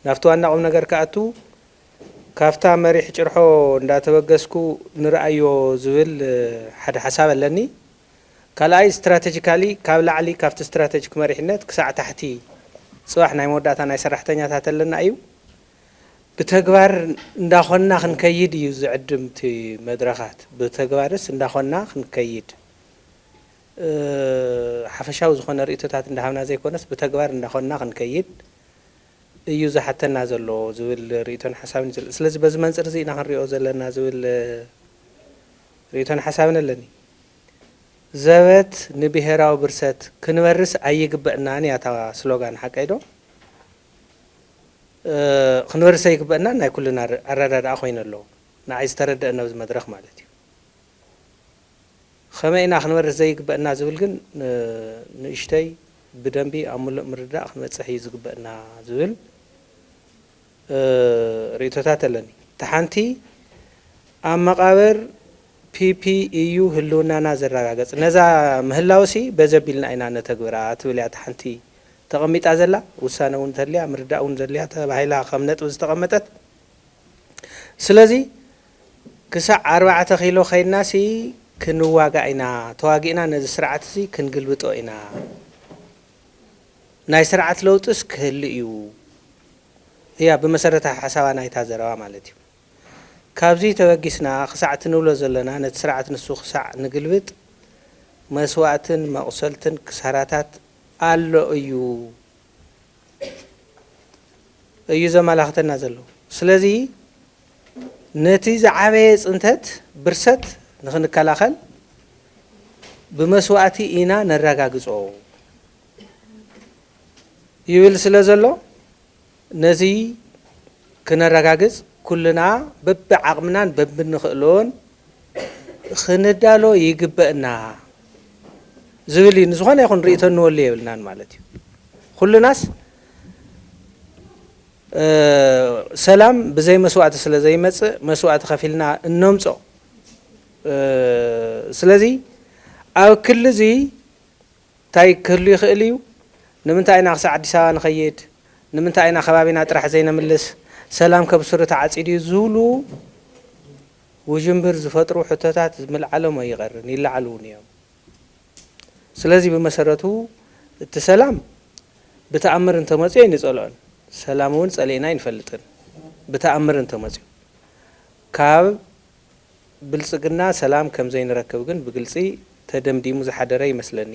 ናብቲ ዋና ቁም ነገር ክኣቱ፣ ካብታ መሪሕ ጭርሖ እንዳተበገስኩ ንርኣዮ ዝብል፣ እ፣ ሓደ ሓሳብ ኣለኒ። ካልኣይ፣ ስትራተጂካሊ ካብ ላዕሊ፣ ካብቲ ስትራተጂክ መሪሕነት ክሳዕ ታሕቲ፣ ጽባሕ ናይ መወዳእታ ናይ ሰራሕተኛታት ኣለና እዩ። ብተግባር እንዳኾንና ክንከይድ እዩ ዝዕድም እቲ መድረኻት። ብተግባርስ እንዳኾንና ክንከይድ፣ እ፣ ሓፈሻዊ ዝኾነ ርእይቶታት እንዳሃብና ዘይኮነስ፣ ብተግባር እንዳኾንና ክንከይድ እዩ ዝሓተና ዘሎ ዝብል ርእይቶን ሓሳብን እዩ ዘሎ። ስለዚ በዚ መንጽር እዚ ኢና ክንሪኦ ዘለና ዝብል ርእይቶን ሓሳብን ኣለኒ። ዘበት ንብሄራዊ ብርሰት ክንበርስ ኣይግበእናን እያ እታ ስሎጋን፣ ሓቀይ ዶ? እ፣ ክንበርስ ኣይግበእናን ናይ ኩልና ኣረ-፣ ኣረዳድኣ ኮይኑ ኣሎ። ንዓይ ዝተረድአ ነብዚ መድረኽ ማለት እዩ። ከመይ ኢና ክንበርስ ዘይግበእና ዝብል ግን፣ እ፣ ንእሽተይ ብደንቢ ኣብ ምሉእ ምርዳእ ክንበጽሕ እዩ ዝግበእና ዝብል፣ እ፣ ርእይቶታት ኣለኒ። እታ ሓንቲ፣ ኣብ መቓብር ፒፒ እዩ ህልውናና ዘረጋገጽ። ነዛ ምህላውሲ በዚ ኣቢልና ኢና ነተግብራ ትብል እያ እታ ሓንቲ ተቐሚጣ ዘላ። ውሳነ እውን ተልያ፣ ምርዳእ እውን ዘልያ ተባሂላ ከም ነጥቢ ዝተቐመጠት። ስለዚ ክሳዕ ኣርባዕተ ኪሎ ከይድናሲ ክንዋጋእ ኢና፣ ተዋጊእና ነዚ ስርዓት እዚ ክንግልብጦ ኢና፣ ናይ ስርዓት ለውጥስ ክህሉ እዩ እያ ብመሰረታዊ ሓሳባ ናይታ ዘረባ ማለት እዩ። ካብዚ ተበጊስና ክሳዕ እቲ ንብሎ ዘለና ነቲ ስርዓት ንሱ ክሳዕ ንግልብጥ መስዋእትን መቑሰልትን ክሳራታት ኣሎ እዩ እዩ ዘመላኽተና ዘሎ። ስለዚ ነቲ ዝዓበየ ጽንተት ብርሰት ንኽንከላኸል ብመስዋእቲ ኢና ነረጋግጾ ይብል ስለ ዘሎ፣ ነዚ ክነረጋግጽ ኩልና በብዓቕምናን በብንኽእሎን ክንዳሎ ይግበእና ዝብል እዩ። ንዝኾነ ይኹን ርእይቶ እንወሉ የብልናን ማለት እዩ። ኩልናስ፣ እ፣ ሰላም ብዘይ መስዋእቲ ስለ ዘይመጽእ፣ መስዋእቲ ከፊልና እነምጾ ስለዚ ኣብ ክሊ እዚ እንታይ ክህሉ ይኽእል እዩ? ንምንታይ ኢና ክሳብ ኣዲስ ኣበባ ንኸይድ? ንምንታይ ኢና ከባቢና ጥራሕ ዘይነምልስ? ሰላም ከብስሩ ተዓጺዱ እዩ ዝብሉ ውዥንብር ዝፈጥሩ ሕቶታት ምልዓሎም ኣይቐርን፣ ይለዓሉ እውን እዮም። ስለዚ ብመሰረቱ እቲ ሰላም ብተኣምር እንተመፅዮ ኣይንፀልኦን። ሰላም እውን ፀሊእና ኣይንፈልጥን። ብተኣምር እንተመፅዩ ካብ ብልፅግና ሰላም ከም ዘይንረክብ ግን ብግልፂ ተደምዲሙ ዝሓደረ ይመስለኒ።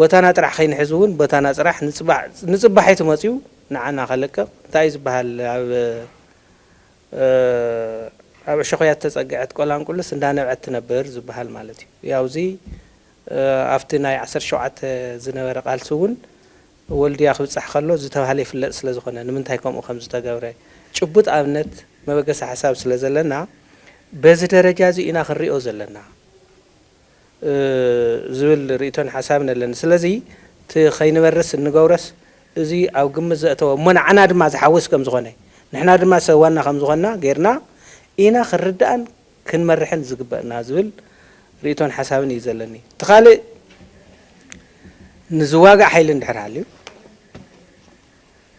ቦታና ጥራሕ ከይንሕዝ እውን ቦታና ጥራሕ ንፅባሕ ንፅባሕ እዩ ተመፅዩ ንዓና ከለቅቕ እንታይ እዩ ዝበሃል ኣብ ኣብ ዕሾኽያ እተጸግዐት ቆላንቁልስ እንዳነብዐት ትነብር ዝበሃል ማለት እዩ። ያው እዚ ኣብቲ ናይ ዓሰርተ ሸውዓተ ዝነበረ ቃልሲ እውን ወልድያ ክብጻሕ ከሎ ዝተባህለ ይፍለጥ ስለ ዝኾነ ንምንታይ ከምኡ ከም ዝተገብረ ጭቡጥ ኣብነት መበገሲ ሓሳብ ስለ ዘለና በዚ ደረጃ እዚ ኢና ክንሪኦ ዘለና። ዝብል ርእይቶን ሓሳብን ኣለኒ። ስለዚ እቲ ከይንበርስ እንገብሮስ እዚ ኣብ ግምት ዘእተወ እሞ ንዓና ድማ ዝሓውስ ከም ዝኾነ ንሕና ድማ ሰብ ዋና ከም ዝኾንና ጌርና ኢና ክንርዳእን ክንመርሕን ዝግበእና ዝብል ርእይቶን ሓሳብን እዩ ዘለኒ። እቲ ካልእ ንዝዋጋእ ሓይሊ እንድሕር ሃልዩ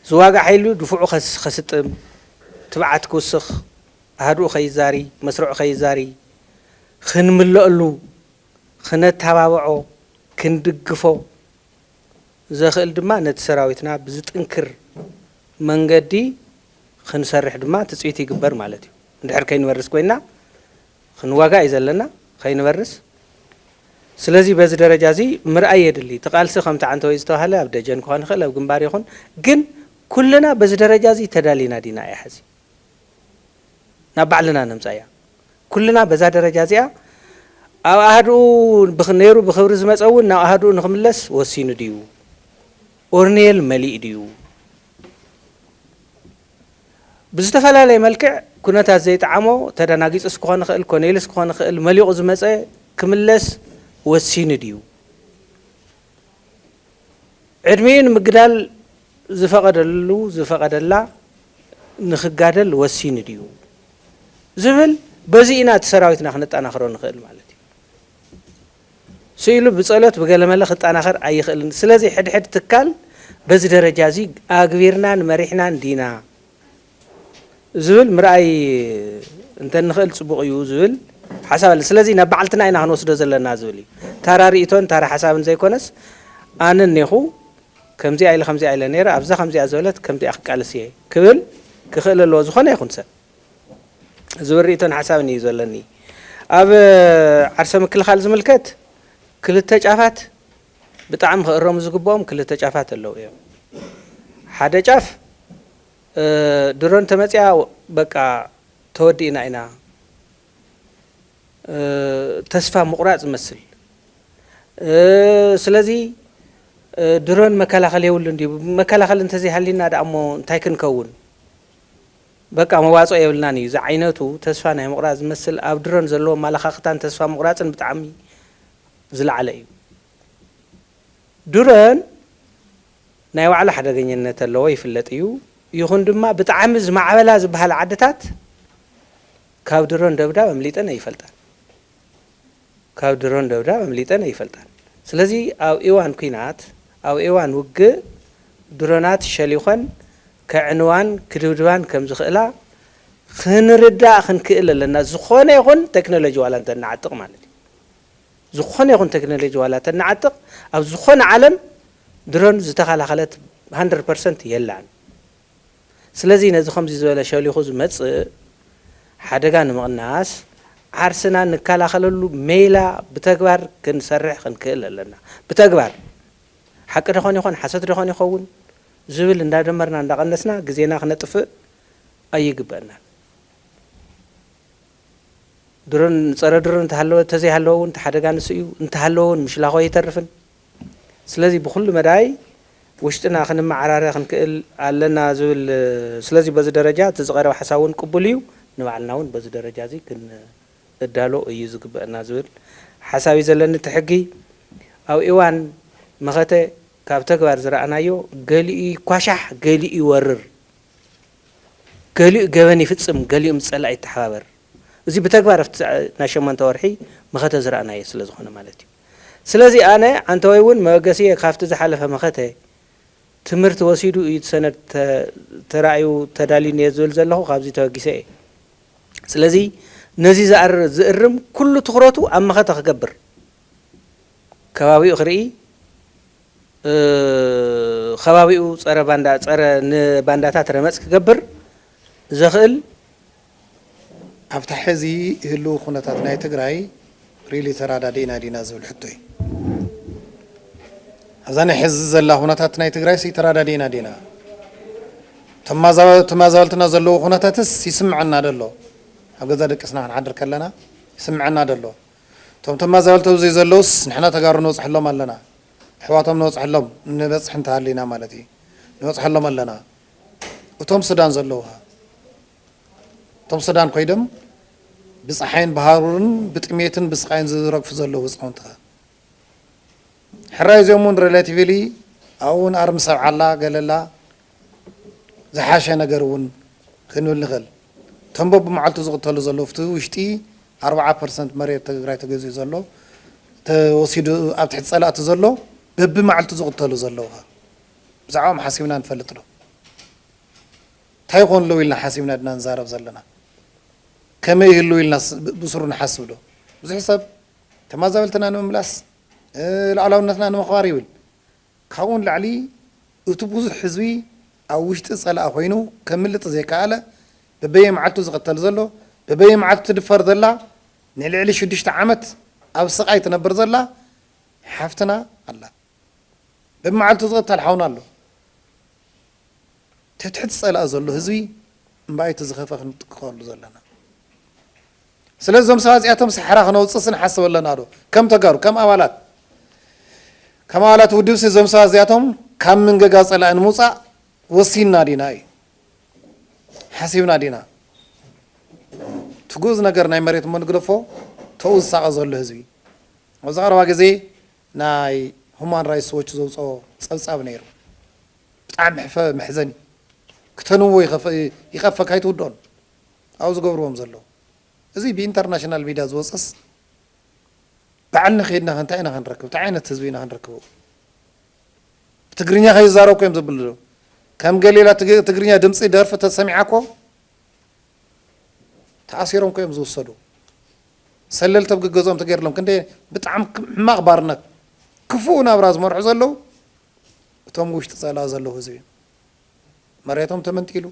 ዝዋጋእ ሓይሊ ድፉዑ ከስጥም፣ ትብዓት ክውስኽ፣ ኣህድኡ ከይዛሪ፣ መስርዑ ከይዛሪ፣ ክንምለአሉ፣ ክነተባብዖ፣ ክንድግፎ ዘኽእል ድማ ነቲ ሰራዊትና ብዝጥንክር መንገዲ ክንሰርሕ ድማ ትፅቢት ይግበር ማለት እዩ። እንድሕር ከይንበርስ ኮይና ክንዋጋእ እዩ ዘለና፣ ከይንበርስ። ስለዚ በዚ ደረጃ እዚ ምርኣይ የድሊ። እቲ ቃልሲ ከምቲ ዓንተወይ ዝተባህለ ኣብ ደጀን ክኾን ይኽእል፣ ኣብ ግንባር ይኹን፣ ግን ኩልና በዚ ደረጃ እዚ ተዳሊና ዲና እያ ሕዚ? ናብ ባዕልና ነምጻያ። ኩልና በዛ ደረጃ እዚኣ ኣብ ኣህድኡ ብኽ- ነይሩ ብኽብሪ ዝመጸ እውን ናብ ኣህድኡ ንኽምለስ ወሲኑ ድዩ? ኦርኔል መሊእ ድዩ? ብዝተፈላለየ መልክዕ ኩነታት ዘይጠዓሞ ተደናጊጹስ ክኾን ይኽእል፣ ኮነ ኢሉስ ክኾን ይኽእል፣ መሊቑ ዝመጸ ክምለስ ወሲኑ ድዩ? ዕድሚኡ ንምግዳል ዝፈቐደሉ ዝፈቐደላ ንኽጋደል ወሲኑ ድዩ ዝብል በዚ ኢና እቲ ሰራዊትና ክነጠናኽሮ ንኽእል ማለት እዩ። ስኢሉ ብጸሎት ብገለመለ ክጠናኸር ኣይኽእልን። ስለዚ ሕድሕድ ትካል በዚ ደረጃ እዚ ኣግቢርናን መሪሕናን ዲና ዝብል ምርኣይ እንተንኽእል ጽቡቕ እዩ ዝብል ሓሳብ ኣለ። ስለዚ ናብ ባዕልትና ኢና ክንወስዶ ዘለና ዝብል እዩ። ታራ ርእይቶን ታራ ሓሳብን ዘይኮነስ ኣነ እኔኹ ከምዚኣ ኢለ ከምዚኣ ኢለ ነይረ ኣብዛ ከምዚኣ ዝበለት ከምዚኣ ክቃለስ እየ ክብል ክኽእል ኣለዎ ዝኾነ ይኹን ሰብ ዝብል ርእይቶን ሓሳብን እዩ ዘለኒ። ኣብ ዓርሰ ምክልኻል ዝምልከት ክልተ ጫፋት ብጣዕሚ ክእረሙ ዝግብኦም ክልተ ጫፋት ኣለዉ እዮም። ሓደ ጫፍ ድሮን ተመፅያ በቃ ተወዲእና ኢና ተስፋ ምቑራፅ ዝመስል ስለዚ ድሮን መከላኸል የብሉን ድዩ? መከላኸል እንተዘይሃሊና ደኣ እሞ እንታይ ክንከውን? በቃ መዋፅኦ የብልናን እዩ ዝዓይነቱ ተስፋ ናይ ምቑራፅ ዝመስል ኣብ ድሮን ዘለዎ ኣመለኻኽታን ተስፋ ምቑራፅን ብጣዕሚ ዝለዓለ እዩ። ድሮን ናይ ባዕሉ ሓደገኛነት ኣለዎ ይፍለጥ እዩ። ይኹን ድማ ብጣዕሚ ዝማዕበላ ዝበሃላ ዓድታት ካብ ድሮን ደብዳብ ኣምሊጠን ኣይፈልጣን። ካብ ድሮን ደብዳብ ኣምሊጠን ኣይፈልጣን። ስለዚ ኣብ እዋን ኲናት ኣብ እዋን ውግእ ድሮናት ሸሊኾን ከዕንዋን ክድብድባን ከም ዝኽእላ ክንርዳእ ክንክእል ኣለና። ዝኾነ ይኹን ቴክኖሎጂ ዋላ እንተንዓጥቕ ማለት እዩ። ዝኾነ ይኹን ቴክኖሎጂ ዋላ ተንዓጥቕ ኣብ ዝኾነ ዓለም ድሮን ዝተኸላኸለት ሃንድረድ ፐርሰንት የላን። ስለዚ ነዚ ከምዚ ዝበለ ሸሊኹ ዝመፅእ ሓደጋ ንምቕናስ ዓርስና ንከላኸለሉ ሜላ ብተግባር ክንሰርሕ ክንክእል ኣለና። ብተግባር ሓቂ ደኾን ይኾን ሓሰት ደኾን ይኸውን ዝብል እንዳደመርና እንዳቐነስና ግዜና ክነጥፍእ ኣይግበእናን። ድሮን ፀረ ድሮን እንተሃለወ እንተዘይሃለወ እውን እቲ ሓደጋ ንሱ እዩ እንተሃለወ እውን ምሽላኾ ኣይተርፍን። ስለዚ ብኩሉ መዳይ ውሽጥና ክንመዓራረ ክንክእል ኣለና ዝብል ስለዚ በዚ ደረጃ እቲ ዝቐረበ ሓሳብ እውን ቅቡል እዩ። ንባዕልና እውን በዚ ደረጃ እዚ ክንእዳሎ እዩ ዝግበአና ዝብል ሓሳብ እዩ ዘለኒ። እቲ ሕጊ ኣብ እዋን መኸተ ካብ ተግባር ዝረኣናዮ ገሊኡ ይኳሻሕ፣ ገሊኡ ይወርር፣ ገሊኡ ገበን ይፍፅም፣ ገሊኡ ምስ ፀላኢ ይተሓባበር። እዚ ብተግባር ኣብቲ ናይ ሸሞንተ ወርሒ መኸተ ዝረኣናዮ ስለ ዝኾነ ማለት እዩ። ስለዚ ኣነ ዓንተወይ እውን መበገሲየ ካብቲ ዝሓለፈ መኸተ ትምህርቲ ወሲዱ እዩ እቲ ሰነድ ተ-፣ ተራእዩ ተዳልዩ እኒኦ ዝብል ዘለኹ ካብዚ ተበጊሰ እየ። ስለዚ ነዚ ዝኣር-፣ ዝእርም ኩሉ ትኹረቱ ኣብ መኸተ ክገብር፣ ከባቢኡ ክርኢ፣ እ፣ ከባቢኡ ጸረ ባንዳ፣ ጸረ ንባንዳታት ረመጽ ክገብር ዘኽእል ኣብታ ሕዚ ህልው ኩነታት ናይ ትግራይ ሪሊ ተራዳዲእና ዲና ዝብል ሕቶ እዩ። ኣብዛ ናይ ሕዚ ዘላ ኩነታት ናይ ትግራይ ሲ ተራዳዲእና ዲና? ተማዛበ-፣ ተማዛበልትና ዘለዎ ኩነታትስ ይስምዐና ደሎ? ኣብ ገዛ ደቅስና ክንሓድር ከለና ይስምዐና ደሎ? እቶም ተማዛበልቲ ኣብዚ ዘለውስ ንሕና ተጋሩ ንበፅሐሎም ኣለና፣ ኣሕዋቶም ንበፅሐሎም፣ ንበፅሕ እንተሃሊና ማለት እዩ፣ ንበፅሐሎም ኣለና። እቶም ሱዳን ዘለውኻ፣ እቶም ሱዳን ኮይዶም ብፀሓይን ብሃሩርን ብጥሜትን ብስቓይን ዝረግፉ ዘለዉ ህፃውንትኻ፣ ሕራይ እዚኦም እውን ሬላቲቭሊ ኣብኡ እውን ኣርሚ ሰብዓ ኣላ፣ ገለ ኣላ፣ ዝሓሸ ነገር እውን ክንብል ንኽእል። እቶም በብመዓልቱ ዝቕተሉ ዘለዉ፣ ኣብቲ ውሽጢ ኣርብዓ ፐርሰንት መሬት ትግራይ ተገዚኡ ዘሎ፣ ተወሲዱ ኣብ ትሕቲ ጸላእቲ ዘሎ፣ በብመዓልቱ ዝቕተሉ ዘለዉ ኸ ብዛዕባኦም ሓሲብና ንፈልጥ ዶ? እንታይ ይኾኑ ኣለዉ ኢልና ሓሲብና ድና ንዛረብ ዘለና? ከመይ ይህልዉ ኢልና ስ-፣ ብ-፣ ብስሩ ንሓስብ ዶ? ብዙሕ ሰብ ተማዛበልትና ንምምላስ፣ እ፣ ሉዓላውነትና ንምኽባር ይብል። ካብኡ ንላዕሊ እቲ ብዙሕ ህዝቢ ኣብ ውሽጢ ጸላኢ ኮይኑ ከምልጥ ዘይከኣለ፣ በበየመዓልቱ ዝቕተል ዘሎ፣ በበየመዓልቱ ትድፈር ዘላ፣ ንልዕሊ ሽዱሽተ ዓመት ኣብ ስቓይ ትነብር ዘላ ሓፍትና ኣላ። በብመዓልቱ ዝቕተል ሓውና ኣሎ። ትሕቲ ጸላኢ ዘሎ ህዝቢ እምበኣይ እቲ ዝኸፍአ ክንጥቀቐሉ ዘለና። ስለዚ እዞም ሰባት እዚኣቶም ሳሕራ ክነውፅእስ ንሓስብ ኣለና ዶ? ከም ተጋሩ፣ ከም ኣባላት፣ ከም ኣባላት ውድብሲ እዞም ሰባት እዚኣቶም ካብ መንገጋ ጸላኢ ንምውፃእ ወሲንና ዲና እዩ? ሓሲብና ዲና? እቲ ግኡዝ ነገር ናይ መሬት እሞ ንግደፎ፣ ተኡ ዝሳቐ ዘሎ ህዝቢ። ኣብዚ ቀረባ ግዜ ናይ ሁማን ራይትስ ዎች ዘውፅኦ ጸብጻብ ነይሩ። ብጣዕሚ ሕፈ-፣ መሕዘኒ። ክተንብቦ ይኸፈ-፣ ይኸፈካ ኣይትውድኦን። ኣብኡ ዝገብርዎም ዘለዉ። እዚ ብኢንተርናሽናል ሚድያ ዝወፅስ ባዕልና ከይድና ከ እንታይ ኢና ክንረክብ? እንታይ ዓይነት ህዝቢ ኢና ክንረክብ? ብትግርኛ ከይዛረብኩ እዮም ዝብሉ። ከም ገሊላ ትግ-፣ ትግርኛ ድምፂ ደርፊ ተሰሚዓ እኮ ተኣሲሮም እኮ እዮም ዝውሰዱ። ሰለልቲ ኣብ ገገዝኦም ተገይርሎም ክንደይ ብጣዕሚ ሕማቕ ባርነት፣ ክፉእ ናብራ ዝመርሑ ዘለዉ እቶም ውሽጢ ጸላኢ ዘለዉ ህዝቢ እዮም። መሬቶም ተመንጢሉ፣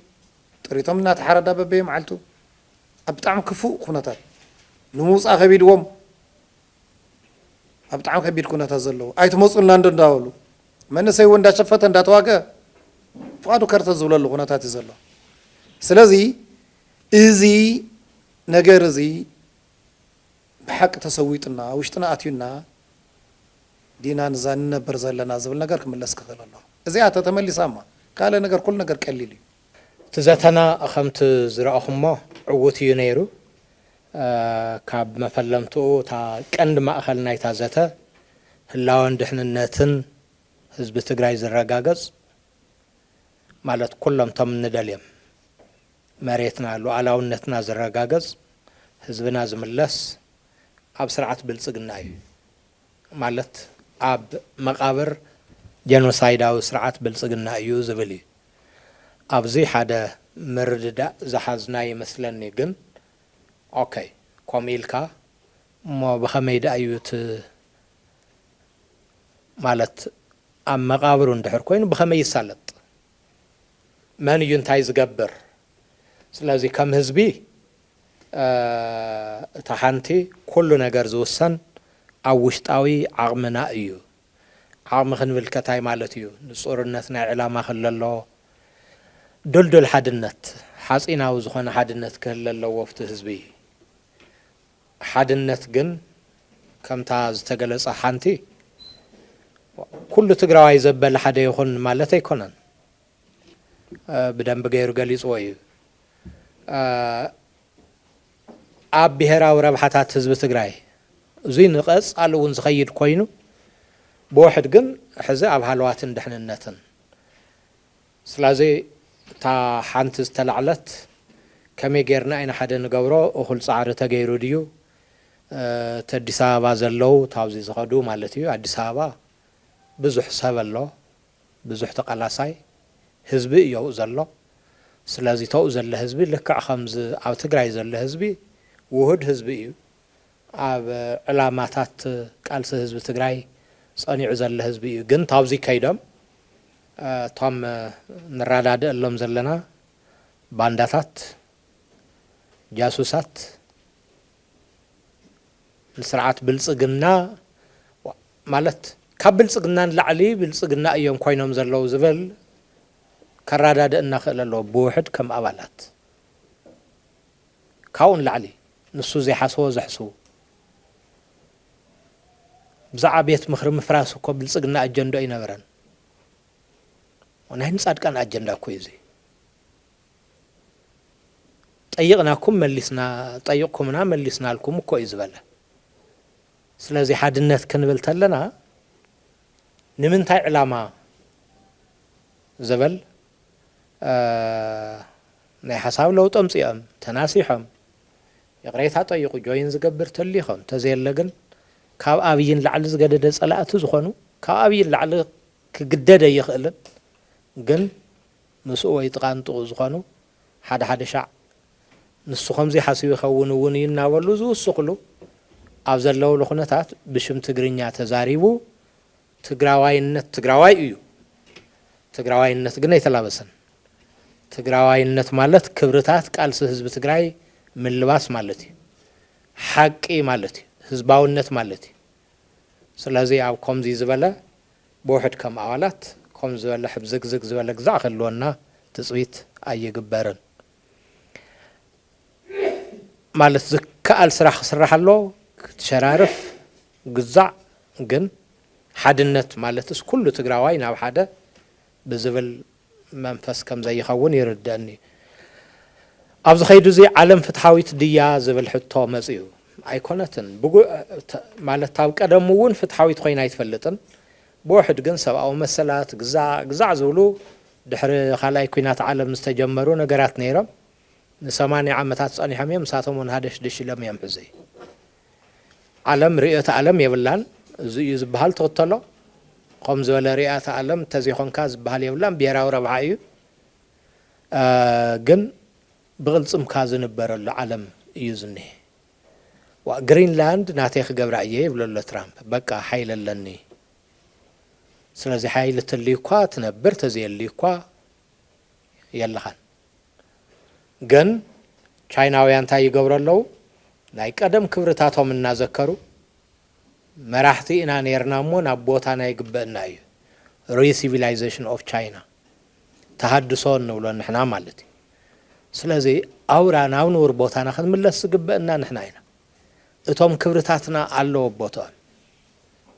ጥሪቶም እናተሓረዳ በበየመዓልቱ ኣብ ብጣዕሚ ክፉእ ኩነታት ንምውጻእ ከቢድዎም ኣብ ብጣዕሚ ከቢድ ኩነታት ዘለዉ፣ ኣይትመፁልና እንዶ እንዳበሉ፣ መንእሰይ እውን እንዳሸፈተ እንዳተዋገ ፍቓዱ ከርተት ዝብለሉ ኩነታት እዩ ዘሎ። ስለዚ እዚ ነገር እዚ ብሓቂ ተሰዊጡና፣ ውሽጥና ኣትዩና ዲና ንዛ ንነብር ዘለና ዝብል ነገር ክምለስ ክኽእል ኣለዎ። እዚኣ ተተመሊሳ እማ ካልእ ነገር፣ ኩሉ ነገር ቀሊል እዩ። እቲ ዘተና ከምቲ ዝረኣኹሞ ዕዉት እዩ ነይሩ። እ፣ ካብ መፈለምትኡ እታ ቀንዲ ማእኸል ናይታ ዘተ ህላወን ድሕንነትን ህዝቢ ትግራይ ዝረጋገጽ፣ ማለት ኩሎም እቶም እንደልዮም መሬትና ሉዓላውነትና ዝረጋገጽ፣ ህዝብና ዝምለስ ኣብ ስርዓት ብልጽግና እዩ። ማለት ኣብ መቓብር ጀኖሳይዳዊ ስርዓት ብልጽግና እዩ ዝብል እዩ። ኣብዚ ሓደ ምርድዳእ ዝሓዝና ይመስለኒ። ግን ኦኬ፣ ከምኡ ኢልካ እሞ ብኸመይ ደኣ እዩ እቲ፣ ማለት ኣብ መቓብሩ እንድሕር ኮይኑ ብኸመይ ይሳለጥ? መን እዩ እንታይ ዝገብር? ስለዚ ከም ህዝቢ፣ እ፣ እታ ሓንቲ ኩሉ ነገር ዝውሰን ኣብ ውሽጣዊ ዓቕምና እዩ። ዓቕሚ ክንብል ከ እንታይ ማለት እዩ? ንጹርነት ናይ ዕላማ ክህሉ ኣለዎ። ድልዱል ሓድነት፣ ሓጺናዊ ዝኾነ ሓድነት ክህሉ ኣለዎ ኣብቲ ህዝቢ። ሓድነት ግን ከምታ ዝተገለጸ ሓንቲ ኩሉ ትግራዋይ ዘበለ ሓደ ይኹን ማለት ኣይኮነን። እ፣ ብደንቢ ገይሩ ገሊጽዎ እዩ። እ፣ ኣብ ብሄራዊ ረብሓታት ህዝቢ ትግራይ፣ እዙይ ንቐፃሊ እውን ዝኸይድ ኮይኑ፣ ብውሕድ ግን ሕዚ ኣብ ሃለዋትን ድሕንነትን። ስለዚ እታ ሓንቲ ዝተላዕለት ከመይ ጌርና ኢና ሓደ ንገብሮ? እኹል ጻዕሪ ተገይሩ ድዩ? እቲ ኣዲስ ኣበባ ዘለዉ፣ ታብዚ ዝኸዱ ማለት እዩ። ኣዲስ ኣበባ ብዙሕ ሰብ ኣሎ፣ ብዙሕ ተቓላሳይ ህዝቢ እዩ ኣብኡ ዘሎ። ስለዚ ተኡ ዘሎ ህዝቢ ልክዕ ከምዚ ኣብ ትግራይ ዘሎ ህዝቢ ውሁድ ህዝቢ እዩ። ኣብ ዕላማታት ቃልሲ ህዝቢ ትግራይ ጸኒዑ ዘሎ ህዝቢ እዩ። ግን ታብዚ ከይዶም እቶም ንረዳድእሎም ዘለና ባንዳታት፣ ጃሱሳት፣ ንስርዓት ብልጽግና ማለት ካብ ብልጽግና ንላዕሊ ብልጽግና እዮም ኮይኖም ዘለዉ ዝብል ከረዳድእና ክእል ኣለዎ። ብውሕድ ከም ኣባላት ካብኡ ንላዕሊ ንሱ ዘይሓስቦ ዘሕስቡ። ብዛዕባ ቤት ምኽሪ ምፍራስ እኮ ብልጽግና ኣጀንዳ ኣይነበረን። ናይ ንጻድቃን ኣጀንዳ እኮ እዩ እዚ። ጠይቕናኩም መሊስና፣ ጠይቕኩምና መሊስናልኩም እኮ እዩ ዝበለ። ስለዚ ሓድነት ክንብል ተለና ንምንታይ ዕላማ ዝብል ናይ ሓሳብ ለውጢ ኣምጺኦም ተናሲሖም ይቕሬታ ጠይቑ፣ ጆይን ዝገብር ተልዩ ይኸውን። እንተዘየለ ግን ካብ ኣብይን ላዕሊ ዝገደደ ጸላእቲ ዝኾኑ፣ ካብ ኣብይን ላዕሊ ክግደድ ኣይኽእልን፣ ግን ምስኡ ወይ ጥቓንጥቑ ዝኾኑ ሓደ ሓደ ሻዕ ንሱ ከምዚ ሓሲቡ ይኸውን እውን እዩ እናበሉ ዝውስኽሉ ኣብ ዘለውሉ ኩነታት ብሽም ትግርኛ ተዛሪቡ ትግራዋይነት ትግራዋይ እዩ። ትግራዋይነት ግን ኣይተላበሰን። ትግራዋይነት ማለት ክብርታት ቃልሲ ህዝቢ ትግራይ ምልባስ ማለት እዩ። ሓቂ ማለት እዩ። ህዝባውነት ማለት እዩ። ስለዚ ኣብ ከምዚ ዝበለ ብውሕድ ከም ኣባላት ከምዚ ዝበለ ሕብዝግዝግ ዝበለ ግዛዕ ክህልወና ትፅቢት ኣይግበርን። ማለት ዝከኣል ስራሕ ክስራሕ ኣሎ፣ ክትሸራርፍ ግዛዕ፣ ግን ሓድነት ማለትስ ኩሉ ትግራዋይ ናብ ሓደ ብዝብል መንፈስ ከም ዘይኸውን ይርደኣኒ። ኣብዚ ኸይዱ እዚ ዓለም ፍትሓዊት ድያ ዝብል ሕቶ መፅዩ። ኣይኮነትን። ብጉ-፣ ተ-፣ ማለት ኣብ ቀደም እውን ፍትሓዊት ኮይና ኣይትፈልጥን። ብውሕድ ግን ሰብኣዊ መሰላት፣ ግዛዕ፣ ግዛዕ ዝብሉ ድሕሪ ካልኣይ ኲናት ዓለም ዝተጀመሩ ነገራት ነይሮም። ንሰማንያ ዓመታት ጸኒሖም እዮም። ንሳቶም እውን ሃደሽደሽ ኢሎም እዮም ሕዚ። ዓለም ርእዮተ ዓለም የብላን። እዚ እዩ ዝበሃል ትኽተሎ። ከም ዝበለ ርእዮተ ዓለም እንተዘይኮንካ ዝበሃል የብላን። ብሄራዊ ረብሓ እዩ። እ፣ ግን ብቕልጽምካ ዝንበረሉ ዓለም እዩ ዝኒሄ። ዋ፣ ግሪንላንድ ናተይ ክገብራ እየ ይብሎ ኣሎ ትራምፕ። በቃ ሓይሊ ኣለኒ። ስለዚ ሓይሊ ተልዩ እኳ ትነብር፣ ተዘየልዩ እኳ የለኻን። ግን ቻይናውያን እንታይ ይገብሩ ኣለዉ? ናይ ቀደም ክብርታቶም እናዘከሩ፣ መራሕቲ ኢና ነይርና እሞ ናብ ቦታና ይግበእና እዩ። ሪሲቪላይዜሽን ኦፍ ቻይና፣ ተሃድሶ እንብሎ ንሕና ማለት እዩ። ስለዚ ኣውራ ናብ ንቡር ቦታና ክንምለስ ዝግበእና ንሕና ኢና። እቶም ክብርታትና ኣለዎ ቦትኦም።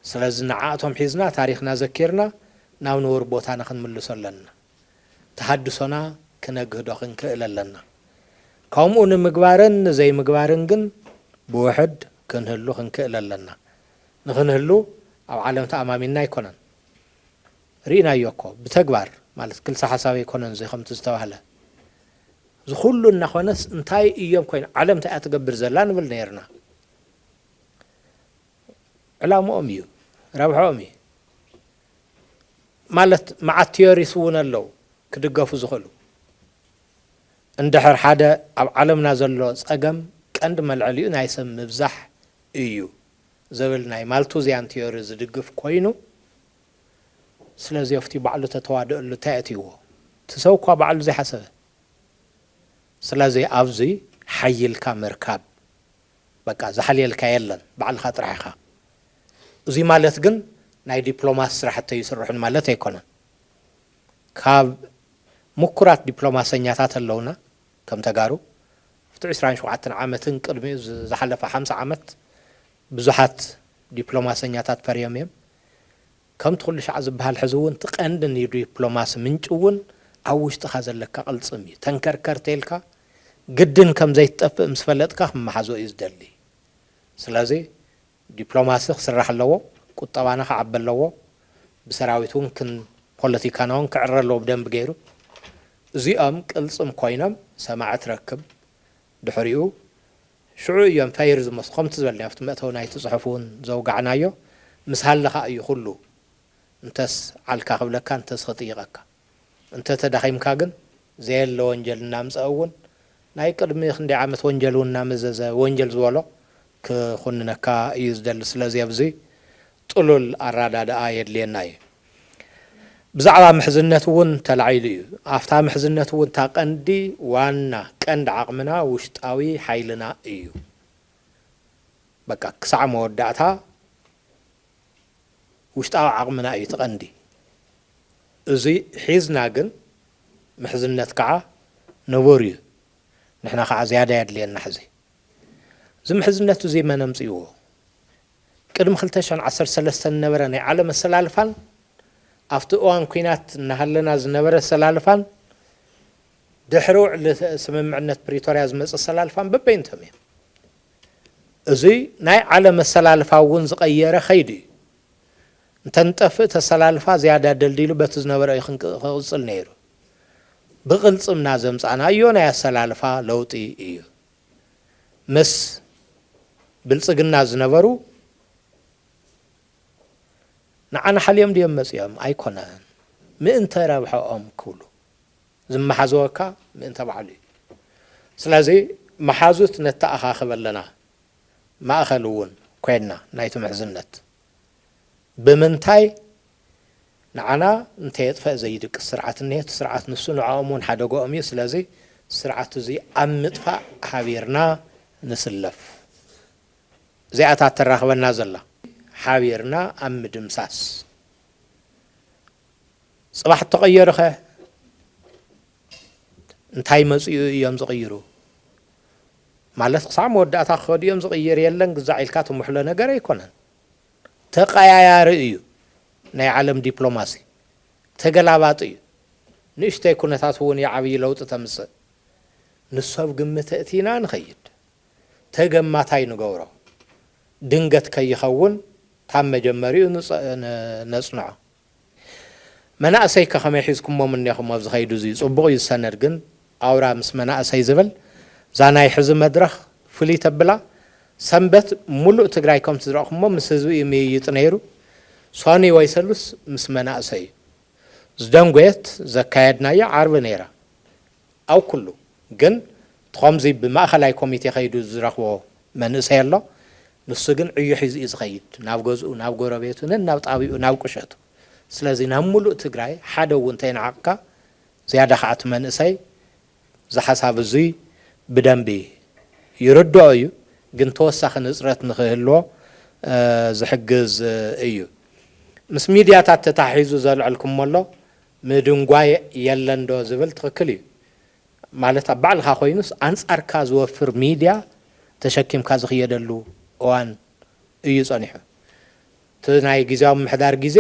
ስለዚ ንዓኣቶም ሒዝና፣ ታሪኽና ዘኪርና፣ ናብ ንቡር ቦታና ክንምልሶ ኣለና። ተሃድሶና ክነግህዶ ክንክእል ኣለና። ከምኡ ንምግባርን ንዘይምግባርን ግን ብውሕድ ክንህሉ ክንክእል ኣለና። ንክንህሉ ኣብ ዓለም ተኣማሚንና ኣይኮነን። ርኢናዮ እኮ ብተግባር፣ ማለት ክልሰ ሓሳብ ኣይኮነን እዚ ከምቲ ዝተባህለ። እዚ ኩሉ እናኾነስ እንታይ እዮም ኮይኖም? ዓለም እንታይ እያ ትገብር ዘላ ንብል ነይርና። ዕላምኦም እዩ፣ ረብሕኦም እዩ። ማለት መዓት ቲዮሪስ እውን ኣለዉ ክድገፉ ዝኽእሉ። እንድሕር ሓደ ኣብ ዓለምና ዘሎ ጸገም ቀንዲ መልዐሊኡ ናይ ሰብ ምብዛሕ እዩ ዝብል ናይ ማልቱዚያን ቲዮሪ ዝድግፍ ኮይኑ፣ ስለዚ ኣብቲ ባዕሉ ተተዋድአሉ እንታይ ኣእትይዎ? እቲ ሰብ እኳ ባዕሉ ዘይሓሰበ። ስለዚ ኣብዚ ሓይልካ ምርካብ፣ በቃ ዝሓልየልካ የለን፣ ባዕልኻ ጥራሕ ኢኻ። እዚ ማለት ግን ናይ ዲፕሎማሲ ስራሕቲ ኣይስርሑን ማለት ኣይኮነን። ካብ ምኩራት ዲፕሎማሰኛታት ኣለውና ከም ተጋሩ። ኣብቲ ዕስራን ሸውዓተን ዓመትን ቅድሚኡ ዝ-፣ ዝሓለፈ ሓምሳ ዓመት ብዙሓት ዲፕሎማሰኛታት ፈርዮም እዮም። ከምቲ ኩሉ ሻዕ ዝበሃል ሕዚ እውን እቲ ቀንዲ ናይ ዲፕሎማሲ ምንጪ እውን ኣብ ውሽጥኻ ዘለካ ቅልጽም እዩ። ተንከርከር ተይልካ ግድን ከም ዘይትጠፍእ ምስ ፈለጥካ ክመሓዞ እዩ ዝደሊ። ስለዚ ዲፕሎማሲ ክስራሕ ኣለዎ፣ ቁጠባና ክዓቢ ኣለዎ፣ ብሰራዊት እውን ክን-፣ ፖለቲካና እውን ክዕረ ኣለዎ ብደንቢ ገይሩ። እዚኦም ቅልጽም ኮይኖም ሰማዒ ትረክብ፣ ድሕሪኡ ሽዑ እዮም ፈይር ዝመስሉ። ከምቲ ዝበልናዮ ኣብቲ መእተዊ ናይቲ ጽሑፍ እውን ዘውጋዕናዮ፣ ምስ ሃለኻ እዩ ኩሉ። እንተስ ዓልካ ክብለካ፣ እንተስ ክጥይቐካ። እንተ ተዳኺምካ ግን ዘየለ ወንጀል እናምጸአ እውን ናይ ቅድሚ ክንደይ ዓመት ወንጀል እውን እናመዘዘ ወንጀል ዝበሎ ክኹንነካ እዩ ዝደሊ። ስለዚ ኣብዚ ጥሉል ኣረዳድኣ የድልየና እዩ። ብዛዕባ ምሕዝነት እውን ተላዒሉ እዩ። ኣብታ ምሕዝነት እውን እታ ቀንዲ ዋና ቀንዲ ዓቕምና ውሽጣዊ ሓይልና እዩ። በቃ ክሳዕ መወዳእታ ውሽጣዊ ዓቕምና እዩ እቲ ቀንዲ። እዚ ሒዝና ግን ምሕዝነት ከዓ ንቡር እዩ። ንሕና ከዓ ዝያዳ የድልየና ሕዚ። እዚ ምሕዝነት እዚ መን ኣምፅእዎ? ቅድሚ ክልተ ሽሕን ዓሰርተ ሰለስተን ዝነበረ ናይ ዓለም ኣሰላልፋን ኣብቲ እዋን ኲናት እናሃለና ዝነበረ ኣሰላልፋን ድሕሪ ውዕሊ ስምምዕነት ፕሪቶርያ ዝመፀ ኣሰላልፋን በበይንቶም እዮም። እዚ ናይ ዓለም ኣሰላልፋ እውን ዝቐየረ ከይዱ እዩ። እንተንጠፍእ ተሰላልፋ ዝያዳ ደልዲሉ በቲ ዝነበረ እዩ ክንቅ- ክቕፅል ነይሩ። ብቕልፅምና ዘምፃእናዮ ናይ ኣሰላልፋ ለውጢ እዩ። ምስ ብልፅግና ዝነበሩ ንዓና ሓልዮም ድዮም መፂኦም? ኣይኮነን። ምእንተ ረብሐኦም ክብሉ ዝመሓዝወካ ምእንተ ባዕሉ እዩ። ስለዚ መሓዙት ነተኣኻኽብ ኣለና፣ ማእኸል እውን ኮይንና ናይቲ ምሕዝነት። ብምንታይ ንዓና እንተየጥፈእ ዘይድቅስ ስርዓት እኒሄ፣ እቲ ስርዓት ንሱ ንዕኦም እውን ሓደግኦም እዩ። ስለዚ ስርዓት እዚ ኣብ ምጥፋእ ሓቢርና ንስለፍ። እዚኣታ ተራኽበና ዘላ ሓቢርና ኣብ ምድምሳስ። ጽባሕ እተቐየሩኸ እንታይ መጺኡ እዮም ዝቕይሩ? ማለት ክሳዕ መወዳእታ ክኸዱ እዮም ዝቕይር የለን ግዛዕ ኢልካ ትምሕሎ ነገር ኣይኮነን። ተቐያያሪ እዩ ናይ ዓለም ዲፕሎማሲ። ተገላባጢ እዩ። ንእሽተይ ኩነታት እውን የዓብዪ ለውጢ ተምጽእ። ንሱ ኣብ ግምት እቲና ንኸይድ። ተገማታይ ንገብሮ። ድንገት ከይኸውን ካብ መጀመሪኡ ንጸ- ን- ነጽንዖ። መናእሰይ ከ ከመይ ሒዝኩሞም እኒኹም ኣብዚ ኸይዱ እዚ? ጽቡቕ እዩ ዝሰነድ፣ ግን ኣውራ ምስ መናእሰይ ዝብል እዛ ናይ ሕዚ መድረኽ ፍልይ ተብላ። ሰንበት ሙሉእ ትግራይ ከምቲ ዝረእኹሞ ምስ ህዝቢ እዩ ምይይጥ ነይሩ። ሶኒ ወይ ሰሉስ ምስ መናእሰይ እዩ። ዝደንጎየት ዘካየድናዮ ዓርቢ ነይራ። ኣብ ኩሉ ግን እቲ ከምዚ ብማእኸላይ ኮሚቴ ከይዱ ዝረኽቦ መንእሰይ ኣሎ። ንሱ ግን ዕዮ ሒዙ እዩ ዝኸይድ፣ ናብ ገዝኡ፣ ናብ ጎረቤቱ፣ ነናብ ጣቢኡ፣ ናብ ቁሸቱ። ስለዚ ናብ ሙሉእ ትግራይ ሓደ እውን ተይነዓቕካ፣ ዝያዳ ከዓ እቲ መንእሰይ እዚ ሓሳብ እዙይ ብደንቢ ይርድኦ እዩ፣ ግን ተወሳኺ ንፅረት ንክህልዎ ዝሕግዝ እዩ። ምስ ሚድያታት ተታሒዙ ዘልዐልኩሞ ኣሎ፣ ምድንጓይ የለን ዶ ዝብል ትኽክል እዩ። ማለት ኣብ ባዕልኻ ኮይኑስ ኣንፃርካ ዝወፍር ሚድያ ተሸኪምካ ዝኽየደሉ እዋን እዩ ፀኒሑ። እቲ ናይ ግዜያዊ ምምሕዳር ግዜ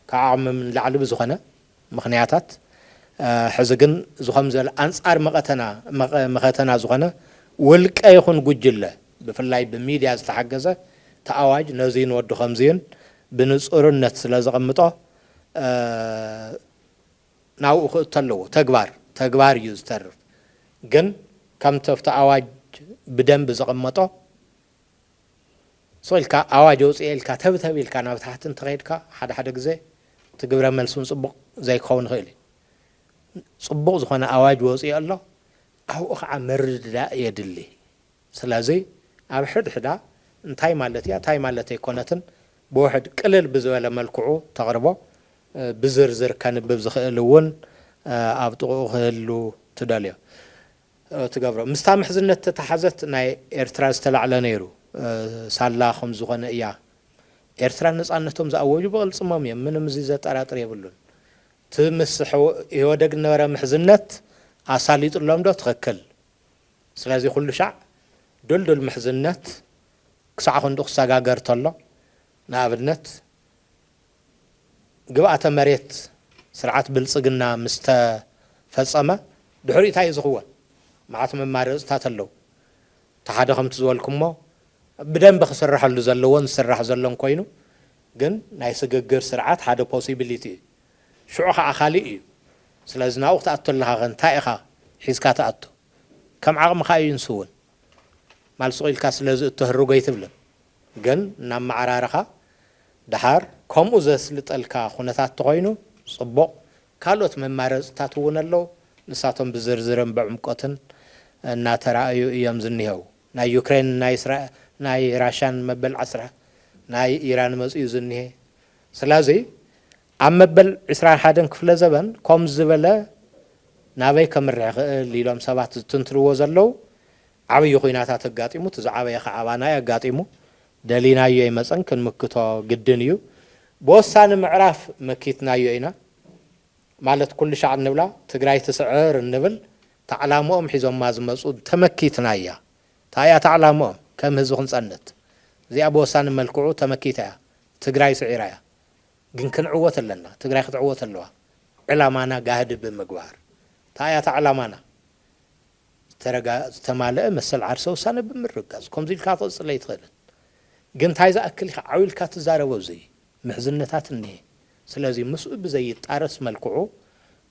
ካብ ዓቕሚ ንላዕሊ ብዝኾነ ምኽንያታት፣ ሕዚ ግን እዚ ከም ዘሎ ኣንፃር መቐተና መቐ- መኸተና ዝኾነ ውልቀ ይኹን ጉጅለ ብፍላይ ብሚድያ ዝተሓገዘ ተኣዋጅ ነዚ ንወዲ ከምዚን ብንፁርነት ስለ ዘቐምጦ ናብኡ ክእቶ ኣለዎ። ተግባር ተግባር እዩ ዝተርፍ። ግን ከምቲ ኣብቲ ኣዋጅ ብደንብ ዘቐመጦ ስቕ ኢልካ ኣዋጅ ኣውፅኤ ኢልካ ተብተብ ኢልካ ናብ ታሕቲ እንተኸይድካ ሓደ ሓደ ግዜ እቲ ግብረ መልሲ እውን ፅቡቕ ዘይክኸውን ይኽእል እዩ። ፅቡቕ ዝኾነ ኣዋጅ ወፂኡ ኣሎ። ኣብኡ ከዓ ምርድዳእ የድሊ። ስለዚ ኣብ ሕድሕዳ እንታይ ማለት እያ እንታይ ማለት ኣይኮነትን ብውሕድ ቅልል ብዝበለ መልክዑ ተቕርቦ ብዝርዝር ከንብብ ዝኽእል እውን ኣብ ጥቕኡ ክህሉ ትደልዮ ትገብሮ። ምስታ ምሕዝነት ተተሓዘት ናይ ኤርትራ ዝተላዕለ ነይሩ። ሳላ ከም ዝኾነ እያ። ኤርትራ ነፃነቶም ዝኣወጁ ብቕልፅሞም እዮም። ምንም እዚ ዘጠራጥር የብሉን። እቲ ምስ ኢህወደግ ዝነበረ ምሕዝነት ኣሳሊጡሎም ዶ? ትኽክል። ስለዚ ኩሉ ሻዕ ድልዱል ምሕዝነት ክሳዕ ክንዱ ክሰጋገር ተሎ፣ ንኣብነት ግብኣተ መሬት ስርዓት ብልፅግና ምስ ተፈፀመ ድሕሪኡ እንታይ እዩ ዝኽወን? መዓት መማረፅታት ኣለዉ። እቲ ሓደ ከምቲ ዝበልኩሞ ብደንቢ ክስረሐሉ ዘለዎን ዝስራሕ ዘሎን ኮይኑ ግን ናይ ስግግር ስርዓት ሓደ ፖሲቢሊቲ እዩ። ሽዑ ከዓ ካሊእ እዩ። ስለዚ ናብኡ ክትኣቱ ኣለኻ ከ እንታይ ኢኻ ሒዝካ ትኣቱ? ከም ዓቕምኻ እዩ። ንሱ እውን ማል ስቕ ኢልካ ስለዚ እተህርጎ ኣይትብልን። ግን እናመዓራረኻ ደሓር ከምኡ ዘስልጠልካ ኩነታት ተኾይኑ ጽቡቕ። ካልኦት መማረፅታት እውን ኣለዉ። ንሳቶም ብዝርዝርን ብዕምቆትን እናተራእዩ እዮም ዝኒሄው። ናይ ዩክሬን፣ ናይ እስራ-፣ ናይ ራሻን መበል ዓስራ፣ ናይ ኢራን መፅኡ ዝኒሄ። ስለዚ ኣብ መበል ዕስራን ሓደን ክፍለ ዘበን ከም ዝበለ ናበይ ከምርሕ ይኽእል ኢሎም ሰባት ዝትንትንዎ ዘለዉ ዓብዪ ኹናታት ኣጋጢሙ፣ እቲ ዝዓበየ ከዓ ኣባና እዩ ኣጋጢሙ። ደሊናዮ ይመፀን ክንምክቶ ግድን እዩ። ብወሳኒ ምዕራፍ መኪትናዮ ኢና። ማለት ኩሉ ሻዕ እንብላ ትግራይ ትስዕር እንብል፣ ተዓላምኦም ሒዞማ ዝመፁ ተመኪትናያ። እንታይ እያ ተዓላምኦም? ከም ህዝቢ ክንፀንት። እዚኣ ብወሳኒ መልክዑ ተመኪታ እያ። ትግራይ ስዒራ እያ። ግን ክንዕወት ኣለና። ትግራይ ክትዕወት ኣለዋ። ዕላማና ጋህዲ ብምግባር። እንታይ እያ እታ ዕላማና? ዝተረጋ-፣ ዝተማልአ መሰል ዓርሰ ውሳነ ብምርጋጽ። ከምዚ ኢልካ ክትቕጽል ኣይትኽእልን። ግን እንታይ ዝኣክል ኢኻ ዓው ኢልካ ትዛረቦ? እዚ ምሕዝነታት እኒሄ። ስለዚ ምስኡ ብዘይጣረስ መልክዑ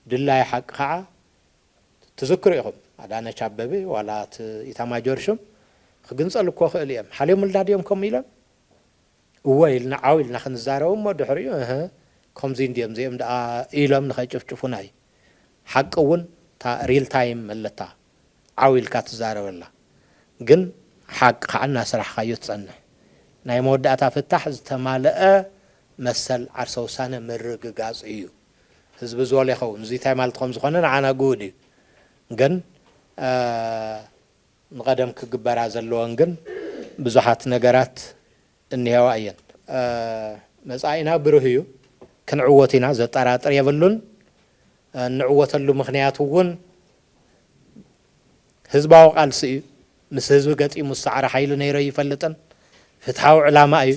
ድላይ ሓቂ ኸዓ ትዝክሩ ኢኹም። ኣዳነች ኣበቤ ዋላ እቲ ኢታማጆር ሹም ክግንጸል እኮ ክእል እዮም። ሓልዮምልና ድዮም ከምኡ ኢሎም? እወ ኢልና ዓው ኢልና ክንዛረብ እሞ ድሕሪኡ እህ ከምዚ እንድዮም እዚኦም ደኣ ኢሎም ንኸይጭፍጭፉና እዩ። ሓቂ እውን እታ ሪል ታይም ኣለታ። ዓው ኢልካ ትዛረበላ። ግን ሓቂ ከዓ እናሰራሕካዮ ትጸንሕ። ናይ መወዳእታ ፍታሕ ዝተማልአ መሰል ዓርሰ ውሳነ ምርግጋጽ እዩ። ህዝቢ ዝወለ ይኸውን። እዚ እንታይ ማለት ከም ዝኾነ ንዓና ግሁድ እዩ። ግን፣ እ፣ ንቐደም ክግበራ ዘለወን ግን ብዙሓት ነገራት እኒሄዋ እየን። እ፣ መጻኢና ብሩህ እዩ። ክንዕወት ኢና፣ ዘጠራጥር የብሉን። እ፣ እንዕወተሉ ምኽንያት እውን ህዝባዊ ቃልሲ እዩ። ምስ ህዝቢ ገጢሙ ዝሰዓረ ሓይሊ ነይሩ ኣይፈልጥን። ፍትሓዊ ዕላማ እዩ።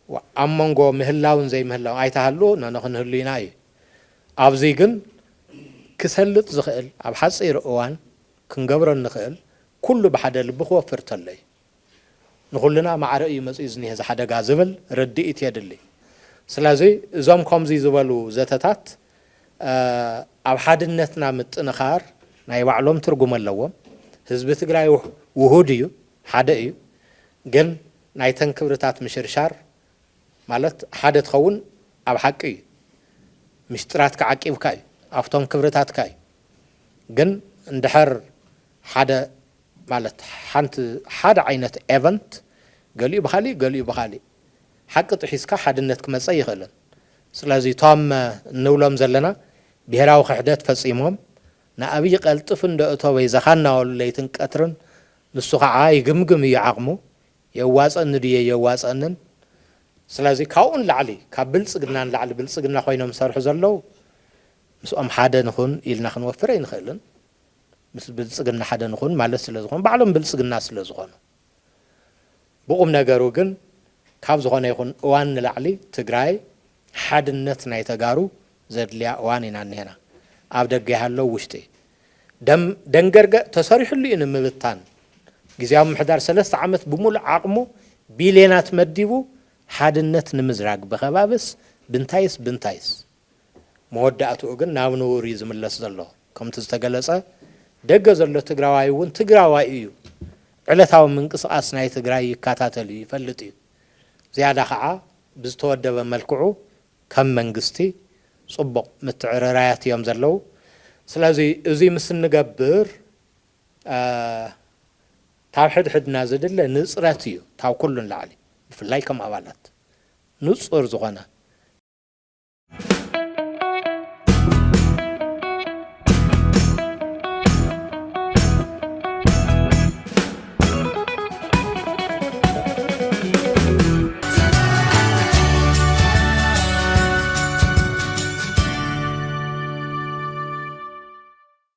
ዋ-፣ ኣብ መንጎ ምህላውን ዘይምህላው ኣይተሃሉ፣ ኖኖ ክንህሉ ኢና እዩ። ኣብዚ ግን ክሰልጥ ዝኽእል፣ ኣብ ሓጺር እዋን ክንገብሮ እንኽእል፣ ኩሉ ብሓደ ልቢ ክወፍር ተሎ እዩ። ንኹልና ማዕረ እዩ መጺኡ ዝኒሀ እዚ ሓደጋ ዝብል ርድኢት የድሊ። ስለዚ እዞም ከምዚ ዝበሉ ዘተታት፣ እ፣ ኣብ ሓድነትና ምጥንኻር ናይ ባዕሎም ትርጉም ኣለዎም። ህዝቢ ትግራይ ውህ-፣ ውሁድ እዩ፣ ሓደ እዩ። ግን ናይተን ክብርታት ምሽርሻር ማለት ሓደ ትኸውን ኣብ ሓቂ እዩ። ምሽጥራትካ ዓቂብካ እዩ፣ ኣብቶም ክብርታትካ እዩ። ግን እንድሕር ሓደ ማለት ሓንቲ፣ ሓደ ዓይነት ኤቨንት ገሊኡ ብኻሊእ ገሊኡ ብኻሊእ ሓቂ ጥሒስካ ሓድነት ክመጸ ይኽእልን። ስለዚ እቶም እንብሎም ዘለና ብሄራዊ ክሕደት ፈጺሞም ንኣብይ ቀልጥፍ እንደ እቶ በይዛኻ እናበሉ ለይትን ቀትርን ንሱ ኸዓ ይግምግም እዩ ዓቕሙ። የዋፀኒ ድየ የዋፀንን? ስለዚ ካብኡ ንላዕሊ፣ ካብ ብልፅግና ንላዕሊ ብልፅግና ኮይኖም ዝሰርሑ ዘለዉ ምስኦም ሓደ ንኹን ኢልና ክንወፍር ኣይንኽእልን። ምስ ብልፅግና ሓደ ንኹን ማለት ስለ ዝኾኑ፣ ባዕሎም ብልፅግና ስለ ዝኾኑ። ብቑም ነገሩ ግን ካብ ዝኾነ ይኹን እዋን ንላዕሊ ትግራይ ሓድነት ናይ ተጋሩ ዘድልያ እዋን ኢና እኒሄና። ኣብ ደገ ይሃለው ውሽጢ ደም-፣ ደንገርገ ተሰሪሕሉ እዩ ንምብታን። ግዝያዊ ምሕዳር ሰለስተ ዓመት ብምሉእ ዓቕሙ ቢልዮናት መዲቡ ሓድነት ንምዝራግ ብኸባብስ ብንታይስ ብንታይስ። መወዳእትኡ ግን ናብ ንቡር እዩ ዝምለስ ዘሎ። ከምቲ ዝተገለጸ ደገ ዘሎ ትግራዋይ እውን ትግራዋይ እዩ። ዕለታዊ ምንቅስቓስ ናይ ትግራይ ይከታተል እዩ፣ ይፈልጥ እዩ። ዝያዳ ከዓ ብዝተወደበ መልክዑ ከም መንግስቲ ፅቡቕ ምትዕርራያት እዮም ዘለዉ። ስለዚ እዚ ምስ እንገብር፣ እ፣ ታብ ሕድሕድና ዝድለ ንፅረት እዩ፣ ታብ ኩሉ ንላዕሊ፣ ብፍላይ ከም ኣባላት ንፁር ዝኾነ